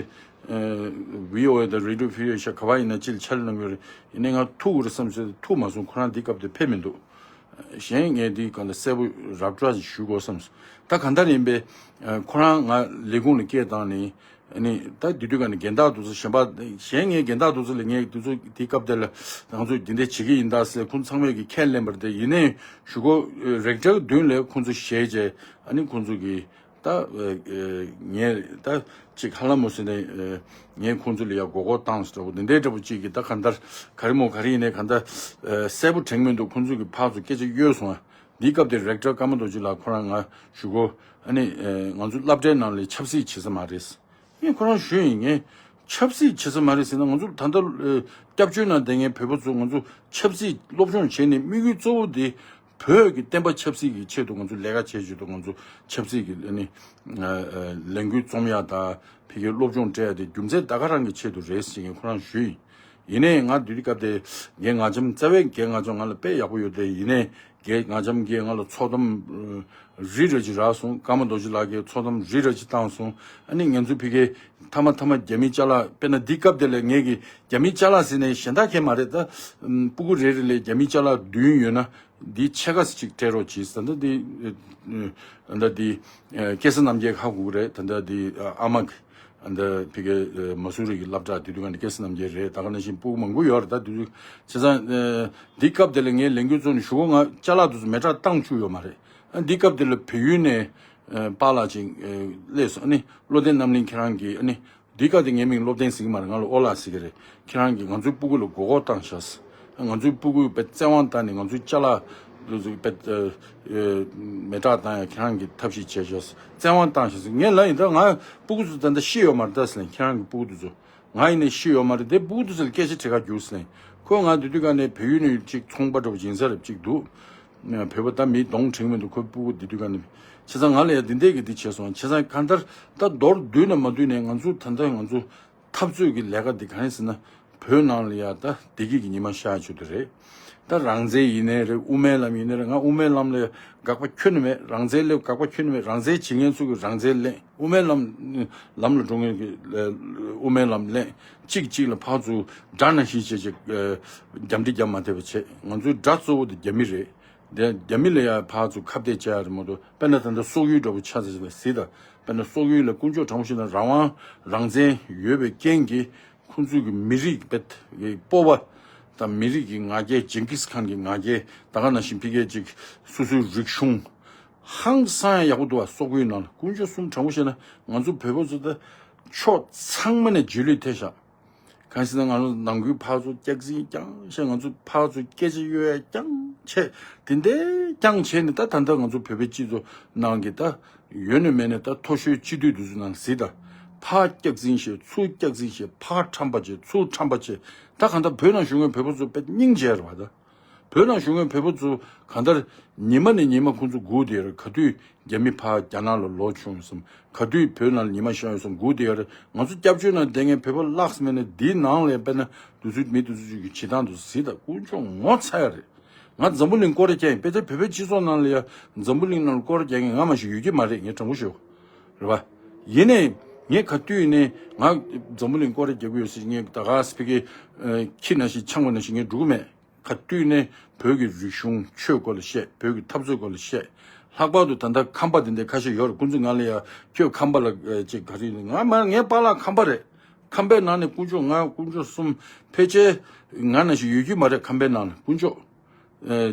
བྷི་ཨོ་ཨེ་དང་རེ་ཌི་ཡོ་ཧྥི་རི་ཨེ་ཤི་ཡ་ག་པར་ཡིན་ན་ཅིག་ལ་ཕྱག་ལས་གནང་གི་ཡོད་རེད། ཡིན་ནའི་ང་ཐུག་དགོས་རེད་བསམ་བྱས་ཏེ་ཐུག་མ་སོང་། ཁོ་རང་འདི་སྐབས་དེ་ཕེབས་མི་འདུག་གཞན་ངས་འདི་གང་ལ་གསལ་པོ་རབ་བཀྲ་ཞིག་ཞུ་དགོས་བསམ་སོང་། ད་གང་ལྟར་ཡིན་པས་ཁོ་རང་ང་ལས་ཁུངས་ལ་སྐད་བཏང་ནས་ཨ་ནི་ད་དེ་དུས་ག་ནས་རྒན་བདག་དུ་གཞན་པ་གཞན་ངའི་རྒན་བདག་དུ་ཚོ་ལ་ངས་དུ་ཚོ་དེ་སྐབས་དེ་ལ་ང་ཚོ་འདི་འདྲ་བྱེད་ཀྱི་ཡིན་ད་ཟེར་ཁོང་ཚང་མས་ཀྱི་ཁས་ལེན་པར་དེ་ཡིན་ནའི་ཞུ་གོ་རེག་ཊར་མདུན་ལ་ཁོང་ཚོ་ཞེས་བྱས་ཨ་ནི་ཁོང་ཚོ་གི་ད་ངས་ད་ཅིག་ཧ་ལམ་མོ་ཟེར་ནས་ངས་ཁོང་ཚོ་ལ་ཡ་མགོ་སྐོར་བཏང་ཟེར་འདྲ་པོ་འདི་འདྲའི་འདྲ་པོ་ཅིག་གི་ད་གང་ལྟར་ག་རེ་མོ་ག་རེ་ཡིན་ནའི་གང་ལྟར་གསལ་པོ་དྲན་མི་འདུག་ཁོང་ཚོ་གི་ཕར་ཚུར་སྐད་ཆ་གཡོལ་སོང་ཨ། འདིའི་སྐབས་དེ་རེག་ཊར་ཀརྨ་རྡོ་རྗེ་ལགས་ཁོ་རང་ང་ཞུ་གོ་ཨ་ནི་ང་ཚོ་སློབ་གྲྭའི་ནང་ལ་ཆབ་སྲིད་བྱེད་ས་མ་རེད། ངས་ཁོ་རང་ཞུས་ཡིན། ངས་ཆབ་སྲིད་བྱེད་ས་མ་རེད་ཟེར་ན་ང་ཚོ་ད་ལྟ་ཨ་སྐྱབས་བཅོལ་ནང་བསྡད་མཁན་བོད་པ་ཚོ་ང་ཚོ་ཆབ་སྲིད་སློབ་སྦྱོང་བྱས་ནས་དམིགས་ཡུལ་གཙོ་བོ་དེ་བོད་ཀྱི་བསྟན་པ་ཆབ་སྲིད་ཀྱི་ཆེད་དུ་ང་ཚོ་ལས་ཀ་བྱེད་ཆེད་དུ་ང་ཚོ་ཆབ་སྲིད་ཀྱི་ཨ་ནི་ཨ་ཨ་ལས་འགུལ་རྩོམ་ཡག་དང་ཕ་གིའི་སློབ་སྦྱོང་སྤྲད་ཡག་དེ་རྒྱུ་མཚན་ད་ག་རང་གི་ཆེད་དུ་རེད་ཟེར་ངས་ཁོ་རང་ཞུས་ཡིན། ཡིན་ནའི་ང་དུས་དུས་སྐབས་དེ་རྒན་ངག་འཆམ་རྩ་བའི་རྒན་ངག་འཆམ་ང་ལ་དཔེ་ཡག་པོ་ཡོད་དེ་ཡིན་ནའི་རྒན་ངག་འཆམ་གྱིས་ང་ལ་ཚོགས་གཏམ་རི་ར་ཅིག་རག་སོང་། ཀརྨ་རྡོ་རྗེ་ལགས་ཀྱིས་ཚོགས་གཏམ་རི་ར་ཅིག་བཏང་སོང་། ཨ་ནི་ང་ཚོ་ཕ་གིའི་མཐའ་མ་མཐའ་མ་རྒྱ་མིའི་ཅ་ལག་དཔེར་ན་འདི་སྐབས་དེ་ལ་ངས་ཀྱི་རྒྱ་མིའི་ཅ་ལག་ཟེར་ནས་གཞན་དག་གས་མ་རེད་ད། སྤུ་གུ་རེ་རེ་ལ་རྒྱ་མིའི་ཅ་ལག་བདུན་ཡོད་ན་འདི་ཕྱེད་ཀ་ཅིག་སྤྲད་རོགས་གྱིས་ཟེར་ད་འདི་ཨ་ད་འདི་སྐལ་བཟང་རྣམ་རྒྱལ་ཧ་གོ་གི་རེད། ད་ད་འདི་ཨ་མ་གི་ཨ་ད་ཕ་གིའི་མ་སུ་རི་གི་སློབ་གྲྭ་དེ་དུས་ག་ནས་སྐལ་བཟང་རྣམ་རྒྱལ་རེད། ད་ག་ནང་བཞིན་སྤུ་གུ་མང་པོ་ཡོད་རེད། ད་དུས་བྱས་ཙང་འདི་སྐབས་དེ་ལ་ངས་ལས་འགུལ་བཙུགས་ནས་ཞུ་གོ་ང་ཅ་ལག་དུ་མེ་སྲེག་བཏང་བཅུག་ཡོད་མ་རེད། ཨ་འདི་སྐབས་དེ་ལ་བལ་ཡུལ་ནས་པཱ་ལགས་ཅིག་སླེབས་སོང་། ཨ་ནི་བློ་བརྟན་རྣམ་གླིང་ཁྱེད་རང་གིས་ཨ་ནི་འདི་སྐབས་དེ་ངའི་མིང་བློ་བརྟན་ཟེར་གི་མ་རེད། ང་ལ་ཨོ་ལགས་ཟེར་གི་རེད། ཁྱེད་རང་གིས་ང་ཚོའི་སྤུ་གུ་ལ་མགོ་སྐོར་བཏང་ཤག་ང་ཚོའི་སྤུ་གུ་དཔེ་བཙན་དབང་བཏང་ནས་ང་ཚོའི་ཅ་ལག་དུ་དཔེ་མེ་སྲེག་བཏང་ཡ་ཁྱེད་རང་གིས་ཐབས་ཤེས་བྱས་ཤག་བཙན་དབང་བཏང་ཤག་ངས་ལབ་ཡིན། ད་ང་སྤུ་གུ་ཚོ་ད་ལྟ་ཤི་ཡོད་མ་རེད་ད་ཟེར་ནས་ཁྱེད་རང་གི་སྤུ་གུ་དེ་ཚོ་ང་ཡིན་ནས་ཤི་ཡོད་མ་རེད། དེ་སྤུ་གུ་དེ་ཚོ་ལ་སྐད་ཆ་དྲི་ག་རྒྱུགས་ཟེར་ནས་ཁོས་ང་དེ་དུས་ག་ནས་བལ་ཡུལ་ནས་ཅིག་ཚོང་པ་འདྲ་པོ་སྦྱིན་ས་རེད་ཅིག་འདུག་བོད་པ་ད་མི་གདོང་དྲན་མི་འདུག་ཁོའི་སྤུ་གུ་འདི་དུས་ག་ནས་བྱས་ཙང་ང་ལ་ཡང་འདི་འདྲས་ཀྱི་འདི་བྱས་སོང་། བྱས་ཙང་གང་ལྟར་ད་མདོར་བསྡུས་ནས་མ་བསྡུས་ནས་ང་ཚོ་ད་ལྟ་ང་ཚོ་འཐབ་རྩོད་ཀྱི་ལས་ཀ་འདི་གང་ཡིན་ཟེར་ན་བོད་ནང་ལ་ཡ་ད་བདེ་སྐྱིད་ཀྱི་ཉི་མ་ཤར་ཆོག་དེ་རེད། ད་རང་བཙན་ཡིན་ནའི་རེད། དབུ་མའི་ལམ་ཡིན་ནའི་རེད། ང་དབུ་མའི་ལམ་ལ་དགག་པ་ཁྱོན་ནས་མེད། རང་བཙན་ལ་དགག་པ་ཁྱོན་ནས་མེད། རང་བཙན་བྱེད་མཁན་ཚོ་གི་རང་བཙན་ལེན། དབུ་མའི་ལམ་ལམ་ལ་འགྲོ་མཁན་གྱི་དབུ་མའི་ལམ་ལེན། གཅིག་གཅིག་ལ་ཕར་ཚུར་དགྲ་ནང་བཞིན་བྱས་བྱས་རྒྱབ་འདྲེ་རྒྱབ་མ་ཐེབས་པ་བྱས། ང་ཚོའི་དགྲ་གཙོ་བོ་དེ་རྒྱ་མི་རེད། དེ་རྒྱ་མི་ལ་ཡང་ཕར་ཚུར་ཁ་གཏད་བྱས་ཡ་རེད་མ་གཏོགས། དཔེར་ན་ད་ལྟ་སོག་ཡུལ་འདྲ་པོ་ཆ་ཚང་ཞིག་ལ་གཟིགས་དང་། དཔེར་ན་སོག་ཡུལ་ལ་དཀོན་མཆོག་དྲང་པོ་བཤད་ན་རང་དབང་རང་བཙན་ཡོད་པའི་རྐྱེན་གྱིས་ཁོང་ཚོའི་གི་མི་རིགས་དཔེ་གི་སྤོབས་པ་དང་མི་རིགས་ཀྱི་ང་རྒྱལ། ཇིང་གིས་ཁཱན་གྱི་ང་རྒྱལ། ད་ག་ནང་བཞིན་ཕ་གིའི་ཅིག་སོ་སོའི་རིག་གཞུང་ཧང་སང་ཡག་པོ་འདུག་བ། སོག་པོའི་ནང་ལ་དཀོན་མཆོག་གསུམ་དྲང་པོ་བཤད་ན་ང་ཚོ་བོད་པ་ཚོ་ད་ཕྱོགས་ཚང་མ་ནས་རྗེས་ལུས་ཐེབས་ཤག་གང་ཞིག་ན་ང་ཚོ་ནང་ཁུལ་ཕར་ཚུར་སྐྱག་རྫུན་རྐྱང་བཤད། ང་ཚོ་ཕར་ཚུར་སྐད་ཆ་གཡོ་ཡ་རྐྱང་བྱས། དེ་འདྲའི་རྐྱང་བྱས་ནས་ད་ད་ལྟ་ང་ཚོ་བོད་པའི་སྤྱི་ཚོགས་ནང་གི་ད་ཡོད་ནས་མེད་ནས་ད་མཐོ་ཤོས་སྤྱི་འཐུས་དེ་ཚོ་ནང་གཟིགས་དང་། ཕར་སྐྱག་རྫུན་བཤད། ཚུར་སྐྱག་རྫུན་བཤད། ཕར་ཁྲམ་པ་བྱེད། ཚུར་ཁྲམ་པ་བྱེད། ད་གང་ལྟར་བོད་ནང་བཞུགས་མཁན་བོད་པ་ཚོ་དཔེ་སྙིང་རྗེ་རེད་བ། ད་བོད་ནང་བཞུགས་མཁན་བོད་པ་ཚོ་གང་ལྟར་ཉི་མ་ནས་ཉི་མ་ཁོང་ཚོ་སྒུག་བསྡད་ཡོད་རེད། ག་དུས་རྒྱ་མི་ཕར་རྒྱ་ནག་ལ་ལོག་བྱུང་བསམ། ག་དུས་བོད་ནང་ལ་ཉི་མ་ཤར་ཡོང་བསམ་སྒུག་བསྡད་ཡོད་རེད། ང་ཚོ་སྐྱབས་བཅོལ་ནང་བསྡད་མཁན་བོད་པ་ལྷག་ཙམ་མེད་ན་འདིའི་ནང་ལ་དཔེར་ན་དུས་ཚོད་མི་དུས་ཚོད་ཅིག་གི་བྱེད་སྟངས་དུ་གཟིགས་དང་། དཀོན་མཆོག་ངོ་ཚ་ཡ་རེད། ང་འཛམ་བུ་གླིང་སྐོར་ར་རྒྱག་ཡིན། དཔེ་དེ་བོད་པའི་སྤྱི་ཚོགས་ནང་ལ་ཡ་འཛམ་བུ་གླིང་ནང་ལ་སྐོར་ར་རྒྱག་མཁན་ང་མ་ཞིག་ཡོད་ཀྱི་མ་རེད། ངས་དྲང་པོ་ཞུ། རེད་བ། ཡིན་ནའི་ངས་ག་དུས་ནས་ང་འཛམ་བུ་གླིང་སྐོར་ར་རྒྱག་གི་ཡོད་ཟེར། ངས་ད་ག་སེ་ཕ་གི་ཁྱི་ནང་བཞིན་ཆང་བ་ནང་བཞིན་ངས་འགྲོ་གི་མེད། ག་དུས་ནས་བོད་ཀྱི་རིག་གཞུང་ཆོས་སྐོར་ལ་བཤད། བོད་ཀྱི་འཐབ་རྩོད་སྐོར་ལ་བཤད། ལྷག་པར་དུ་ད་ལྟ་ཁམས་པ་དེ་འདྲ་ཁ་ཤས་ཡོད་རེད། ཁོང་ཚོས་ང་ལ་ཡ་ཁྱོད་ཁམས་པ་ལ་ཅིག་ག་རེ་ཡིན། ང་མ་ངའི་པཱ་ལགས་ཁམས་པ་རེད། ཁམས་པའི་ནང་ནས་དཀོན་མཆོག་ང་དཀོན་མཆོག་གསུམ་ཕལ་ཆེར་ང་ནང་བཞིན་ཡོད་ཀྱི་མ་རེད། ཁམས་པའི་ནང་ལ་དཀོན་མཆོག་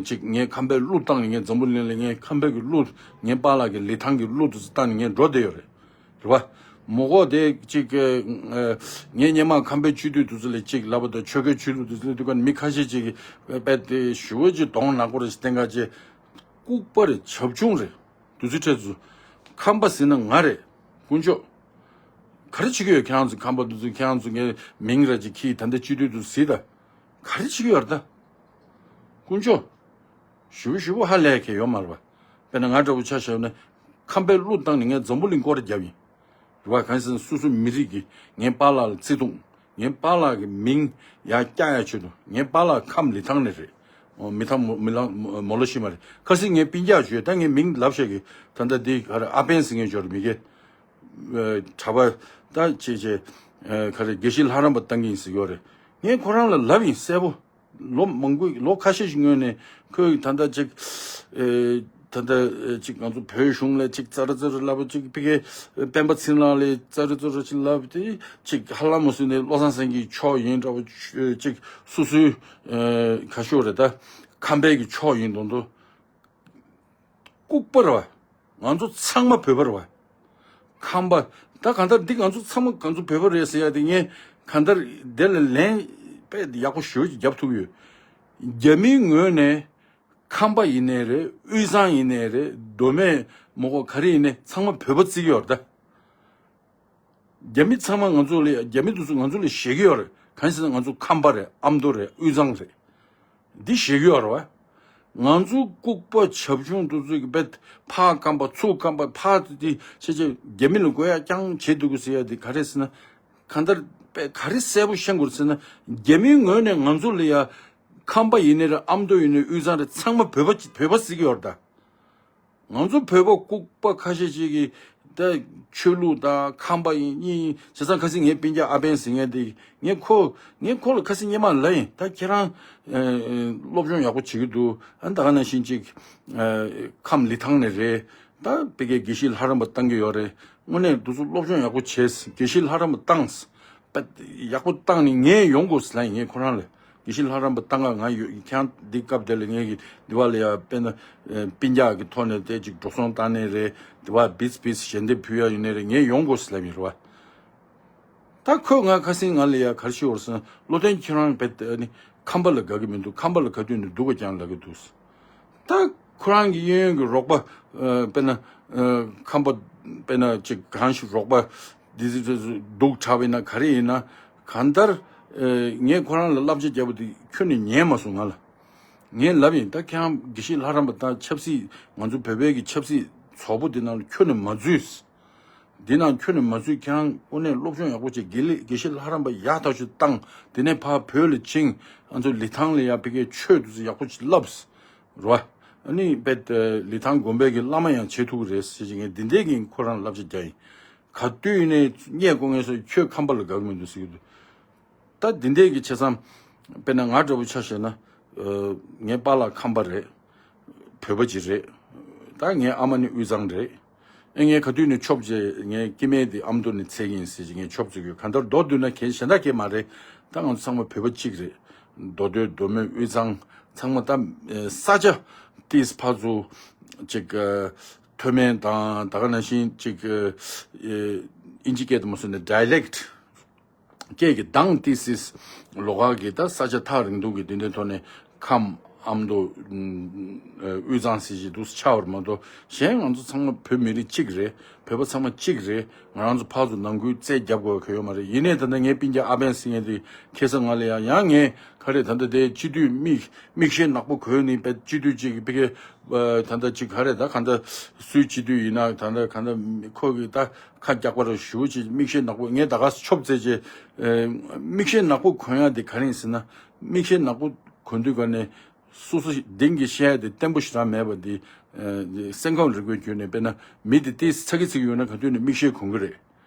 ཅིག་ངའི་ཁམས་པའི་གླུ་བཏང་ནས། ངས་འཛམ་བུ་གླིང་ལ་ངའི་ཁམས་པའི་གི་གླུ། ངའི་པཱ་ལགས་ཀྱི་ལི་ཐང་གི་གླུ་དེ་ཚོ་བཏང་ནས་ངས་འགྲོ་བསྡད་ཡོད་རེད། རེད་བ། མོ་གོ་དེ་གཅིག་ངའི་སྔོན་མ་ཁམས་པའི་སྤྱི་འཐུས་དེ་ཚོ་ལ་གཅིག་ལབ་པ་དང་། ཆོལ་ཁའི་ཆོས་ལུགས་དེ་ཚོ་ལ་དུས་ག་མི་ཁ་ཤས་ཅིག་གིས་དཔེ་དེ་ཞུ་བ་ཅིག་གདོང་ནག་པོ་རེ་ཞིག་བསྟན་ག་ཅེ། ལྐུགས་པ་རེད། བྱབ་ཆུང་རེད། དེ་ཚོའི་གྲས་ཚོ། ཁམས་པ་ཟེར་ན་ང་རེད། དཀོན་མཆོག་ག་རེ་བྱེད་ཀྱི་ཡོད། ཁྱེད་རང་ཚོ་ཁམས་པ་དེ་ཚོ་ཁྱེད་རང་ཚོ་ངའི་མིང་ར་ཅིག་ཁྱི་ད་ལྟ་སྤྱི་འཐུས་དེ་ཚོ་གཟིགས་དང་། ག་རེ་བྱེད་ཀྱི་ཡོད་རེད་ད། དཀོན་མཆོག་ཞུ་བ་ཞུ་བ་ཧ་ལས་ཁེ་ཡོད་མ་རེད་བ། དཔེར་ན་ང་འདྲ་པོ་ཆ་བཞག་ན་ཁམས་པའི་གླུ་བཏང་ནས་ངས་འཛམ་བུ་གླིང་སྐོར་ར་བརྒྱབ་ཡིན། རེད་བ། གང་ཟེར་ན་སོ་སོ་མི་རིགས་ཀྱི་ངའི་པཱ་ལགས་ལ་བརྩི་མཐོང་། ངའི་པཱ་ལགས་ཀྱི་མིང་ཡར་བཀྱག་ཡ་ཆེད་དུ། ངའི་པཱ་ལགས་ཁམས་ལི་ཐང་ནས་རེད། ཨོ་མི་ཐང་མོ་མི་ལང་མོ་ལོ་ཤི་མ་རེད། ཁ་སང་ངས་སྤུན་ཀྱག་བརྗོད། ད་ངའི་མིང་ལབ་བཤད་གི། ད་ལྟ་འདི་ག་རེ་ཨ་པན་ཟེར་མཁན་འབྱོར་མི་གེ། གྲྭ་པ་ད་ཆེ་ཆེ་ག་རེ་དགེ་བཤེས་ལྷ་རམས་པ་བཏང་གི་ཡིན་ཟེར་ཡོད་རེད། ངས་ཁོ་རང་ལ་ལབ་ཡིན་གསལ་པོ། ལོ་མང་པོ་ལོ་ཁ་ཤས་ཤིག་སྔོན་ནས་ཁོས་ད་ལྟ་ཅིག་ཨེ་ད་ལྟ་ཅིག་ང་ཚོ་བོད་གཞུང་ལ་ཅིག་ཙ་ར་ཙ་ར་ལབ་པ་ཅིག་ཕ་གི་སྤེན་པ་ཚེ་རིང་ལགས་ལ་ཙ་ར་ཙ་ར་ཅིག་ལབ་དེ་ཅིག་ཧ་ལམ་མ་སུ་ནས་བློ་བཟང་སེང་གེའི་ཕྱོགས་ཡིན་འདྲ་བོ་ཅིག་སོ་སོའི་ཨེ་ག་ཤོག་རེད་ད་ཁམས་པའི་གི་ཕྱོགས་ཡིན་མདོག་མདོག་ལྐུགས་པ་རེད་བ། ང་ཚོ་ཚང་མ་བོད་པ་རེད་བ། ཁམས་པ། ད་གང་ལྟར་འདི་ང་ཚོ་ཚང་མ་ང་ཚོ་བོད་པ་རེད་ཟེར་ཡ་དེ་ངས་གང་ལྟར་དེ་ལ་ལན་དཔེ་ཡག་པོ་ཞེ་པོ་ཅིག་རྒྱབ་ཐུབ་ཡོད། རྒྱ་མིའི་ངོས་ནས་ཁམས་པ་ཡིན་ནའི་རེད། དབུས་གཙང་ཡིན་ནའི་རེད། མདོ་སྨད་མོ་གོ་ག་རེ་ཡིན་ནའི་ཚང་མ་བོད་པ་བརྩི་གི་ཡོད་རེད་ད། རྒྱ་མི་ཚང་མ་ང་ཚོ་ལ་རྒྱ་མི་དེ་ཚོ་ང་ཚོ་ལ་ཞེད་ཀྱི་ཡོད་རེད། གང་ཟེར་ན་ང་ཚོ་ཁམས་པ་རེད། ཨ་མདོ་རེད། དབུས་གཙང་རེད། འདི་ཞེད་ཀྱི་ཡོད་རེད་བ། ང་ཚོ་ལྐུགས་པ་བྱབ་ཆུང་དེ་ཚོ་གི་བེད་ཕ་སྐམ་པ་ཚུགས་སྐམ་པ་ཕ་དེ་དེ་ཆེ་ཆེ་རྒྱ་མི་ལ་དགོས་ཡ་རྐྱང་བྱེད་འདུག་གི་ཟེར་ཡ་དེ་ག་རེ་ཟེར་ན། གང་ལྟར་དཔེ་ག་རེ་གསལ་པོ་ཤེས་དགོས་ཟེར་ན། རྒྱ་མིའི་ངོས་ནས་ང་ཚོ་ལ་ཡ་ཁམས་པ་ཡིན་ནའི་རེད། ཨ་མདོ་ཡིན་ནའི་དབུས་གཙང་རེད། ཚང་མ་བོད་པ་བོད་པ་བརྩི་གི་ཡོད་རེད་ད། ང་ཚོ་བོད་པ་ལྐུགས་པ་ཁ་ཤས་ཅིག་གིས་ད་ཆོས་ལུགས་དང་ཁམས་པ་ཡིན་གཉིས་ཡིན་བྱས་ཙང་ཁ་སང་ངའི་སྤུན་ཀྱག་ཨ་བན་ཟེར་མཁན་དེ་ངས་ཁོ་ངས་ཁོ་ལ་ཁ་སང་སྔོན་མ་ལབ་ཡིན། ད་ཁྱེད་རང་ཨ་ཨ་སློབ་སྦྱོང་ཡག་པོ་བྱེད་ཀྱི་འདུག་ཨ་ད་ག་ནང་བཞིན་ཅིག་ཨ་ཁམས་ལི་ཐང་ནས་རེད། ད་ཕ་གིའི་དགེ་བཤེས་ལྷ་རམས་པ་བཏང་གི་ཡོད་རེད། དངོས་གནས་འདི་ཚོ་སློབ་སྦྱོང་ཡག་པོ་བྱས། དགེ་བཤེས་ལྷ་རམས་པ་བཏང་། པད་ཡག་པོ་བཏང་ནས་ངས་ཡོང་དགོས་ལབ་ཡིན། ངས་ཁོ་རང་ལ་དགེ་བཤེས་ལྷ་རམས་པ་བཏང་ག་ང་ཡོད་ཁྱེད་རང་འདི་སྐབས་དེ་ལ་ངས་ཀྱི་འདི་བ་ལ་ཡ་དཔེར་ན་ཨ་སྤུན་ཀྱག་གི་ཐོག་ནས་དེ་ཅིག་འགྲོ་སོང་བཏང་ནས་རེད། འདི་བ་བིས་བིས་ཞལ་འདེབས་ཕུལ་ཡ་ཡོད་ནས་རེད། ངས་ཡོང་དགོས་ལབ་ཡིན་རེད་བ། ད་ཁོས་ང་ཁ་སང་ང་ལ་ཡ་ག་རེ་ཞུ་བར་སོང་། བློ་བརྟན་ཁྱེད་རང་བེད་ཨ་ནི་ཁམས་པ་ལ་དགའ་གི་མི་འདུག་ཁམས་པ་ལ་ག་དུས་ནས་སྡུག་ག་ཀྱང་ལབ་གི་འདུག་ད་ཁོ་རང་གི་གཡས་གཡོན་གྱི་རོགས་པ་ཨ་དཔེར་ན་ཨ་ཁམས་པ་དཔེར་ན་ཅིག་གང་ཞིག་རོགས་པ་འདི་འདི་འདི་སྡུག་དྲགས་པ་ཡིན་ན་ག་རེ་ཡིན་ན་གང་ལྟར་ཨ་ངས་ཁོ་རང་ལ་བསླབ་བྱ་བརྒྱབ་པ་དེ་ཁྱོན་ནས་ཉན་མ་སོང་ང་ལ། ངས་ལབ་ཡིན། ད་ཁྱེད་རང་དགེ་བཤེས་ལྷ་རམས་པ་དང་ཆབ་སྲིད་ང་ཚོ་བོད་པའི་གི་ཆབ་སྲིད་ཚོགས་པ་འདི་ནང་ལ་ཁྱོན་ནས་མ་འཛུལ། འདི་ནང་ཁྱོན་ནས་མ་འཛུལ། ཁྱེད་རང་དངོས་གནས་སློབ་སྦྱོང་ཡག་པོ་བྱེད། དགེ་ལས་དགེ་བཤེས་ལྷ་རམས་པ་ཡག་ཐག་ཆོད་བཏང་། དེ་ནས་ཕར་བོད་ལ་ཕྱིན། ང་ཚོ་ལི་ཐང་ལ་ཡ་ཕ་གིའི་ཆོས་འདི་ཚོ་ཡག་པོ་ཅིག་བསླབས། རེད་བ། ཨ་ནི་བེད་ལི་ཐང་དགོན་པའི་གི་བླ་མ་ཡང་བྱེད་ཐུབ་ཀྱི་རེད་ཟེར་གྱི་ངས་འདི་འདྲའི་གི་ཁོ་རང་ལ་བསླབ་བྱ་རྒྱག་ཡིན། ག་དུས་ནས་རྙེད་དགོས་ངེས་སོ་ཁྱོད་ཁམས་པ་ལ་དགའ་གི་མི་འདུག་ཟེར་གྱི་འདུག་ད་འདི་འདྲའི་གི་བྱས་ཙང་། དཔེར་ན་ང་འདྲ་བོ་ཆ་བཞག་ན། ཨ་ངའི་པཱ་ལགས་ཁམས་པ་རེད། བོད་པ་ཅིག་རེད། ད་ངའི་ཨ་མ་ནི་དབུས་གཙང་རེད། ཨེ་ངས་ག་དུས་ནས་ཆོབ་རྗེས་ངའི་སྐྱེ་དམན་དེ་ཨ་མདོ་ནས་འཚོལ་གྱི་ཡིན་ཟེར་གྱི་ངས་ཆོབ་བརྩི་གི་ཡོད། གང་ལྟར་མདོར་བསྡུས་ན་གལ་གཞན་དག་གས་མ་རེད། ད་ང་ཚོ་ཚང་མ་བོད་པ་གཅིག་རེད། མདོ་སྟོད་མདོ་སྨད་དབུས་གཙང་ཚང་མ་ད་ཨེ་ས་ཆ་ཏིས་ཕར་ཚུར་ཅིག་ཨེ་མཐོ་དམན་དང་ད་ག་ནང་བཞིན་ཅིག་ཨེ་ཨིན་ཇི་སྐད་དུ་མ་སོང་ནས་ཌའི་ལེག་ཊི། སྐད་ཀྱི་གདངས་ཏི་སིས་ལོགས་ཀ་གི་ད་ས་ཆ་ཐག་རིང་ཐུང་གི་དེ་འདྲའི་ཐོག་ནས་ཁམས་ཨ་མདོ་དབུས་གཙང་ཟེར་གྱི་འདུག་ཆགས་པར་མ་གཏོགས་གཞན་ང་ཚོ་ཚང་མ་བོད་མི་རིགས་གཅིག་རེད། བོད་པ་ཚང་མ་གཅིག་རེད། ང་རང་ཚོ་ཕར་ཚུར་ནང་ཁུལ་རྩོད་རྒྱབ་དགོས་ག་ཡོད་མ་རེད། ཡིན་ནའི་ད་ལྟ་ངའི་སྤུན་ཀྱག་ཨ་བན་ཟེར་མཁན་དེ་ཁ་སང་ང་ལ་ཡང་ཡང་ངས་ག་རེ་ད་ལྟ་དེ་སྤྱི་འཐུས་མིག་མིག་ཤེལ་ནག་པོ་གོན་ནས་བས་སྤྱི་འཐུས་གཅིག་གི་ཕ་གི་ད་ལྟ་གཅིག་ག་རེ་ད་ག་ད་སུའི་སྤྱི་འཐུས་ཡིན་ན་ད་ལྟ་ག་ད་ཁོ་གི་ད། ཁ་རྒྱག་པ་རུ་ཞུ་ཅིག་མིག་ཤེལ་ནག་པོ་ངས་ད་ག་ཆོབ་ཙེ་ཅེ། མིག་ཤེལ་ནག་པོ་གོན་ཡ་དེ་ག་རེ་ཡིན་ཟེར་ན། མིག་ཤེལ་ནག་པོ་གོན་དུས་ག་ནས་སོ་སོ་གདེང་གི་ཤེས་ཡ་དེ་བརྟན་པོ་ཞེ་དྲག་མེད་པ་དེ། སེམས་ཁམས་རིག་པའི་བརྒྱུད་ནས་དཔེར་ན་མི་དེ་ཏིས་ཚ་གི་ཚིག་ཡོད་ན་ག་དུས་ནས་མིག་ཤེལ་གོན་གི་རེད།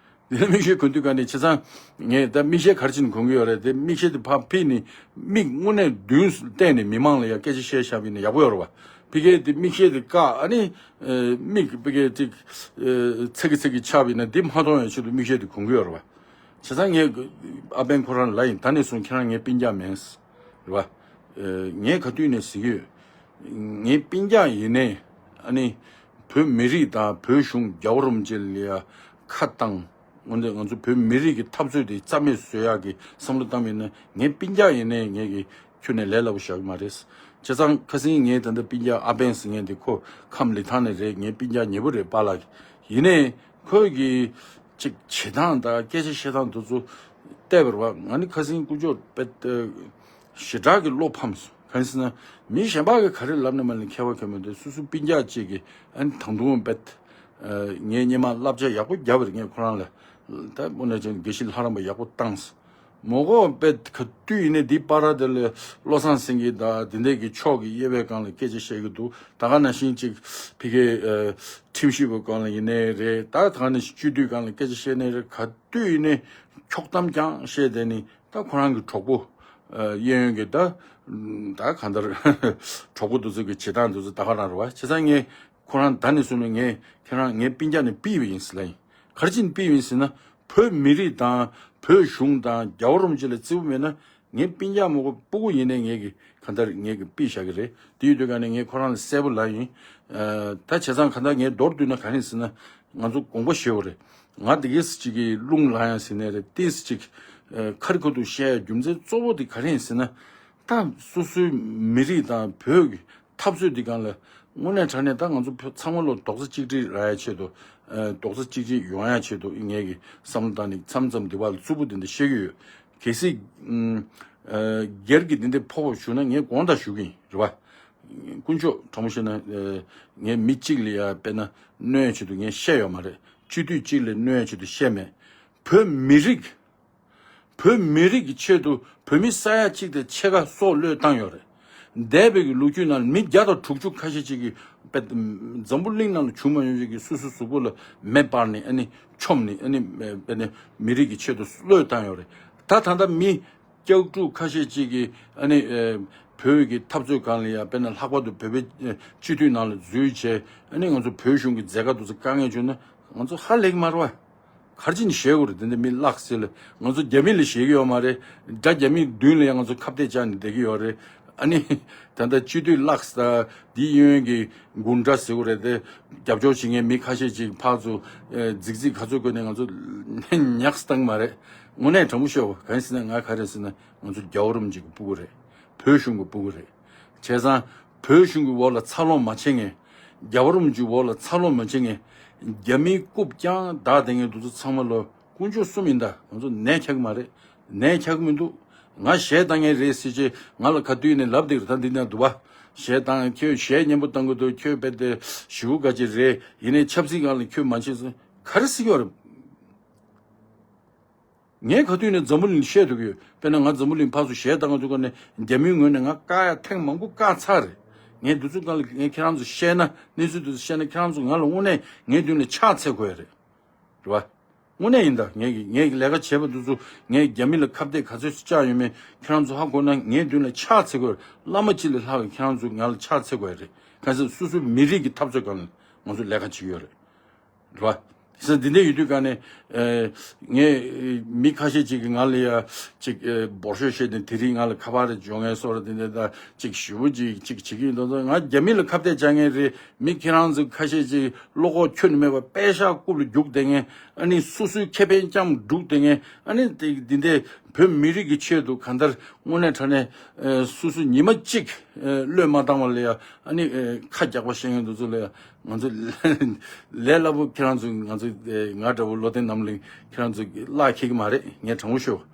དེ་ནས་མིག་ཤེལ་གོན་དུས་ག་ནས་བྱས་ཙང་ངས་ད་མིག་ཤེལ་ག་རེ་བྱས་ནས་གོན་གི་ཡོད་རེད། དེ་མིག་ཤེལ་དེ་ཕར་ཕུད་ནས་མིག་དངོས་གནས་མདུན་བལྟས་ནས་མི་མང་ལ་ཡ་སྐད་ཆ་བཤད་བཞག་པ་ཡིན་ན་ཡག་པོ་ཡོད་རེད་བ། ཕ་གིའི་དེ་མིག་ཤེལ་དེ་བཀག་ཨ་ནི། མིག་ཕ་གིའི་ཅིག་ཚ་གི་ཚ་གི་ཆགས་པ་ཡིན་ན་འདི་མ་མཐོང་ཡ་ཆེད་དུ་མིག་ཤེལ་དེ་གོན་གི་ཡོད་རེད་བ། བྱས་ཙང་ངས་ཨ་བན་ཁོ་རང་ལ་ཡིན། ད་ནས་བཟུང་ཁྱེད་རང་ངའི་སྤུན་ཀྱག་མིན། རེད་བ། ངས་ག་དུས་ནས་ཟེར་གི་ཡོད། ངའི་སྤུན་ཀྱག་ཡིན་ནའི་ཨ་ནི། བོད་མི་རིགས་དང་བོད་གཞུང་རྒྱལ་བ་རིན་པོ་ཆེ་ལ་ཡ་ཁ་བཏང་། འོན་ཏེ་ང་ཚོ་བོད་མི་རིགས་ཀྱི་འཐབ་རྩོད་དེ་རྩ་མེད་བཟོ་ཡག་གི་བསམ་བློ་བཏང་བ་ཡིན་ན་ངའི་སྤུན་ཀྱག་ཡིན་ནའི་ངས་ཀྱི་ཁྱོན་ནས་ལས་སླ་པོ་བཞག་གི་མ་རེད། བྱས་ཙང་ཁ་སང་ངའི་ད་ལྟ་སྤུན་ཀྱག་ཨ་བན་ཟེར་མཁན་དེ་ཁོ་ཁམས་ལི་ཐང་ནས་རེད། ངའི་སྤུན་ཀྱག་ཉེ་པོ་རེད་པཱ་ལགས་ཀྱི། ཡིན་ནའི་ཁོས་ཀྱི་ཅིག་བྱེད་སྟངས་དང་སྐད་ཆ་བཤད་སྟངས་དེ་ཚོ་བལྟས་པར་བ་ང་ནི་ཁ་སང་ཀུ་ཅོ་དཔེ་ཞེ་དྲག་གི་བློ་ཕམ་སོང་། གང་ཡིན་ཟེར་ན་མི་གཞན་པ་གི་ག་རེ་ལབ་ནས་མ་ལ་མཁས་པ་མཁས་མི་འདུག་སོ་སོ་སྤུན་ཀྱག་ཅིག་གི་ཨ་ནི་དང་དུང་དཔེ་ངའི་སྙེ་མ་བསླབ་བྱ་ཡག་པོ་བརྒྱབ་པ་རེད། ངས་ཁོ་རང་ལ་ད་དབུ་ནས་ཅན་དགེ་བཤེས་ལྷ་རམས་པ་ཡག་པོ་བཏང་སོང་། མོ་གོ་དཔེ་ག་དུས་ཡིན་ནའི་འདི་པ་ར་དེ་ལ་བློ་བཟང་སེང་གེ་དང་དེ་འདྲས་ཀྱི་ཕྱོགས་ཀྱི་དབྱེ་བའི་སྒང་ལ་སྐད་ཆ་བཤད་ཀྱི་འདུག་ད་ག་ནང་བཞིན་ཅིག་ཕ་གི་ཁྲིམས་ཞིབ་པའི་སྒང་ལ་ཡིན་ནའི་རེད། ད་ད་ག་ནང་བཞིན་སྤྱི་འཐུས་སྒང་ལ་སྐད་ཆ་བཤད་ནའི་རེད། ག་དུས་ཡིན་ནའི་འཁྱོག་གཏམ་རྐྱང་བཤད་བསྡད་ནི་ད་ཁོ་རང་གི་གྲོགས་པོ་ གཡས་གཡོན་གྱི་ད་ད་གང་ལྟར་གྲོགས་པོ་དེ་ཚོ་གི་བྱེད་སྟངས་དེ་ཚོ་ད་ག་རང་རེད་བ། བྱས་ཙང་ངས་ཁོ་རང་ད་ནས་བཟུང་ནས་ངས་ཁྱེད་རང་ངའི་སྤུན་ཀྱག་ནས་ཕུད་པ་ཡིན་ཟེར་ལབ་ཡིན། ག་རེ་བྱས་ནས་ཕུད་པ་ཡིན་ཟེར་ན། བོད་མི་རིགས་དང་བོད་གཞུང་དང་རྒྱལ་བ་རིན་པོ་ཆེ་ལ་བརྩེ་བོ་མེད་ན། ངའི་སྤུན་ཀྱག་མོ་གོ་སྤུ་གུ་ཡིན་ནའི་ངས་ཀྱི་གང་ལྟར་ངས་ཀྱི་ཕུད་བཞག་གི་རེད། དེ་ཡོད་དུས་ག་ནས་ངས་ཁོ་རང་ལ་གསལ་པོ་ལབ་ཡིན། ད་བྱས་ཙང་གང་ལྟར་ངས་མདོར་བསྡུས་ན་ག་རེ་ཡིན་ཟེར་ན། ང་ཚོ་དགོངས་པ་བཞེས་པ་རེད། ང་དེ་གས་ཅིག་གི་རླུང་ལངས་ཡ་ཟེར་ནའི་རེད། ཏིས་ཅིག་ཁ་རི་ཁ་ཐུག་བཤད་ཡ་རྒྱུ་མཚན་གཙོ་བོ་དེ་ག་རེ་ཡིན་ཟེར་ན། ད་སོ་སོའི་མི་རིགས་དང་བོད་ཀྱི་འཐབ་རྩོད་འདི་སྒང་ལ་དངོས་གནས་དྲང་གནས་ད་ང་ཚོ་བོད་ཚང་མ་ལོ་རྡོག་རྩ་གཅིག་སྒྲིལ་རག་ཡ་ཆེད་དུ། ཨ་རྡོག་རྩ་གཅིག་སྒྲིལ་ཡོང་ཡ་ཆེད་དུ་ངས་ཀྱི་བསམ་བློ་བཏང་ནས་མཚམས་མཚམས་འདི་བར་ལ་རྩུབ་པོ་འདི་འདྲ་བཤད་ཀྱི་ཡོད། གལ་སྲིད་ཨ་སྒེར་གྱི་འདི་འདྲ་ཕོག་པ་བྱུང་ན་ངས་དགོངས་དག་ཞུ་གི་ཡིན་རེད་བ། དཀོན་མཆོག་དྲང་པོ་བཤད་ན། ཨ་ངས་མི་གཅིག་ལ་ཡ་དཔེར་ན་གནོད་ཡ་ཆེད་དུ་ངས་བཤད་ཡོད་མ་རེད། སྤྱི་འཐུས་གཅིག་ལ་གནོད་ཡ་ཆེད་དུ་བཤད་མེད། བོད་མི་རིགས། བོད་མི་རིགས་ཀྱི་ཆེད་དུ་བོད་མི་ས་ཡ་གཅིག་དང་ཕྱེད་ཀ་སྲོག་བློས་བཏང་ཡོད་རེད། འདས་པའི་གི་ལོ་རྒྱུས་ནང་མི་བརྒྱ་དང་དྲུག་ཅུ་ཁ་ཤས་ཅིག་གིས་དཔེ་འཛམ་བུ་གླིང་ནང་ལ་བྱུང་མ་མྱོང་ཅིག་གི་སོ་སོའི་གཟུགས་པོ་ལ་མེ་སྤར་ནས། ཨ་ནི་བཅོམ་ནས། ཨ་ནི་དཔེ་ནས་མི་རིགས་ཀྱི་ཆེད་དུ་བློས་བཏང་ཡོད་རེད། ད་ད་ལྟ་མི་སྐྱག་ཕྲུག་ཁ་ཤས་ཅིག་གིས་ཨ་ནི་ཨ་བོད་ཀྱི་འཐབ་རྩོད་སྒང་ལ་ཡ་དཔེར་ན་ལྷག་པར་དུ་བོད་པའི་ཨ་སྤྱི་འཐུས་ནང་ལ་འཛུལ་བྱས། ཨ་ནི་ང་ཚོ་བོད་གཞུང་གི་མཛད་དཀའ་དེ་ཚོ་དཀའ་ངལ་བྱུང་ན་ང་ཚོ་ཧ་ལས་ཀྱི་མ་རེད་བ། ག་རེ་བྱས་ནས་ཞེད་དགོས་རེད། དེ་འདྲ་མི་ལགས་ཟེར་ལ་ང་ཚོ་རྒྱ་མི་ལ་ཞེད་ཀྱི་ཡོད་མ་རེད། དགྲ་རྒྱ་མིའི་མདུན་ལ་ཡང་ང་ཚོ་ཁ་གཏད་བཅག་ནས་བསྡད་ཀྱི་ཡོད་རེད། ཨ་ནི་ད་ལྟ་སྤྱི་འཐུས་ལགས་དང་འདི་གཡས་གཡོན་གྱི་དགུང་གྲངས་ཟེར་དགོས་རེད་དེ། རྒྱབ་སྐྱོར་བྱེད་མཁན་མི་ཁ་ཤས་ཅིག་ཕར་ཚུར་ཨ་རྫིག་རྫིག་ག་ཚོད་བཀོད་ནས་ང་ཚོ་ཉག་བཏང་མ་རེད། དངོས་གནས་དྲང་པོ་ཤོད། གང་ཡིན་ཟེར་ན་ང་ག་རེ་ཟེར་ན་ང་ཚོ་རྒྱལ་བ་རིན་པོ་ཆེ་གི་སྤུ་གུ་རེད། བོད་གཞུང་གི་སྤུ་གུ་རེད། བྱས་ཙང་བོད་གཞུང་གི་འོག་ལ་འཚར་ལོངས་མ་བྱེད་མཁན། རྒྱལ་བ་རིན་པོ་ཆེའི་འོག་ལ་འཚར་ལོངས་མ་བྱེད་མཁན། རྒྱ་མིའི་རྐུབ་བརྐྱངས་བདའ་བསྡད་མཁན་དེ་ཚོ་ཚང་མ་ལ་དཀོན་མཆོག་གསུམ་ཡིན་ད། ང་ཚོ་ནད་ཁྱག་གི་མ་རེད། ནད་ཁྱག་གི་མི་འདུག་ང་གཞས་བཏང་མཁན་རེད་ཟེར་བྱས་ང་ལ་ག་དུས་ནས་ལབ་བསྡད་རེད། ད་འདི་ན་འདུག་བ། གཞས་བཏང་། ཁྱོད་གཞས་སྙན་པོ་བཏང་གི་འདུག་ཁྱོད་དཔེ་དེ་ཞེ་པོ་དགའ་ཅིག་རེད། ཡིན་ནའི་ཆབ་སྲིད་སྒང་ལ་ཁྱོད་མ་བྱེད་ཟེར་ག་རེ་ཟེར་གྱི་ཡོད་རེད། ངས་ག་དུས་ནས་འཛམ་བུ་གླིང་བཤད་ཐུབ་ཀྱི་ཡོད། དཔེར་ན་ང་འཛམ་བུ་གླིང་ཕར་ཚུར་གཞས་བཏང་ག་དུས་སྒང་ནས་རྒྱ་མིའི་ངོས་ནས་ང་བཀག་ཡ་ཐེངས་མང་པོ་བཀག་ཚར་རེད། ངས་འདི་ཚོ་སྒང་ལ་ངས་ཁྱེད་རང་ཚོ་བཤད་ན། གནས་ཚུལ་འདི་ཚོ་བཤད་ན་ཁྱེད་རང་ཚོ་ང་ལ་དངོས་གནས་ངའི་མདུན་ལ་ཕྱག་འཚལ་དགོས་ཡ་རེད། རེད་བ། དངོས་གནས་ཡིན་ད། ངས་ཀྱི་ངས་ཀྱི་ལས་ཀ་བྱས་པ་འདི་ཚོ་ངས་རྒྱ་མི་ལ་ཁ་གཏད་ག་ཚོད་བཅག་ཡོད་མེད་ཁྱེད་རང་ཚོ་ཧ་གོ་ན་ངའི་མདུན་ལ་ཕྱག་འཚལ་དགོས་རེད། བླ་མ་གཅིག་ལས་ལྷག་པའི་ཁྱེད་རང་ཚོ་ང་ལ་ཕྱག་འཚལ་དགོས་ཡ་རེད། གང་ཟེར་སོ་སོའི་མི་རིགས་ཀྱི་འཐབ་རྩོད་སྒང་ལ་ང་ཚོ་ལས་ཀ་བྱེད་ཀྱི་ཡོད་རེད། རེད་བ། ས་འདི་འདྲ་ཡོད་དུས་ག་ནས་ཨེ་ངས་མི་ཁ་ཤས་ཅིག་གིས་ང་ལ་ཡ་ཅིག་ཨེ་འབོར་ཤོག་བཤད་དེ། དེ་རིང་ང་ལ་ཁ་པར་རེ་འབྱོར་མཁན་སོགས་རེད། དེ་འདྲ་ད་ཅིག་ཞེ་པོ་ཅིག་ཅིག་བྱེད་ཀྱི་ཡོད་མདོག་མདོག་ང་རྒྱ་མི་ལ་ཁ་གཏད་བཅག་མཁན་རེད། མི་ཁྱེད་རང་ཚོ་ཁ་ཤས་ཅིག་བློ་ཁོག་ཁྱོན་ནས་མེད་པ་པད་ཤག་རྐུབ་ལ་རྒྱུག་བསྡད་མཁན། ཨ་ནི་སོ་སོའི་ཁེ་ཕན་རྐྱང་སྒྲུག་བསྡད་མཁན། ཨ་ནི་དེ་འདི་འདྲ་བོད་མི་རིགས་ཀྱི་ཆེད་དུ་གང་ལྟར་དངོས་གནས་དྲང་གནས་ཨེ་སོ་སོ་ཉི་མ་གཅིག་ཨེ་བློས་མ་བཏང་བ་ལ་ཡ། ཨ་ནི་ཨེ་ཁ་རྒྱག་པ་བཤད་མཁན་དེ་ཚོ་ལ་ཡ། ང་ཚོ་ལས་སླ་པོ་ཁྱེད་རང་ཚོ། ང་ཚོ་ཨེ་ང་འདྲ་བོ་བློ་བརྟན་རྣམ་གླིང་ཁྱེད་རང་ཚོ་གི་བརླག་འཁྱེར་གྱི་མ་རེད། ངས་དྲང་པོ་ཤོད།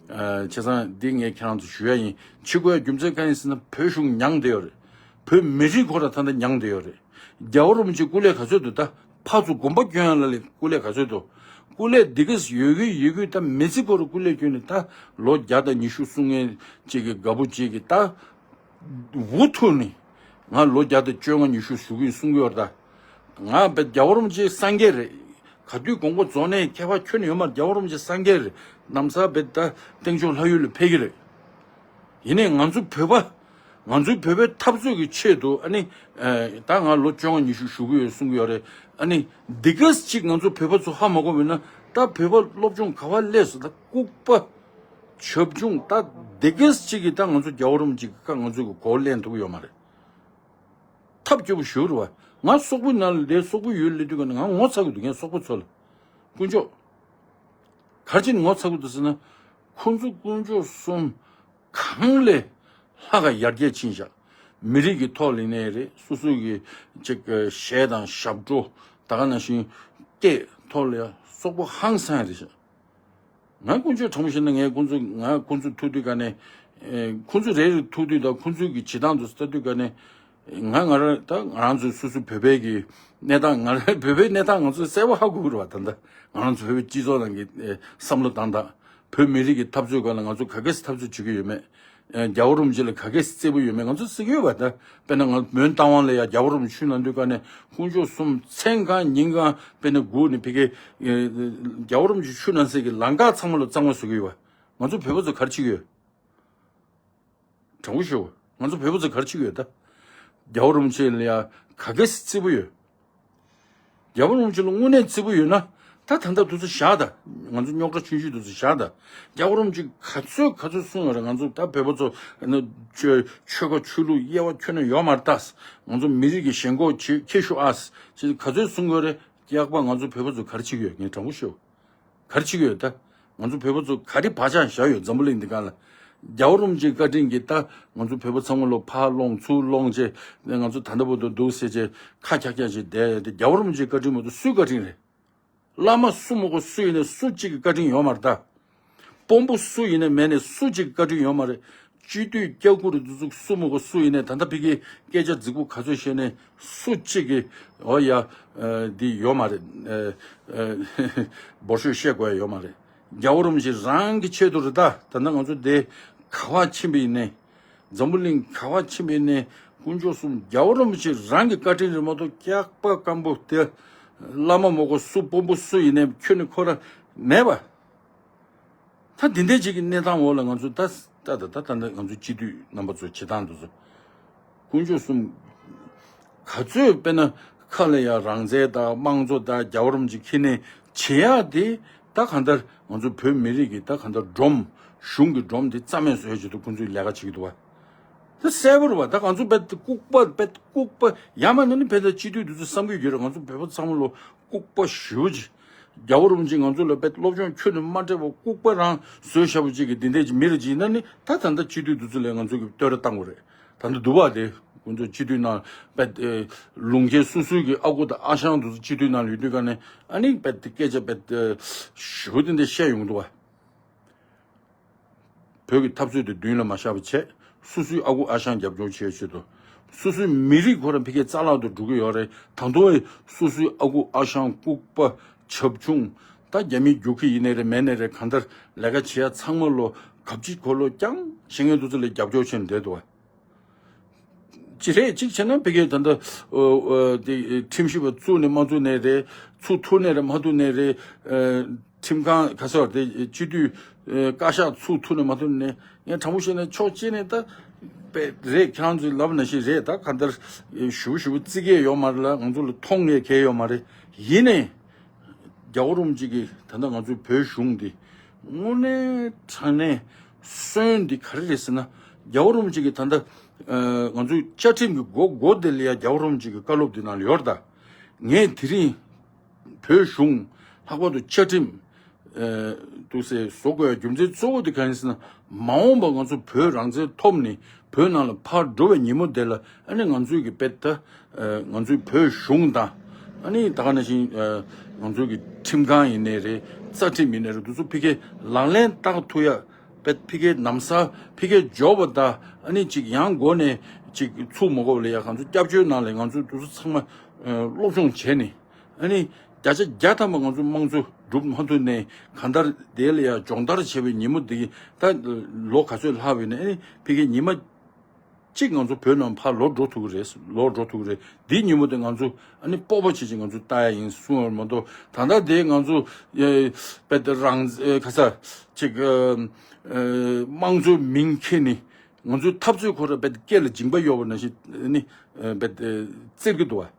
ཨ་བྱས་ཙང་འདི་ངས་ཁྱེད་རང་ཚོ་ཞུ་ཡ་ཡིན། བྱེད་དགོས་ཡ་རྒྱུ་མཚན་གང་ཡིན་ཟེར་ན་བོད་གཞུང་མྱངས་བསྡད་ཡོད་རེད། བོད་མི་རིགས་ཁོ་ར་ད་ལྟ་མྱངས་བསྡད་ཡོད་རེད། རྒྱལ་བ་རིན་པོ་ཆེ་སྐུ་ལས་ག་ཚོད་འདུག་ད་ཕར་ཚུར་དགོན་པ་སྐྱོང་ཡ་ལ་ལས་སྐུ་ལས་ག་ཚོད་འདུག་སྐུ་ལས་འདི་གས་ཡོད་གི་ཡོད་གི་ད་མི་ཚེ་ཁོ་ར་སྐུ་ལས་བསྐྱོན་ནས་ད་ལོ་བརྒྱ་དང་ཉི་ཤུ་སྲུང་མཁན་ཅིག་གི་རྒད་པོ་ཅིག་གིས་ད་འུ་ཐུག་ནས་ང་ལོ་བརྒྱ་དང་བཅོ་ལྔ་ཉི་ཤུ་བཞུགས་ཀྱི་ཡིན་གསུང་གི་ཡོད་རེད། ད་ང་བས་རྒྱལ་བ་རིན་པོ་ཆེ་སངས་རྒྱས་རེད། ག་དུས་དགོངས་པ་རྫོགས་ནའི་ཁྱད་པར་ཁྱོན་ནས་ཡོད་མ་རེད། རྒྱལ་བ་རིན་པོ་ཆེ་སངས་རྒྱས་རེད། ལམ་སང་བས་ད་སྟེང་ཕྱོགས་ལྷ་ཡུལ་ལ་ཕེབས་ཀྱི་རེད། ཡིན་ནའི་ང་ཚོ་བོད་པ། ང་ཚོའི་བོད་པའི་འཐབ་རྩོད་ཀྱི་ཆེད་དུ། ཨ་ནི་ཨ་ད་ང་ལོ་བཅོ་ལྔ་ཉི་ཤུ་བཞུགས་ཀྱི་ཡོད་གསུང་གི་ཡོད་རེད། ཨ་ནི་འདི་གས་ཅིག་ང་ཚོ་བོད་པ་ཚོ་ཧ་མ་གོ་བས་ན། ད་བོད་པ་སློབ་སྦྱོང་ག་བ་སླེབས་སོང་། ད་ལྐུགས་པ་བྱབ་ཆུང་། ད་འདི་གས་ཅིག་གིས་ད་ང་ཚོ་རྒྱལ་བ་རིན་པོ་ཆེ་གི་བཀའ་ང་ཚོ་གི་གོ་ལེན་ཐུབ་ཀྱི་ཡོད་མ་རེད། ཐབས་སྐྱོ་པོ་ཞུ་རུ་བ། ང་སོག་པོའི་ནང་ལ་བསྡད། སོག་པོའི་ཡུལ་སླེབས་དུས་ག་ནས་ང་ངོ་ཚ་གི་འདུག་ངས་སོག་པོ་ཚོ་ལ། དཀོན་མཆོག་ག་རེ་བྱས་ནས་ངོ་ཚ་གི་འདུག་ཟེར་ན། ཁོང་ཚོ་དཀོན་མཆོག་གསུམ་གང་ལས་ལྷག་ག་ཡར་རྒྱས་ཕྱིན་བཞག་མི་རིགས་ཀྱི་ཐོག་ལ་ཡིན་ནའི་རེད། སོ་སོ་གི་ཅིག་གཞས་དང་ཞབས་བྲོ། ད་ག་ནང་བཞིན་སྐད་ཐོག་ལ་ཡ་སོག་པོ་ཧང་སང་རེད་བཞག་ང་དཀོན་མཆོག་དྲང་པོ་བཤད་ན་ངས་ཁོང་ཚོ། ང་ཁོང་ཚོ་ཐུག་དུས་ག་ནས། ཨེ་ཁོང་ཚོ་རེ་རེ་ཐུག་དུས་དང་ཁོང་ཚོའི་གི་བྱེད་སྟངས་དེ་ཚོ་ལྟ་དུས་ག་ནས། ང་ང་རང་ད་ང་རང་ཚོའི་སོ་སོའི་བོད་པའི་གི་གནས་སྟངས། ང་རང་བོད་པའི་གནས་སྟངས་ང་ཚོས་གསལ་པོ་ཧ་གོ་གི་རེད་བ། ད་ལྟ་ང་རང་ཚོ་བོད་པའི་སྤྱི་ཚོགས་ནང་གི་ཨེ་བསམ་བློ་བཏང་སྟངས། བོད་མི་རིགས་ཀྱི་འཐབ་རྩོད་སྒང་ལ་ང་ཚོ་ག་གེ་འཐབ་རྩོད་བྱེད་ཀྱི་ཡོད་མེད། ཨེ་རྒྱལ་བ་རིན་པོ་ཆེ་ལ་ག་གེ་བརྩེ་པོ་ཡོད་མེད་ང་ཚོ་གཟིགས་ཡོད་པ། ད་དཔེར་ན་ང་མོན་རྟ་དབང་ལ་ཡ་རྒྱལ་བ་རིན་པོ་ཆེ་ཆོས་གནང་དུས་ག་ནས་དཀོན་མཆོག་གསུམ་མཚན་གང་ཉིན་གང་དཔེར་ན་སྒུག་ནས་ཕ་གི་ཨེ་རྒྱལ་བ་རིན་པོ་ཆེ་ཆོས་གནང་སའི་གི་ལམ་ཁ་ཚང་མ་ལ་གཙང་མ་བཟོ་གི་ཡོད་པ། ང་ཚོ་བོད་པ་ཚོ་ག་རེ་བྱེད་ཀྱི་ཡོད། དྲང་པོ་ཞུ། ང་ཚོ་བོད་པ་ཚོ་ག་རེ་བྱེད་ཀྱི་ཡོད་ད། རྒྱལ་བ་རིན་པོ་ཆེ་ལ་ཡ་ག་གེ་རྩེ་པོ་ཡོད། རྒྱལ་བ་རིན་པོ་ཆེ་ལ་དངོས་གནས་རྩེ་པོ་ཡོད་ན། ད་ད་ལྟ་དུས་ཚོད་བཞག་ད། ང་ཚོ་རྙོག་དྲ་ཆུང་ཆུང་དུས་ཚོད་བཞག་ད། རྒྱལ་བ་རིན་པོ་ཆེ་ག་ཚོད་ག་ཚོད་གསུང་ཡོད་རེད། ང་ཚོ་ད་བོད་པ་ཚོ་ནི་ཆོས་ཆོལ་ཁ་ཆོས་ལུགས་དབྱེ་བ་ཁྱོན་ནས་ཡོད་མ་རེད་ད། ང་ཚོ་མི་རིགས་ཀྱི་ཞེན་ཁོག་ཆེ་ཁྱེར་ཤོག་ཨ། ཅེས་ག་ཚོད་གསུང་གི་ཡོད་རེད། ཡག་པ་ང་ཚོ་བོད་པ་ཚོ་ག་རེ་བྱེད་ཀྱི་ཡོད། ངས་དྲང་པོ་ཞུ། ག་རེ་བྱེད་ཀྱི་ཡོད་ད། ང་ཚོ་བོད་པ་ཚོ་ག་རེ་བག་ཆགས་བཞག་ཡོད་འཛམ་བུ་གླིང་འདི་སྒང་ལ། རྒྱལ་བ་རིན་པོ་ཆེའི་བཀའ་དྲིན་གྱིས་ད་ང་ཚོ་བོད་པ་ཚང་མ་ལོ་ཕར་སློང་ཚུར་སློང་བྱས་ནས་ང་ཚོ་ད་ལྟ་བར་དུ་འདུག་ཟེར་བྱས་ཁ་འཁྱག་འཁྱག་བྱས་བསྡད་ཡོད་དེ། རྒྱལ་བ་རིན་པོ་ཆེའི་བཀའ་དྲིན་མ་གཏོགས་སུའི་བཀའ་དྲིན་རེད། བླ་མ་སུ་མ་དགོས་སུ་ཡིན་ནའི་སུ་གཅིག་གི་བཀའ་དྲིན་ཡོད་མ་རེད་ད། དཔོན་པོ་སུ་ཡིན་ནའི་མེད་ནའི་སུ་གཅིག་གི་བཀའ་དྲིན་ཡོད་མ་རེད། སྤྱི་འཐུས་སྐྱ་གུར་འདི་ཚོ་སུ་མ་དགོས་སུ་ཡིན་ནའི་ད་ལྟ་ཕ་གིའི་སྐད་ཆ་རྫིག་པོ་ག་ཚོད་བཤད་ནའི་སུ་གཅིག་གི་འོ་ཡ་འདི་ཡོད་མ་རེད། འབོར་ཤོས་བཤད་དགོས་ཡ་ཡོད་མ་རེད། རྒྱལ་བ་རིན་པོ་ཆེ་རང་གི་ཆེད་དུ་རེད་ད། ད་ལྟ་ང་ཚོ་འདི་ག་བ་ཕྱིན་པ་ཡིན་ནའི། འཛམ་བུ་གླིང་ག་བ་ཕྱིན་པ་ཡིན་ནའི་དཀོན་མཆོག་གསུམ་རྒྱལ་བ་རིན་པོ་ཆེ་རང་གི་བཀའ་དྲིན་རེད་མ་གཏོགས་སྐྱག་པ་སྐམ་པོ་དེ་བླ་མ་མ་དགོས་སུ་དཔོན་པོ་སུ་ཡིན་ནའི་ཁྱོན་ནས་ཁོ་རང་མེད་པ། ད་འདི་འདྲའི་ཅིག་གི་གནས་སྟངས་འོག་ལ་ང་ཚོ་ད་ད་ད་ད་ད་ང་ཚོ་སྤྱི་འཐུས་རྣམ་པ་ཚོ་བྱེད་སྟངས་འདི་ཚོ། དཀོན་མཆོག་གསུམ། ག་ཚོད་དཔེར་ན་ཁ་ལ་ཡ་རང་བཙན་དང་དམངས་གཙོ་དང་རྒྱལ་བ་རིན་པོ་ཆེ་ཁྱེར་ནས་བྱེད་ཡག་དེ་ད་གང་ལྟར་ང་ཚོ་བོད་མི་རིགས་ཀྱི་ད་གང་ལྟར་སྒྲོམ་གཞུང་གི་སྒྲོམ་དེ་རྩ་མེད་བཟོ་ཡག་ཆེད་དུ་ཁོང་ཚོས་ལས་ཀ་བྱེད་ཀྱི་འདུག་བ། ད་གསལ་པོ་རེད་བ། ད་ང་ཚོ་བེད་ལྐུགས་པ་བེད་ལྐུགས་པ་ཡ་མ་ནི་ནི་བེད་ད་སྤྱི་འཐུས་དེ་ཚོ་བསམ་གྱི་ཡོད་རེད། ང་ཚོ་བོད་པ་ཚང་མ་ལོ་ལྐུགས་པ་ཞེ་པོ་ཅིག་རྒྱལ་བ་རིན་པོ་ཆེ་ང་ཚོ་ལ་བེད་སློབ་སྦྱོང་ཁྱོན་ནས་མ་སྤྲད་པ་ལྐུགས་པ་རང་བཟོས་བཞག་པ་ཅིག་གི་འདི་འདྲས་ཅིག་མི་རེད་ཅིག་ཡིན་ན་ནི་ད་ད་ལྟ་སྤྱི་འཐུས་དེ་ཚོ་ལ་ང་ཚོ་གི་བསྟོད་ར་བཏང་དགོས་རེད། ད་ལྟ་འདུག་བ་དེ་ཁོང་ཚོ་སྤྱི་འཐུས་ནང་བེད་ལུང་སྐྱེས་སོ་སོའི་གི་ཨ་ཁུ་དང་ཨ་ཞང་དེ་ཚོ་སྤྱི་འཐུས་ནང་ལ་ཡོད་དུས་ག་ནས་ཨ་ནི་བེད་དེ་སྐད་ཆ་བེད་ཞེ་པོ་དེ་འདྲས་བཤད་ཡོང་འདུག་བ། བོད་ཀྱི་འཐབ་རྩོད་དེ་མདུན་ལ་མ་བཞག་པ་བྱས། སོ་སོའི་ཨ་ཁུ་ཨ་ཞང་རྒྱབ་སྐྱོར་བྱེད་ཆེད་དུ། སོ་སོའི་མི་རིགས་ཁོ་རང་ཕ་གིའི་རྩ་བརླག་ཏུ་འགྲོ་གི་ཡོད་རེད། ད་དུང་སོ་སོའི་ཨ་ཁུ་ཨ་ཞང་ལྐུགས་པ་བྱབ་ཆུང་། ད་རྒྱ་མི་རྒྱུག་ཁྱི་ཡིན་ནའི་རེད་མེད་ནའི་རེད། གང་ལྟར་ལས་ཀ་བྱེད་ཡ་ཚང་མ་ལོ་གབ་ཅིག་ཁོ་ལོ་རྐྱང་བྱེད་མཁན་དེ་ཚོ་ལ་རྒྱབ་སྐྱོར་བྱས་ནས་བསྡད་འདུག་བ། ཅི་རེད་ཅིག་བྱས་ན་ཕ་གིའི་ད་ལྟ་ཨོ་ཨོ་དེ་ཁྲིམས་ཞིབ་པ་བཙུགས་ནས་མ་བཙུགས་ནའི་རེད། ཚུགས་ཐུབ་ནའི་རེད་མ་ཐུབ་ནའི་རེད། ཨ་ཁྲིམས་ཁང་ག་ས་དེ་སྤྱི་འཐུས་ཨ་བཀའ་ཤག་ཚུགས་ཐུབ་ནའི་མ་ཐུབ་ནའི་ངས་དྲང་པོ་བཤད་ན་ཕྱོགས་གཅིག་ནས་ད་དཔེ་རེད། ཁྱེད་རང་ཚོས་ལབ་ནང་བཞིན་རེད། ད་གང་ལྟར་ཞུ་ཞུ་བརྩི་གི་ཡོད་མ་རེད་ལ་ང་ཚོ་ལ་མཐོང་ངེས་གལ་ཡོད་མ་རེད། ཡིན་ནའི་རྒྱལ་བ་རིན་པོ་ཆེ་གིས་ད་ལྟ་ང་ཚོའི་བོད་གཞུང་འདི་དངོས་གནས་དྲང་གནས་སོན་འདི་ག་རེ་རེད་ཟེར་ན། རྒྱལ་བ་རིན་པོ་ཆེ་གིས་ད་ལྟ་ཨ་ང་ཚོའི་བཅའ་ཁྲིམས་ཀྱི་སྒོ་སྒོ་དེ་ལ་ཡ་རྒྱལ་བ་རིན་པོ་ཆེ་གི་བཀའ་སློབ་འདི་ནང་ལ་ཡོད་རེད། ད་ངས་དེ་རིང་བོད་གཞུང་ལྷག་པར་དུ་བཅའ་ཁྲིམས་ཨ་འདུག་སེ་བཟོ་དགོས་རྒྱུ་མཚན་གཙོ་བོ་དེ་ག་རེ་ཟེར་ན། མ་འོངས་པ་ང་ཚོ་བོད་རང་བཙན་ཐོབ་ནས་བོད་ནང་ལ་ཕར་འགྲོ་བའི་ཉིན་མོ་དེ་ལ་ཨ་ནི་ང་ཚོའི་གི་དཔེ་ད་ཨ་ང་ཚོའི་བོད་གཞུང་དང་ཨ་ནི་ད་ག་ནང་བཞིན་ཨ་ང་ཚོའི་གི་ཁྲིམས་ཁང་ཡིན་ནའི་རེད། རྩ་ཁྲིམས་ཡིན་ནའི་རེད། འདུག་སེ་ཕ་གིའི་ལག་ལེན་བསྟར་ཐུབ་ཡ་དཔེ་ཕ་གིའི་ནམ་སང་ཕ་གིའི་འབྱོར་པ་དང་ཨ་ནི་ཅིག་ཡང་སྒོ་ནས་ཅིག་ཚུགས་མ་དགོས་པ་ལ་ཡ་ང་ཚོ་སྐྱབས་བཅོལ་ནང་ལ་ང་ཚོ་འདུག་སེ་ཚང་མ་ཨ་སློབ་སྦྱོང་བྱས་ནས། ཨ་ནི་བརྒྱ་ཆ་བརྒྱ་ཐམ་པ་ང་ཚོ་དམངས་གཙོ་སྒྲུབ་མ་ཐུབ་ནས་གང་ལྟར་དེ་ལ་ཡང་སྦྱོང་བརྡར་བྱས་པའི་ཉིན་མོ་འདི་ད་ལོ་ག་ཚོད་ལྷག་པ་ཡིན་ནའི་ཨ་ནི་ཕ་གིའི་ཉི་མ་གཅིག་ང་ཚོ་བོད་ནང་ཕར་ལོག་འགྲོ་ཐུབ་ཀྱི་རེད། ལོག་འགྲོ་ཐུབ་ཀྱི་རེད། འདིའི་ཉིན་མོ་དེ་ང་ཚོ་ཨ་ནི་སྤོབས་པ་བྱེད་ཅིག་ང་ཚོ་ལྟ་ཡ་ཡིན་གསུངས་པ་མ་གཏོགས། ད་ལྟ་དེ་ང་ཚོ་ཨེ་དཔེ་དེ་རང་ཨེ་ག་ས་ཅིག་ཨེ་དམངས་གཙོའི་མིང་འཁྱེར་ནས་ང་ཚོའི་འཐབ་རྩོད་ཁོ་ར་དཔེ་སྐེ་ལ་འཇིང་པ་གཡོགས་པ་ནང་བཞིན་ཨ་ནི་ཨེ་དཔེ་དེ་བཙིར་གྱི་འདུག་བ།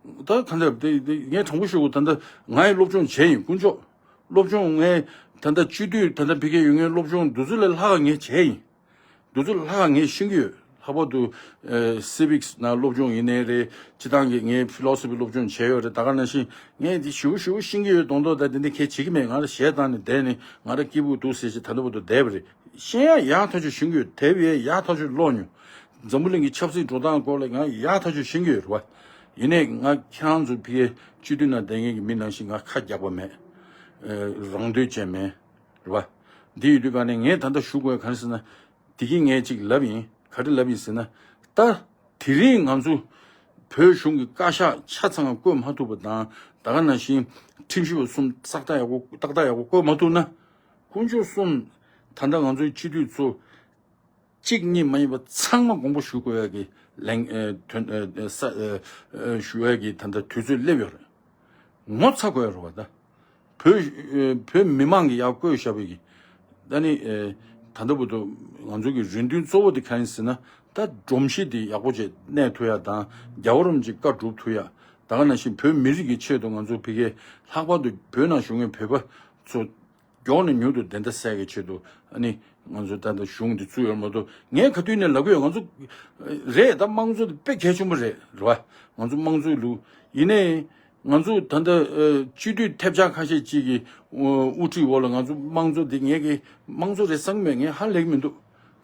ད་ད་ལྟ་དེ་དེ་ངས་དྲང་པོ་ཞུ་གོ། ད་ལྟ་ང་ཡི་སློབ་སྦྱོང་བྱས་ཡིན། དཀོན་མཆོག་སློབ་སྦྱོང་ངས་ད་ལྟ་སྤྱི་འཐུས་ད་ལྟ་ཕ་གིའི་ཡོད་མཁན་སློབ་སྦྱོང་འདི་ཚོ་ལས་ལྷག་ངས་བྱས་ཡིན། འདི་ཚོ་ལས་ལྷག་ངས་ཤེས་ཀྱི་ཡོད། ལྷག་པར་དུ་ཨེ་སི་བིག་སི་ནང་སློབ་སྦྱོང་ཡིན་ནའི་རེད། སྤྱི་བཏང་གི་ངས་ཕི་ལོ་སོ་ཕི་སློབ་སྦྱོང་བྱས་ཡོད་རེད། ད་ག་ནང་བཞིན་ངས་འདི་ཞེ་པོ་ཞེ་པོ་ཤེས་ཀྱི་ཡོད་མདོག་མདོག་ད་འདི་འདི་གས་བྱེད་ཀྱི་མེད། ང་ར་གཞས་བཏང་ནས་བསྡད་ནས་ང་ར་སྐྱིད་པོ་འདུག་ཟེར་ཞིག་ད་ལྟ་བར་དུ་བསྡད་པ་རེད། ཤེས་ཡ་ཡག་ཐག་ཆོད་ཤེས་ཀྱི་ཡོད། དེབ་ཡས་ཡག་ཐག་ཆོད་ཀློག་མྱོང་། འཛམ་བུ་གླིང་གི་ཆབ་སྲིད་འགྲོ་སྟངས་སྐོར་ལ་ཡང་ཡག་ཐག་ཆོད་ཤེས་ཀྱི་ཡོད་རེད་བ། ཡིན་ནའི་ང་ཁྱེད་རང་ཚོ་ཕ་གིའི་སྤྱི་འཐུས་ནང་བསྡད་མཁན་གྱི་མི་ནང་བཞིན་ང་ཁ་རྒྱག་པ་མེད། ཨེ་རང་འདོད་ཅན་མེད་རེད་བ། འདི་ཡོད་དུས་ག་ནས་ངས་ད་ལྟ་ཞུ་དགོས་ག་རེ་ཟེར་ན། དེ་གིན་ངས་ཅིག་ལབ་ཡིན། ག་རེ་ལབ་ཡིན་ཟེར་ན། ད་དེ་རིང་ང་ཚོ་བོད་གཞུང་གི་བཀའ་ཤག་ཆ་ཚང་བསྐོས་མ་ཐུབ་པ་དང་། ད་ག་ནང་བཞིན་ཁྲིམས་ཞིབ་པ་གསུམ་ཏག་ཏག་ཡག་པོ་ཏག་ཏག་ཡག་པོ་བསྐོས་མ་ཐུབ་ན། དཀོན་མཆོག་གསུམ། ད་ལྟ་ང་ཚོའི་སྤྱི་འཐུས་ཚོ་གཅིག་གཉིས་མ་ཡིན་པ་ཚང་མ་དགོངས་པ་ཞུ་དགོས་ཡ་གི་ལན་ཨེ་དོན་ཨེ་ཨེ་ས་ཨེ་ཨེ་ཞུ་ཡ་གི་ད་ལྟ་དུས་ཚོད་སླེབས་ཡོད་རེད། ངོ་ཚ་དགོས་ཡ་རེད་བ་ད། བོད་ཨེ་བོད་མི་མང་གི་ཡར་བསྐོས་བཞག་པའི་གི་ད་ནི་ཨེ་ ད་ལྟ་བར་དུ་ང་ཚོ་གི་རེ་འདུན་གཙོ་བོ་དེ་གང་ཡིན་ཟེར་ན། ད་སྒྲོམ་གཞི་དེ་ཡག་པོ་བྱས་གནས་ཐུབ་ཡ་དང་། རྒྱལ་བ་རིན་པོ་ཆེ་བཀའ་སྒྲུབ་ཐུབ་ཡ། ད་ག་ནང་བཞིན་བོད་མི་རིགས་ཀྱི་ཆེད་དུ་ང་ཚོ་ཕ་གིའི་ལྷག་པར་དུ་བོད་ནང་བཞུགས་མཁན་བོད་པ་ཚོ་མགྱོགས་ནས་མྱུར་དུ་བདེན་མཐའ་གསལ་གྱི་ཆེད་དུ། ཨ་ནི་ང་ཚོ་ད་ལྟ་གཞུང་འདི་བཙུགས་ཡོད་མ་གཏོགས། ངས་ག་དུས་ནས་ལབ་ཀྱི་ཡོད། ང་ཚོ་རེད། ད་དམངས་གཙོ་དེ་དཔེ་གལ་ཆེན་པོ་རེད། རེད་བ། ང་ཚོ་དམངས་གཙོའི་ལུགས་ཡིན་ནའི། ང་ཚོ་ད་ལྟ་ཨ་སྤྱི་འཐུས་ཐེབས་ཆག་ཁ་ཤས་ཅིག་གི་ཨ་དབུ་ཁྲིད་འོག་ལ་ང་ཚོ་དམངས་གཙོ་དེ་ངས་ཀྱི་དམངས་གཙོ་རེད་བསམ་གི་མེད། ངས་ཧ་ལས་ཀྱི་མི་འདུག་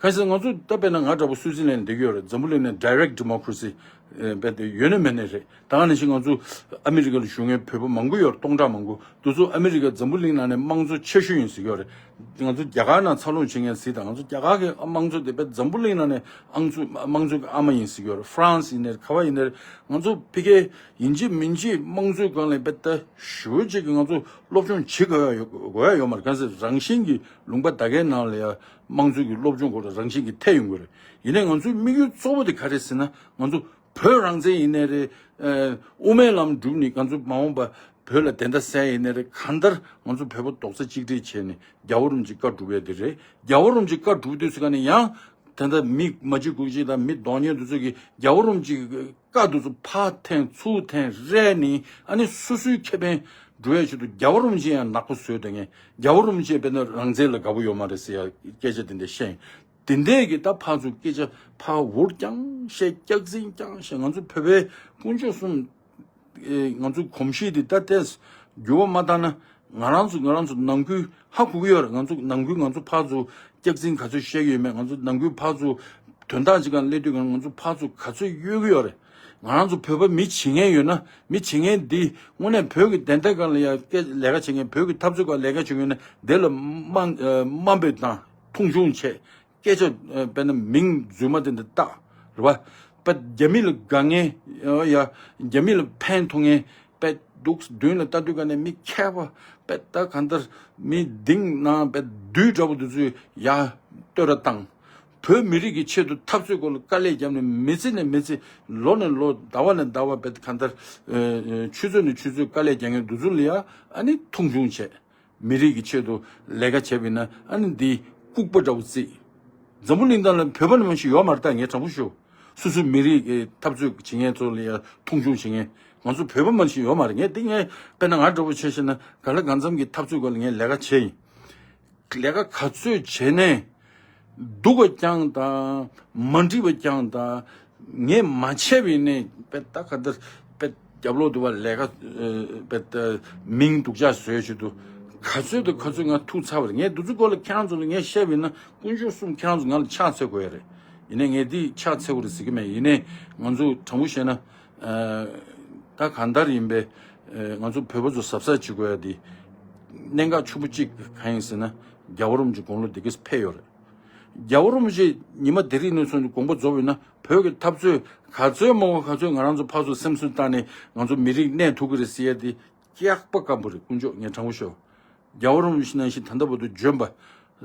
གལ་སྲིད་ང་ཚོ་ད་དཔེར་ན་ང་འདྲ་པོ་སུའུ་ཙི་ལན་བསྡད་ཀྱི་ཡོད་རེད། འཛམ་བུ་གླིང་ནས་direct democracy ཨ་དཔེ་དེ་ཡོད་ནི་མེད་ནི་རེད། ད་ག་ནང་བཞིན་ང་ཚོ་ཨ་མི་རི་ཀ་ལ་བཞུགས་མཁན་བོད་པ་མང་པོ་ཡོད་རེད། སྟོང་ཕྲག་མང་པོ། དེ་ཚོ་ཨ་མི་རི་ཀ་འཛམ་བུ་གླིང་ནང་ནས་དམངས་གཙོ་ཆེ་ཤོས་ཡིན་ཟེར་གྱི་ཡོད་རེད། ང་ཚོ་རྒྱ་གར་ནང་འཚར་ལོངས་བྱེད་མཁན་ཟེར་དང་། ང་ཚོ་རྒྱ་གར་གྱི་དམངས་གཙོ་དེ་དཔེ་འཛམ་བུ་གླིང་ནང་ནས་དམངས་གཙོ་དམངས་གཙོ་གི་ཨ་མ་ཡིན་ཟེར་གྱི་ཡོད་རེད། ཧྥ་རན་སི་ཡིན་ནའི་ག་བ་ཡིན་ནའི། ང་ཚོ་ཕ་གིའི་ཡིན་གཅིག་མིན་གཅིག་དམངས་གཙོའི་སྒང་ལ་དཔེ་ད་ཞེ་པོ་ཅིག་གི་ང་ཚོ་སློབ་སྦྱོང་བྱེད་དགོས་ཡ་ཡོད། དགོས་ཡ་ཡོད་མ་རེད། གང་ཟེར་རང་བཞིན་གྱི་ལུང་པ་ད་གའི་ནང་ལ་ཡ་དམངས་གཙོའི་གི་སློབ་སྦྱོང་སྐོར་ལ་རང་བཞིན་གྱི་ཐེ་ཡོང་གི་རེད། ཡིན་ནའི་ང་ཚོའི་དམིགས་ཡུལ་གཙོ་བོ་དེ་ག་རེད་ཟེར་ན། ང་ཚོ་བོད་རང་བཙན་ཡིན་ནའི་རེད། ཨ་དབུ་མའི་ལམ་བསྒྲུབས་ནས་ང་ཚོ་མ་འོངས་པ་བོད་ལ་བདེན་མཐའ་གསལ་ཡིན་ནའི་རེད། གང་ལྟར་ང་ཚོ་བོད་པ་རྡོག་རྩ་གཅིག་སྒྲིལ་བྱས་ནས་རྒྱལ་བ་རིན་པོ་ཆེ་བཀའ་སྒྲུབ་ཡ་དེ་རེད། རྒྱལ་བ་རིན་པོ་ཆེ་བཀའ་སྒྲུབ་དུས་ཙམ་ནས་ཡང་ད་ལྟ་མི་མ་གཅིག་དགུ་གཅིག་དང་མི་གདོང་གཉེར་དེ་ཚོ་གིས་རྒྱལ་བ་རིན་པོ་ཆེ་གི་བཀའ་དེ་ཚོ་ཕར་འཐེན་ཚུར་འཐེན་རེད་ནི། ཨ་ནི་སོ་སོའི་ཁེ་ཕན་སྒྲུབ་ཡ་ཆེད་དུ་རྒྱལ་བ་རིན་པོ་ཆེ་ཡང་ནག་པོ་བཟོས་བསྡད་མཁན། རྒྱལ་བ་རིན་པོ་ཆེ་དཔེར་ན་རང་བཙན་ལ་དགའ་པོ་ཡོད་མ་རེད་ཟེར་ཡ་སྐད་ཆ་དེ་འདྲ་བཤད། དེ་འདྲས་ཀྱི་ད་ཕར་ཚུར་སྐད་ཆ་ཕར་འུར་རྐྱང་བཤད། སྐྱག་རྫུན་རྐྱང་བཤད། ང་ཚོ་བོད་པའི་དཀོན་མཆོག་གསུམ། ཨེ་ང་ཚོའི་གོམས་གཤིས་དེ་ད་ལྟས་འགྱུར་བ་མ་བཏང་ན། ང་རང་ཚོ་ང་རང་ཚོ་ནང་ཁུལ་ཧ་གོ་གི་ཡོད་རེད། ང་ཚོ་ནང་ཁུལ་ང་ཚོ་ཕར་ཚུར་སྐྱག་རྫུན་ག་ཚོད་བཤད་ཀྱི་ཡོད་མེད། ང་ཚོ་ནང་ཁུལ་ཕར་ཚུར་དོན་དག་ཅིག་སྒང་སླེབས་དུས་ང་ཚོ་ཕར་ཚུར་ག་ཚོད་གཡོལ་གི་ཡོད་རེད། ང་རང་ཚོ་བོད་པ་མི་བྱེད་མཁན་ཡོད་ན། མི་བྱེད་མཁན་འདི་དངོས་གནས་བོད་ཀྱི་བདེན་མཐའ་སྒང་ལ་ཡ་སྐད་ལས་ཀ་བྱེད་མཁན། བོད་ཀྱི་འཐབ་རྩོད་སྒང་ལས་ཀ་བྱེད་མཁན་ཡོད་ན། དེ་ལ་དམའ་ཨ་དམའ་འབེབས་དང་མཐོང་ཆུང་བྱས། སྐད་ཆ་ཨ་དཔེར་ན་མིང་རྫུན་མ་དེ་འདྲ་བཏགས། རེད་བ། དཔེ་རྒྱ་མི་ལ་དགའ་མཁན། ཨ་ཡ། རྒྱ་མི་ལ་ཕན་ཐོགས་མཁན། དཔེ་འདུག་མདུན་ལ་ལྟ་དུས་ཀ་ནས་མི་མཁས་པ། དཔེ་ད་གང་ལྟར་མི་གདེང་ནང་དཔེ་བདུད་འདྲ་པོ་དེ་ཚོས་ཡ་བསྟོད་ར་བཏང་། བོད་མི་རིགས་ཀྱི་ཆེད་དུ་འཐབ་རྩོད་སྐོར་ལ་དཀའ་ལས་བརྒྱབ་ནས་མི་ཚེ་ནས་མི་ཚེ། ལོ་ནས་ལོ། ཟླ་བ་ནས་ཟླ་བ། དཔེ་གང་ལྟར་ཨ་ཨ་ཆུ་ཚོད་ནས་ཆུ་ཚོད་དཀའ་ལས་རྒྱག་མཁན་དེ་ཚོ་ལ་ཡ་ཨ་ནི་མཐོང་ཆུང་བྱས། མི་རིགས་ཀྱི་ཆེད་དུ་ལས་ཀ་བྱས་པ་ཡིན་ན། ཨ་ནི་འདི་ལྐུགས་པ་འདྲ་པོ་བརྩིས། འཛམ་བུ་གླིང་སྟེང་ལ་བོད་པ་ནང་བཞིན་ཡོད་མ་རེད། ད་ངས་དྲང་པོ་ཞུ། སོ་སོའི་མི་རིགས་ཀྱི་འཐབ་རྩོད་བྱེད་མཁན་ཚོ་ལ་ཡ་མཐོང་ཆུང་བྱེད་མཁན། ང་ཚོ་བོད་པ་ནང་བཞིན་ཡོད་མ་རེད། ངས་འདི་ངས་དཔེར་ན་ང་འདྲ་པོ་བྱས་བཤད་ན། གང་ལ་གང་འཚམ་གྱི་འཐབ་རྩོད་སྐོར་ལ་ངས་ལས་ཀ་བྱས་ཡིན། ལས་ཀ་ག་ཚོད་བྱས་ནས་སྡུག་པ་རྐྱང་དང་མ་འགྲིག་པ་རྐྱང་དང་། ངས་མ་བྱས་པ་ཡིན་ནའི་དཔེ་ད་ག་འདིར་དཔེ་རྒྱབ་ལོག་ཏུ་བ་ལས་ཀ་ཨ་དཔེ་ད་མིང་སྡུག་ཅག་བཟོས་བྱེད་དུ་ག་ཚོད་དང་ག་ཚོད་ང་ཐུག་ཚར་བ་རེད། ངས་འདི་ཚོ་སྐོར་ལ་ཁྱེད་རང་ཚོ་ལ་ངས་བཤད་པ་ཡིན་ན། དཀོན་མཆོག་གསུམ་ཁྱེད་རང་ཚོ་ང་ལ་ཕྱག་འཚལ་དགོས་ཡ་རེད། ཡིན་ནའི་ངས་འདི་ཕྱག་འཚལ་དགོས་རེད་ཟེར་གྱི་མེད། ཡིན་ནའི་ང་ཚོ་དྲང་པོ་བཤད་ན། ཨ་ད་གང་ལྟར་ཡིན་པས། ཨ་ང་ཚོ་བོད་པ་ཚོ་གཟབ་གཟབ་བྱེད་དགོས་ཡ་དེ། གནད་འགག་ཆེན་པོ་གཅིག་གང་ཡིན་ཟེར་ན། རྒྱལ་བ་རིན་པོ་ཆེ་དགུང་ལོ་འདི་གས་འཕེལ་ཡོད་རེད། རྒྱལ་བ་རིན་པོ་ཆེ་ཉི་མ་དེ་རིང་ནས་བཟུང་སྟེ་དགོངས་པ་རྫོགས་པ་ཡིན་ན། བོད་ཀྱི་འཐབ་རྩོད་ག་ཚོད་མང་པོ་ག་ཚོད་ང་རང་ཚོ་ཕར་ཚུར་སེམས་གསོ་བཏང་ནས་ང་ཚོ་མི་རིགས་གནས་ཐུབ་ཀྱི་རེད་ཟེར་ཡ་དེ་སྐྱག་པ་སྐམ་པོ་རེད། དཀོན་མཆོག་ངས་དྲང་པོ་ཤོད། རྒྱལ་བ་རིན་པོ་ཆེ་ནང་བཞིན་ད་ལྟ་བར་དུ་འཇོན་པ་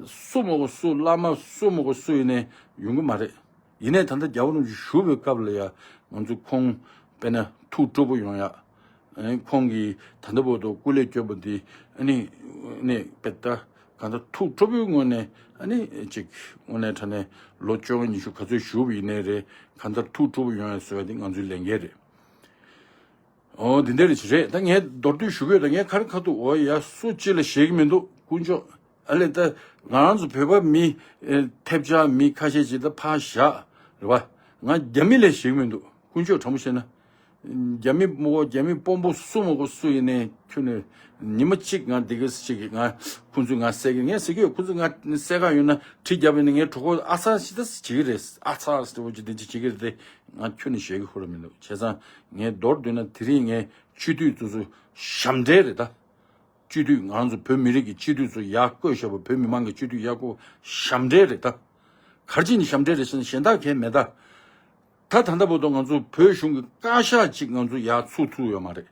སུ་མ་གོ་སུ། བླ་མ་སུ་མ་གོ་སུ་ཡིན་ནའི་ཡོང་གི་མ་རེད། ཡིན་ནའི་ད་ལྟ་རྒྱལ་བ་རིན་པོ་ཆེ་བཞུགས་པའི་སྐབས་ལ་ཡ་ང་ཚོ་ཁོང་དཔེར་ན་ཐུགས་སྤྲོ་པོ་ཡོང་ཡ། ཨ་ནི་ཁོང་གིས་ད་ལྟ་བར་དུ་སྐུ་ལས་བསྐྱོན་པ་འདི། ཨ་ནི་ནས་དཔེ་ད་གང་ལྟར་ཐུགས་སྤྲོ་པོའི་ངོས་ནས། ཨ་ནི་ཅིག་དངོས་གནས་དྲང་གནས་ལོ་བཅོ་ལྔ་ཉི་ཤུ་ག་ཚོད་བཞུགས་པ་ཡིན་ནའི་རེད། གང་ལྟར་ཐུགས་སྤྲོ་པོ་ཡོང་ཡ་བཟོ་ཡ་འདི་ང་ཚོའི་ལས་འགན་རེད། ཨོ་འདི་འདྲ་རེད་ཅི་རེད། ད་ངས་མདོར་བསྡུས་ཞུ་གི་ཡོད། ད་ངས་ཁ་རི་ཁ་ཐུག་འོ་ཡ་སུ་ཅི་ལ་ཞེད་ཀྱི་མི་འདུག་དཀོན་མཆོག་ཨ་ལས། ད་ང་རང་ཚོ་བོད་པ་མི་ཨེ་ཐེབས་ཆག་མི་ཁ་ཤས་ཅིག་ད་ཕར་བཞག་རེད་བ། ང་རྒྱ་མི་ལ་ཞེད་ཀྱི་མི་འདུག་དཀོན་མཆོག་དྲང་པོ་བཤད་ན། རྒྱ་མི་མོ་རྒྱ་མི་དཔོན་པོ་སུ་མ་གོ་སུ་ཡིན་ནའི་ཁྱོན་ནས་ཉི་མ་གཅིག་ང་འདི་ག་ཅིག་གི་ང་ཁོང་ཚོས་ང་བསད་ཀྱི། ངས་ཟེར་གྱི་ཡོད། ཁོང་ཚོས་ང་བསད་ག་ཡོད་ན་གྲི་རྒྱབ་ཡོད་ན་ངས་གྲོད་ཁོག་ཨ་ཚ་ཞིག་ད་བྱེད་ཀྱི་རེད། ཨ་ཚ་ཟེར་བ་ཅིག་འདི་ཅིག་བྱེད་ཀྱི་རེད་དེ། ང་ཁྱོན་ནས་ཞེད་ཀྱི་ཁོ་རང་མི་འདུག་བྱས་ཙང་ངས་མདོར་བསྡུས་ན་དེ་རིང་ངས་སྤྱི་འཐུས་ཚོ་ཚོ་ཞབས་འདྲེན་རེད་ད། སྤྱི་འཐུས་ང་རང་ཚོ་བོད་མི་རིགས་ཀྱི་སྤྱི་འཐུས་ཚོ་ཡར་བསྐོས་བཞག་པ། བོད་མི་མང་གི་སྤྱི་འཐུས་ཡར་བསྐོས་ཞབས་འདྲེན་རེད་ད། ག་རེ་བྱས་ནས་ཞབས་འདྲེན་རེད་ཟེར་ན་གཞན་དག་གང་ཡང་མེད་ད། ད་ད་ལྟ་བར་དུ་ང་ཚོ་བོད་གཞུང་གི་བཀའ་ཤག་ཅིག་ང་ཚོ་ཡར་ཚུགས་ཐུབ་ཡོད་མ་རེད།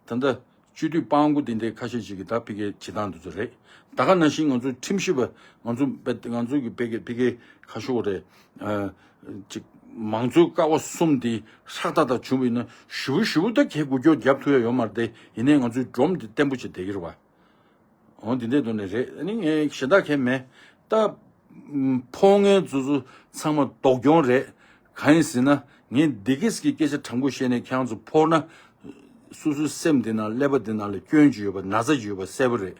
ད་ལྟ་སྤྱི་འཐུས་སྤྲང་པོ་དེ་འདྲའི་ཁ་ཤས་ཅིག་གིས་ད་ཕ་གིའི་བྱེད་སྟངས་དེ་ཚོ་རེད། ད་ག་ནང་བཞིན་ང་ཚོའི་ཁྲིམས་ཞིབ་པ་ང་ཚོ་ང་ཚོ་གི་ཕ་གི་ཕ་གིའི་ཁ་ཕྱོགས་རེད། ཨ་ཅིག་མང་གཙོའི་ཀ་བ་གསུམ་དེ་ཧྲག་ཐག་ཐག་བྱུང་བ་ཡིན་ན་ཞེ་པོ་ཞེ་པོ་ད་གས་འགུལ་སྐྱོད་རྒྱབ་ཐུབ་ཡ་ཡོད་མ་རེད་དེ། ཡིན་ནའི་ང་ཚོའི་སྒྲོམ་དེ་བརྟན་པོ་བྱས་བསྡད་ཀྱི་རེད་བ། འོ་འདི་འདྲའི་ཐོག་ནས་རེད། ཨ་ནི་ངས་གཞན་དག་གང་ཡང་མེད། ད་ ཕོག་མཁན་ཚོ་ཚོ་ཚང་མ་སྡུག་གྱོང་རེད། གང་ཡིན་ཟེར་ན། ངས་འདི་གིས་ཀྱི་སྐད་ཆ་དྲང་པོ་བཤད་ནས་ཁྱེད་རང་ཚོ་ཕོག་ན། སོ་སོའི་སེམས་འདི་ནང་ཀླད་པ་འདི་ནང་ལ་སྐྱོན་ཅིག་ཡོད་པ། ན་ཚ་ཅིག་ཡོད་པ་གསལ་པོ་རེད།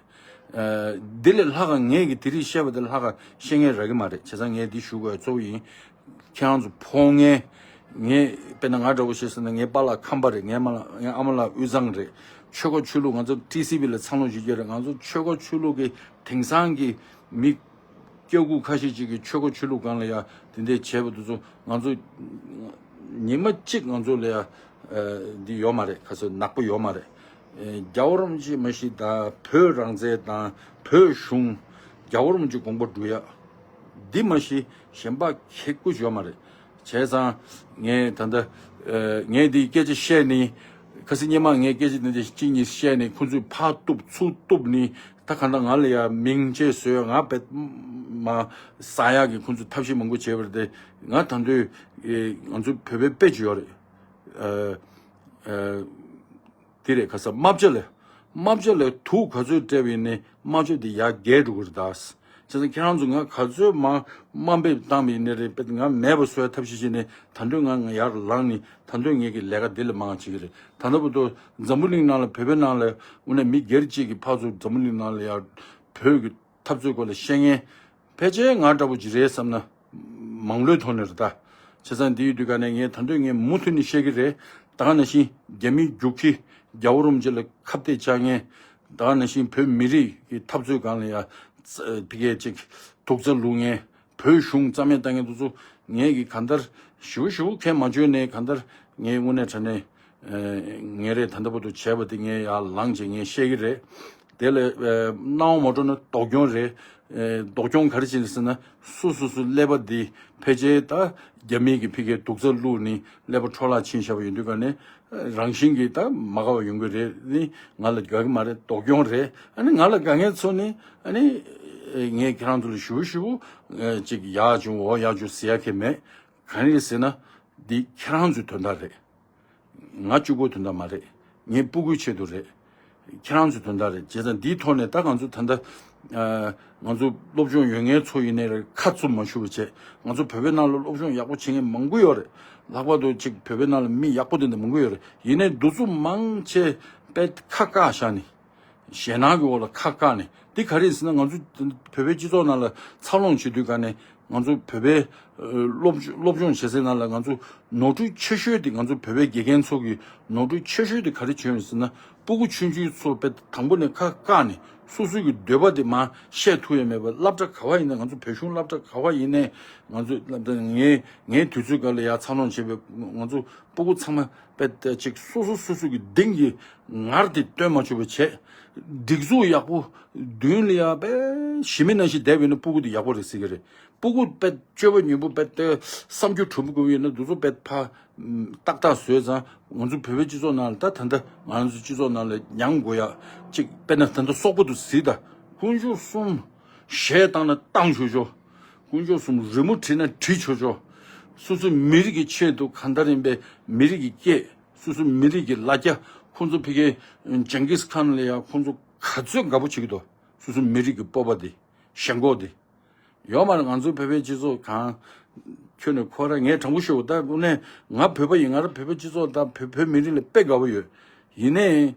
ཨ། འདི་ལས་ལྷག་ག་ངས་ཀྱི་དེ་རིགས་བཤད་པ་དེ་ལས་ལྷག་ག་བཤད་མཁན་རག་གི་མ་རེད། བྱས་ཙང་ངས་འདི་ཞུ་དགོས་གཙོ་བོ་ཡིན། ཁྱེད་རང་ཚོ་ཕོག་མཁན། ངས་དཔེར་ན་ང་འདྲ་བོ་བཤད་སོང་ན། ངའི་པཱ་ལགས་ཁམས་པ་རེད། ངའི་མ་ལགས། ངའི་ཨ་མ་ལགས་དབུས་གཙང་རེད། ཆོལ་ཁ་ཆོས་ལུགས། ང་ཚོ་ཊི་སི་ཝི་ལ་འཚར་ལོངས་བྱེད་རྒྱུ་རེད། ང་ཚོ་ཆོལ་ཁ་ཆོས་ལུགས་ཀྱི་དེང་སང་གི་མི་སྐྱོ་དགུ་ཁ་ཤས་ཅིག་གིས་ཆོལ་ཁ་ཆོས་ལུགས་སྒང་ལ་ཡ་དེ་འདྲས་བྱས་པ་དེ་ཚོ། ང་ཚོ་ཉི་མ་གཅིག་ང་ཚོ་ལ་ཡ་འདི་ཡོད་མ་རེད། ག་ཚོད་ནག་པོ་ཡོད་མ་རེད། རྒྱལ་བ་རིན་པོ་ཆེ་མ་གཞི་དང་། བོད་རང་བཙན་དང་། བོད་གཞུང་། རྒྱལ་བ་རིན་པོ་ཆེ་དགོངས་པ་སྒྲུབ་ཡ། འདི་མ་གཞི་གཞན་པ་ཁེ་ཀུ་ཡོད་མ་རེད། བྱས་ཙང་ངས་ད་ལྟ། ཨ། ངས་འདི་སྐད་ཆ་བཤད་ནི། ཁ་སང་སྔོན་མ་ངས་སྐད་ཆ་འདི་འདྲ་གཅིག་གཉིས་བཤད་ནི། ཁོང་ཚོས་ཕར་གཏུབ་ཚུར་གཏུབ་ནི། ད་གང་ལྟར་ང་ལ་ཡ་མིང་ཆེ་བཟོས། ང་དཔེ་མ་ཟ་ཡག་གི་ཁོང་ཚོས་ཐབས་ཤེས་མང་པོ་བྱས་པ་རེད་དེ། ང་ད་དུང་ང་ཚོ་བོད་པའི་དཔེ་ཅིག་ཡོད་རེད། ཨ། ཨ། དེ་རེད། ཁ་སང་རྨ་བྱ་ལ། རྨ་བྱ་ལ་དུག་ག་ཚོད་སྤྲད་པ་ཡིན་ནའི་རྨ་བྱ་དེ་ཡར་རྒྱས་འགྲོ་གི་རེད་ད། བྱས་ཙང་ཁྱེད་རང་ཚོ་ང་ག་ཚོད་མ་དམའ་འབེབས་བཏང་བ་ཡིན་ནའི་རེད། དཔེ་ང་མེད་པ་བཟོ་ཡ་ཐབས་ཤེས་བྱས་ནས་ད་དུང་ང་ང་ཡར་ལངས་ནས་ད་དུང་ངེད་ཀྱི་ལས་ཀ་འདི་ལས་མང་བྱེད་ཀྱི་རེད། ད་ལྟ་བར་དུ་འཛམ་བུ་གླིང་ནང་ལ། བོད་པའི་ནང་ལ་དངོས་གནས་མི་སྒེར་གཅིག་གིས་ཕར་ཚུར་འཛམ་བུ་གླིང་ནང་ལ་ཡར་བོད་ཀྱི་འཐབ་རྩོད་སྐོར་ལ་བཤད་མཁན་ཕལ་ཆེར་ང་འདྲ་པོ་ཅིག་རེད་བསམ་ན། མང་ལོས་ཐོག་ནས་རེད་ད། བྱས་ཙང་འདི་ཡོད་དུས་ག་ནས་ངས་ད་དུང་ངས་མུ་མཐུད་ནས་བཤད་ཀྱི་རེད། ད་ག་ནང་བཞིན་རྒྱ་མིའི་རྒྱུག་ཁྱི། རྒྱལ་བ་རིན་པོ་ཆེ་ལ་ཁ་གཏད་བཅག་མཁན། ད་ག་ནང་བཞིན་བོད་མི་རིགས་ཀྱི་འཐབ་རྩོད་སྒང་ལ་ཡ་ཕ་གིར་ཅིག་དུག་རྩྭ་བླུག་མཁན། བོད་གཞུང་རྩ་མེད་བཏང་མཁན་དེ་ཚོ་ངས་ཀྱིས་གང་ལྟར་ཞེ་པོ་ཞེ་པོ་ཁས་མ་བཅོལ་ནས། གང་ལྟར་ངས་དངོས་གནས་དྲང་གནས། ཨ། ངས་རེད། ད་ལྟ་བར་དུ་བྱས་པ་དེ་ངས་ཡར་ལངས་བྱས་ངས་བཤད་ཀྱི་རེད། དེ་ལས། ཨ། སྣང་བ་མ་འགྲོ་ན་སྡུག་གྱོང་རེད། ཨ། སྡུག་གྱོང་ག་རེ་བྱས་ནས་ཟེར་ན། སོ་སོ་སོའི་ཀླད་པ་འདི་ཕལ་ཆེར་ད་རྒྱ་མིའི་གི་ཕ་གིར་དུག་རྩྭ་བླུགས་ནས་ཀླད་པ་འཕྲོ་བརླག་ཕྱིན་བཞག་པ་ཡིན་དུས་ག་ནས། རང་བཞིན་གྱིས་ད་མ་དགའ་བ་ཡོང་གི་རེད། ནི་ང་ལ་དགའ་གི་མ་རེད། སྡུག་གྱོང་རེད། ཨ་ནི་ང་ལ་དགའ་མཁན་ཚོ་ནི། ཨ་ནི་ངས་ཁྱེད་རང་ཚོ་ལ་ཞུ་ཞུ་ཅིག་ཡག་བྱུང་འོ་ཡག་བྱུང་ཟེར་ཡ་གི་མེད། གང་ཡིན་ཟེར་ན། འདི་ཁྱེད་རང་ཚོའི་དོན་དག་རེད། ང་གཅིག་པོའི་དོན་དག་མ་རེད། ངའི་སྤུ་གུའི་ཆེད་དུ་རེད། ཁྱེད་རང་ཚོའི་དོན་དག་རེད། བྱས་ཙང་འདིའི་ཐོག་ནས་ད་ང་ཚོ་ད་ལྟ། ཨ། ང་ཚོ་སློབ་སྦྱོང་ཡོད་མཁན་ཚོ་ཡིན་ནའི་རེད། ཁ་བཙུམ་མ་བཞུགས་པ་བྱས། ང་ཚོ་བོད་པའི་ནང་ལ་སློབ་སྦྱོང་ཡག་པོ་བྱེད་མཁན་མང་པོ་ཡོད་རེད། ལྷག་པར་དུ་ཅིག་བོད་པའི་ནང་ལ་མི་ཡག་པོ་དེ་འདྲ་མང་པོ་ཡོད་རེད། ཡིན་ནའི་འདི་ཚོ་མང་ཆེ་དཔེ་ཁ་བཀག་བཞག་ནས། ཞེད་སྣང་གི་འོག་ལ་ཁ་བཀག་ནས། འདི་ག་རེ་ཡིན་ཟེར་ན། ང་ཚོ་བོད་པའི་སྤྱི་ཚོགས་ནང་ལ་འཚར་ལོངས་བྱེད་དུས་ག་ནས་ང་ཚོ་བོད་པའི། ཨ། སློབ་སློབ་སྦྱོང་བྱེད་སའི་ནང་ལ་ང་ཚོ་ནོར་འཁྲུལ་ཆེ་ཤོས་དེ། ང་ཚོ་བོད་པའི་དགེ་རྒན་ཚོ་གི་ནོར་འཁྲུལ་ཆེ་ཤོས་དེ་ག་རེ་བྱུང་ཡོད་ཟེར་ན། སྤུ་གུ་ཆུང་ཆུང་ཚོ་དཔེ་དང་པོ་ནས་ཁ་བཀག་ནས། སོ་སོའི་གི་འདོད་པ་དེ་མར་བཤད་ཐུབ་ཡ་མེད་པ། སློབ་གྲྭ་ག་པར་ཡིན་ན། ང་ཚོ་བོད་གཞུང་སློབ་གྲྭ་ག་པར་ཡིན་ནའི། ང་ཚོ་སློབ་གྲྭ། ངའི་ངའི་དུས་ཚོད་སྐབས་ལ་ཡར་འཚར་ལོངས་བྱས་པའི་ང་ཚོ་སྤུ་གུ་ཚང་མ་དཔེ་ཅིག་སོ་སོ་སོ་སོ་གི་གདེང་གི་ངར་དེ་སྟོན་མ་ཆོག་པ་བྱས། སྒྲིག་འཛུགས་ཡག་པོ་མདུན་ལ་ཡ་དཔེ་ཞི་མི་ནང་བཞིན་བསྡད་པ་ཡིན་ན་སྤུ་གུ་དེ་ཡག་པོ་རེད་ཟེར་གི་རེད། སྤུ་གུ་དཔེ་སྤྱོད་པ་ཉུང་པོ། དཔེ་དེ་བསམ་རྒྱུ་གྲུབ་པོ་དགོས་ཡོད་ན། འདི་ཚོ་དཔེ་ཕར་ཏག་ཏག་བཟོས་ཙང་། ང་ཚོ་བོད་པའི་སྤྱི་ཚོགས་ནང་ལ། ད་ད་ལྟ་ང་ཚོ་སྤྱི་ཚོགས་ནང་ལ་མྱང་དགོས་ཡ་ཅིག་དཔེར་ན་ད་ལྟ་སོག་པོ་དེ་གཟིགས་དང་། དཀོན་མཆོག་གསུམ། གཞས་བཏང་ན་བཏང་ཆོག་ཆོག་དཀོན་མཆོག་གསུམ། རི་མོ་བྲིས་ན་བྲིས་ཆོག་ཆོག་སོ་སོའི་མི་རིགས་ཀྱི་ཆེད་དུ། གང་ལྟར་ཡིན་པའི་མི་རིགས་ཀྱི་སྐད། སོ་སོའི་མི་རིགས་ཀྱི་ལ་རྒྱ། ཁོང་ཚོ་ཕ་གིའི་ཇིང་གིས་ཁཱན་ལ་ཡ་ཁོང་ཚོ་ག་ཚོད་དགའ་པོ་བྱེད་ཀྱི་འདུག་སོ་སོའི་མི་རིགས་ཀྱི་སྤོབས་པ་དེ། ཞེན་ཁོག་དེ། ཡོད་མ་རེད། ང་ཚོའི་བོད་པའི་སྤྱི་ཚོགས་གང་། ཁྱོད་ནས་ཁོ་ར། ངས་དྲང་པོ་ཤོད། ད་དངོས་གནས་ང་བོད་པ་ཡིན། ང་ར་བོད་པའི་སྤྱི་ཚོགས་དང་བོད་བོད་མི་རིགས་ལ་དཔེ་དགའ་པོ་ཡོད། ཡིན་ནའི།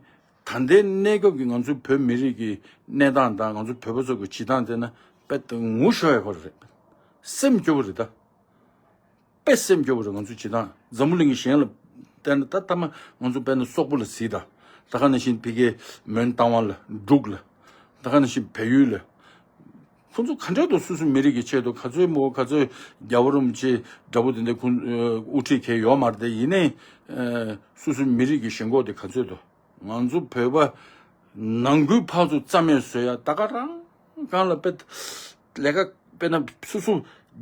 ད་ལྟའི་གནས་སྐབས་ཀྱི་ང་ཚོའི་བོད་མི་རིགས་ཀྱི་གནས་སྟངས་དང་། ང་ཚོ་བོད་པ་ཚོ་གི་བྱེད་སྟངས་དེ་ན་དཔེ་ངུ་ཤོར་ཡ་ཁོ་རེད། སེམས་སྐྱོ་པོ་རེད་ད། དཔེ་སེམས་སྐྱོ་པོ་རེད། ང་ཚོའི་བྱེད་སྟངས། འཛམ་བུ་གླིང་གི་གཞན་ལ་བལྟས་ན། ད་ཐ་མ་ང་ཚོ་དཔེར་ན་སོག་པོ་ལ་གཟིགས་དང་། ད་ག་ནང་བཞིན་ཕ་གིའི་མོན་རྟ་དབང་ལ། འབྲུག་ལ། ད་ག་ནང་བཞིན་བལ་ཡུལ་ལ། ཁོང་ཚོ་ག་འདྲ་འདུག་སོ་སོའི་མི་རིགས་ཀྱི་ཆེད་དུ། ག་ཚོད་མོ། ག་ཚོད་རྒྱལ་བ་རིན་པོ་ཆེ་འདྲ་པོ་དེ་འདྲ་ཁོང་དབུ་ཁྲིད་གལ་ཡོད་མ་རེད་དེ། ཡིན་ནའི་སོ་སོའི་མི་རིགས་ཀྱི་ཞེན་ཁོག་དེ་ག་ཚོད་འདུག་ང་ཚོ་བོད་པ་ནང་ཁུལ་ཕར་ཚུར་རྩ་མེད་བཟོ་ཡ། ད་ག་རང་གང་ལ་དཔེ་ལས་ཀ། དཔེར་ན་སོ་སོ་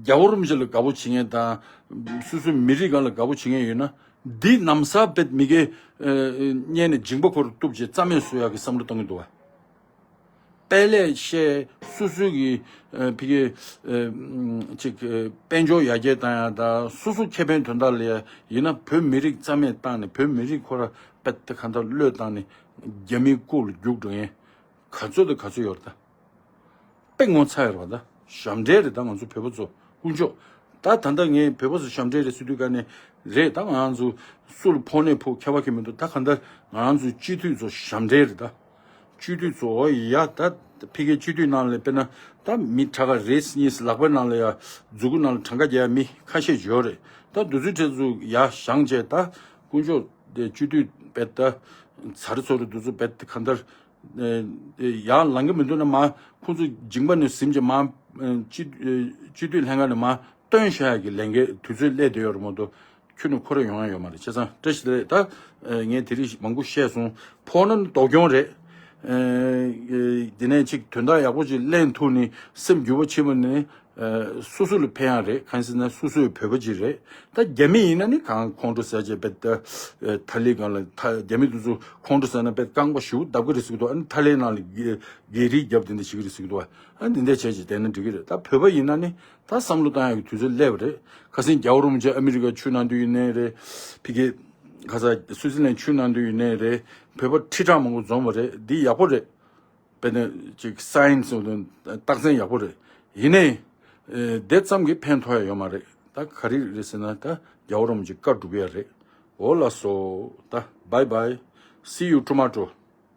རྒྱལ་བ་རིན་པོ་ཆེ་ལ་དགའ་པོ་བྱེད་མཁན་དང་། སོ་སོའི་མི་རིགས་སྒང་ལ་དགའ་པོ་བྱེད་མཁན་ཡོད་ན། འདི་ལམ་སང་དཔེ་མི་སྒེར་གཉེར་ནས་མཇིང་པ་ཁོ་རུ་གཏུབ་བྱས་རྩ་མེད་བཟོ་ཡག་གི་བསམ་བློ་གཏོང་གི་འདུག་བ། དཔེ་ལས་བཤད། སོ་སོའི་གི་ཕ་གི་ཅིག་དཔལ་འབྱོར་ཡར་རྒྱས་བཏང་ཡག་དང་། སོ་སོ་ཁེ་ཕན་དོན་དག་ལ་ཡིན་ན། བོད་མི་རིགས་རྩ་མེད་བཏང་ནས། བོད་མི་རིགས་ཁོ་ར་དཔེ་ད་གང་ལྟར་བློས་བཏང་ནས་རྒྱ་མིའི་སྐུ་ལ་རྒྱུགས་འགྲོ་མཁན་ག་ཚོད་དང་ག་ཚོད་ཡོད་རེད་ད། དཔེ་ངོ་ཚ་ཡོད་རེད་པ་ད། ཞབས་འདྲེན་རེད། ད་ང་ཚོ་བོད་པ་ཚོ་དཀོན་མཆོག་ད་ད་ལྟ་ངས་བོད་པ་ཚོ་ཞབས་འདྲེན་རེད་ཟེར་དུས་ཀ་ནས་རེད། ད་ང་རང་ཚོ་སུ་ལ་ཕོག་ནས་ཕོག་ཁྱད་པར་གྱི་མི་འདུག་ད་གང་ལྟར་ང་རང་ཚོའི་སྤྱི་འཐུས་ཚོ་ཞབས་འདྲེན་རེད། ད་སྤྱི་འཐུས་ཚོ་ཡ་ད་ཕ་གིའི་སྤྱི་འཐུས་ནང་ལ་དཔེར་ན་ད་མི་དྲག་ག་རེ་གཉིས་ལག་པའི་ནང་ལ་ཡ་མཛུ་གུ་ནང་ལ་གྲངས་ཀ་རྒྱག་ཡ་མི་ཁ་ཤས་ཡོད་རེད། ད་དུས་ཚོད་དེ་ཚོ་ཡ་བཞེངས་བྱས་ད་དཀོན་མཆོག་དེ་སྤྱི་འཐུས་དཔེ་ད་ཚར་ཚོ་རེད། དུས་ཚོད་དཔེ་ད་གང་ལྟར་ཡར་ལངས་ཀྱི་མི་འདུག་ན་མ་ཁོང་ཚོ་མཇིང་པ་ནས་ཟིན་བྱས་མ་སྤྱི་སྤྱི་འཐུས་ལྷན་ཁང་ནས་མ་བཏོན་བཞག་ཡ་གི་ལས་འགན་དུས་ཚོད་སླེབས་བསྡད་ཡོད་རེད་མ་གཏོགས་ཁྱོན་ནས་ཁོ་རང་ཡོང་ཡ་ཡོད་མ་རེད། བྱས་ཙང་བཀྲ་ཤིས་བདེ་ལེགས། ད་ངས་དེ་རིང་མང་པོ་བཤད་སོང་། ཕོག་ན་ནི་ལྡོག་གྱོང་རེད། དེ་ནས་ཅིག་དོན་དག་ཡག་པོ་ཅིག་གླེང་ཐུབ་ནི་སེམས་འགྱུར་བ་ཕྱིན་པ་ནི་སོ་སོ་ལ་ཕན་ཡ་རེད། གང་ཟེར་ན་སོ་སོའི་བོད་པ་ཅིག་རེད། ད་རྒྱ་མི་ཡིན་ན་ནི་གང་ཁོང་ཁྲོ་ཟ་བྱས་པས་ད་ཐ་ལི་སྒང་ལ་ད་རྒྱ་མི་དེ་ཚོ་ཁོང་ཁྲོ་ཟ་ན་པས་རྐང་པ་ཞིག་བརྡབ་གི་རེད་ཟེར་གི་འདུག་ཨ་ནི་ཐ་ལིའི་ནང་ལ་སྒེར་རིགས་རྒྱབ་དེ་འདྲ་བྱེད་གི་རེད་ཟེར་གི་འདུག་ཨ་ནི་འདི་འདྲ་བྱས་བྱས་བསྡད་ན་འགྲིག་གི་རེད། ད་བོད་པ་ཡིན་ན་ནི་ད་བསམ་བློ་བཏང་ཡག་གི་དུས་ཚོད་སླེབས་པ་རེད། ཁ་སང་རྒྱལ་བ་རིན་པོ་ཆེ་ཨ་མི་རི་ཀ་ཆུ་ནང་དུ་ཡིན་ནའི་རེད། ཕ་གི་ཁ་ས་སུའི་ཙི་ལན་ཆུ་ནང་དུ་ཡིན་ནའི་རེད། བོད་པ་ཁྲི་ཕྲག་མང་པོ་འཛོམས་པ་རེད། འདི་ཡག་པོ་རེད། དཔེར་ན་ཅིག་སའེན་སི་རྟགས་མཚན་ཡག་པོ་རེད། ཡིན་ནའི་དེ་ཙམ་གྱིས་ཕན་ཐོགས་ཡ་ཡོད་མ་རེད། ད་ག་རེ་རེད་ཟེར་ན་ད་རྒྱལ་བ་རིན་པོ་ཆེ་བཀའ་སྒྲུབ་ཡ་རེད། འོ་ལགས་སོ། ད་bye bye, see you tomorrow.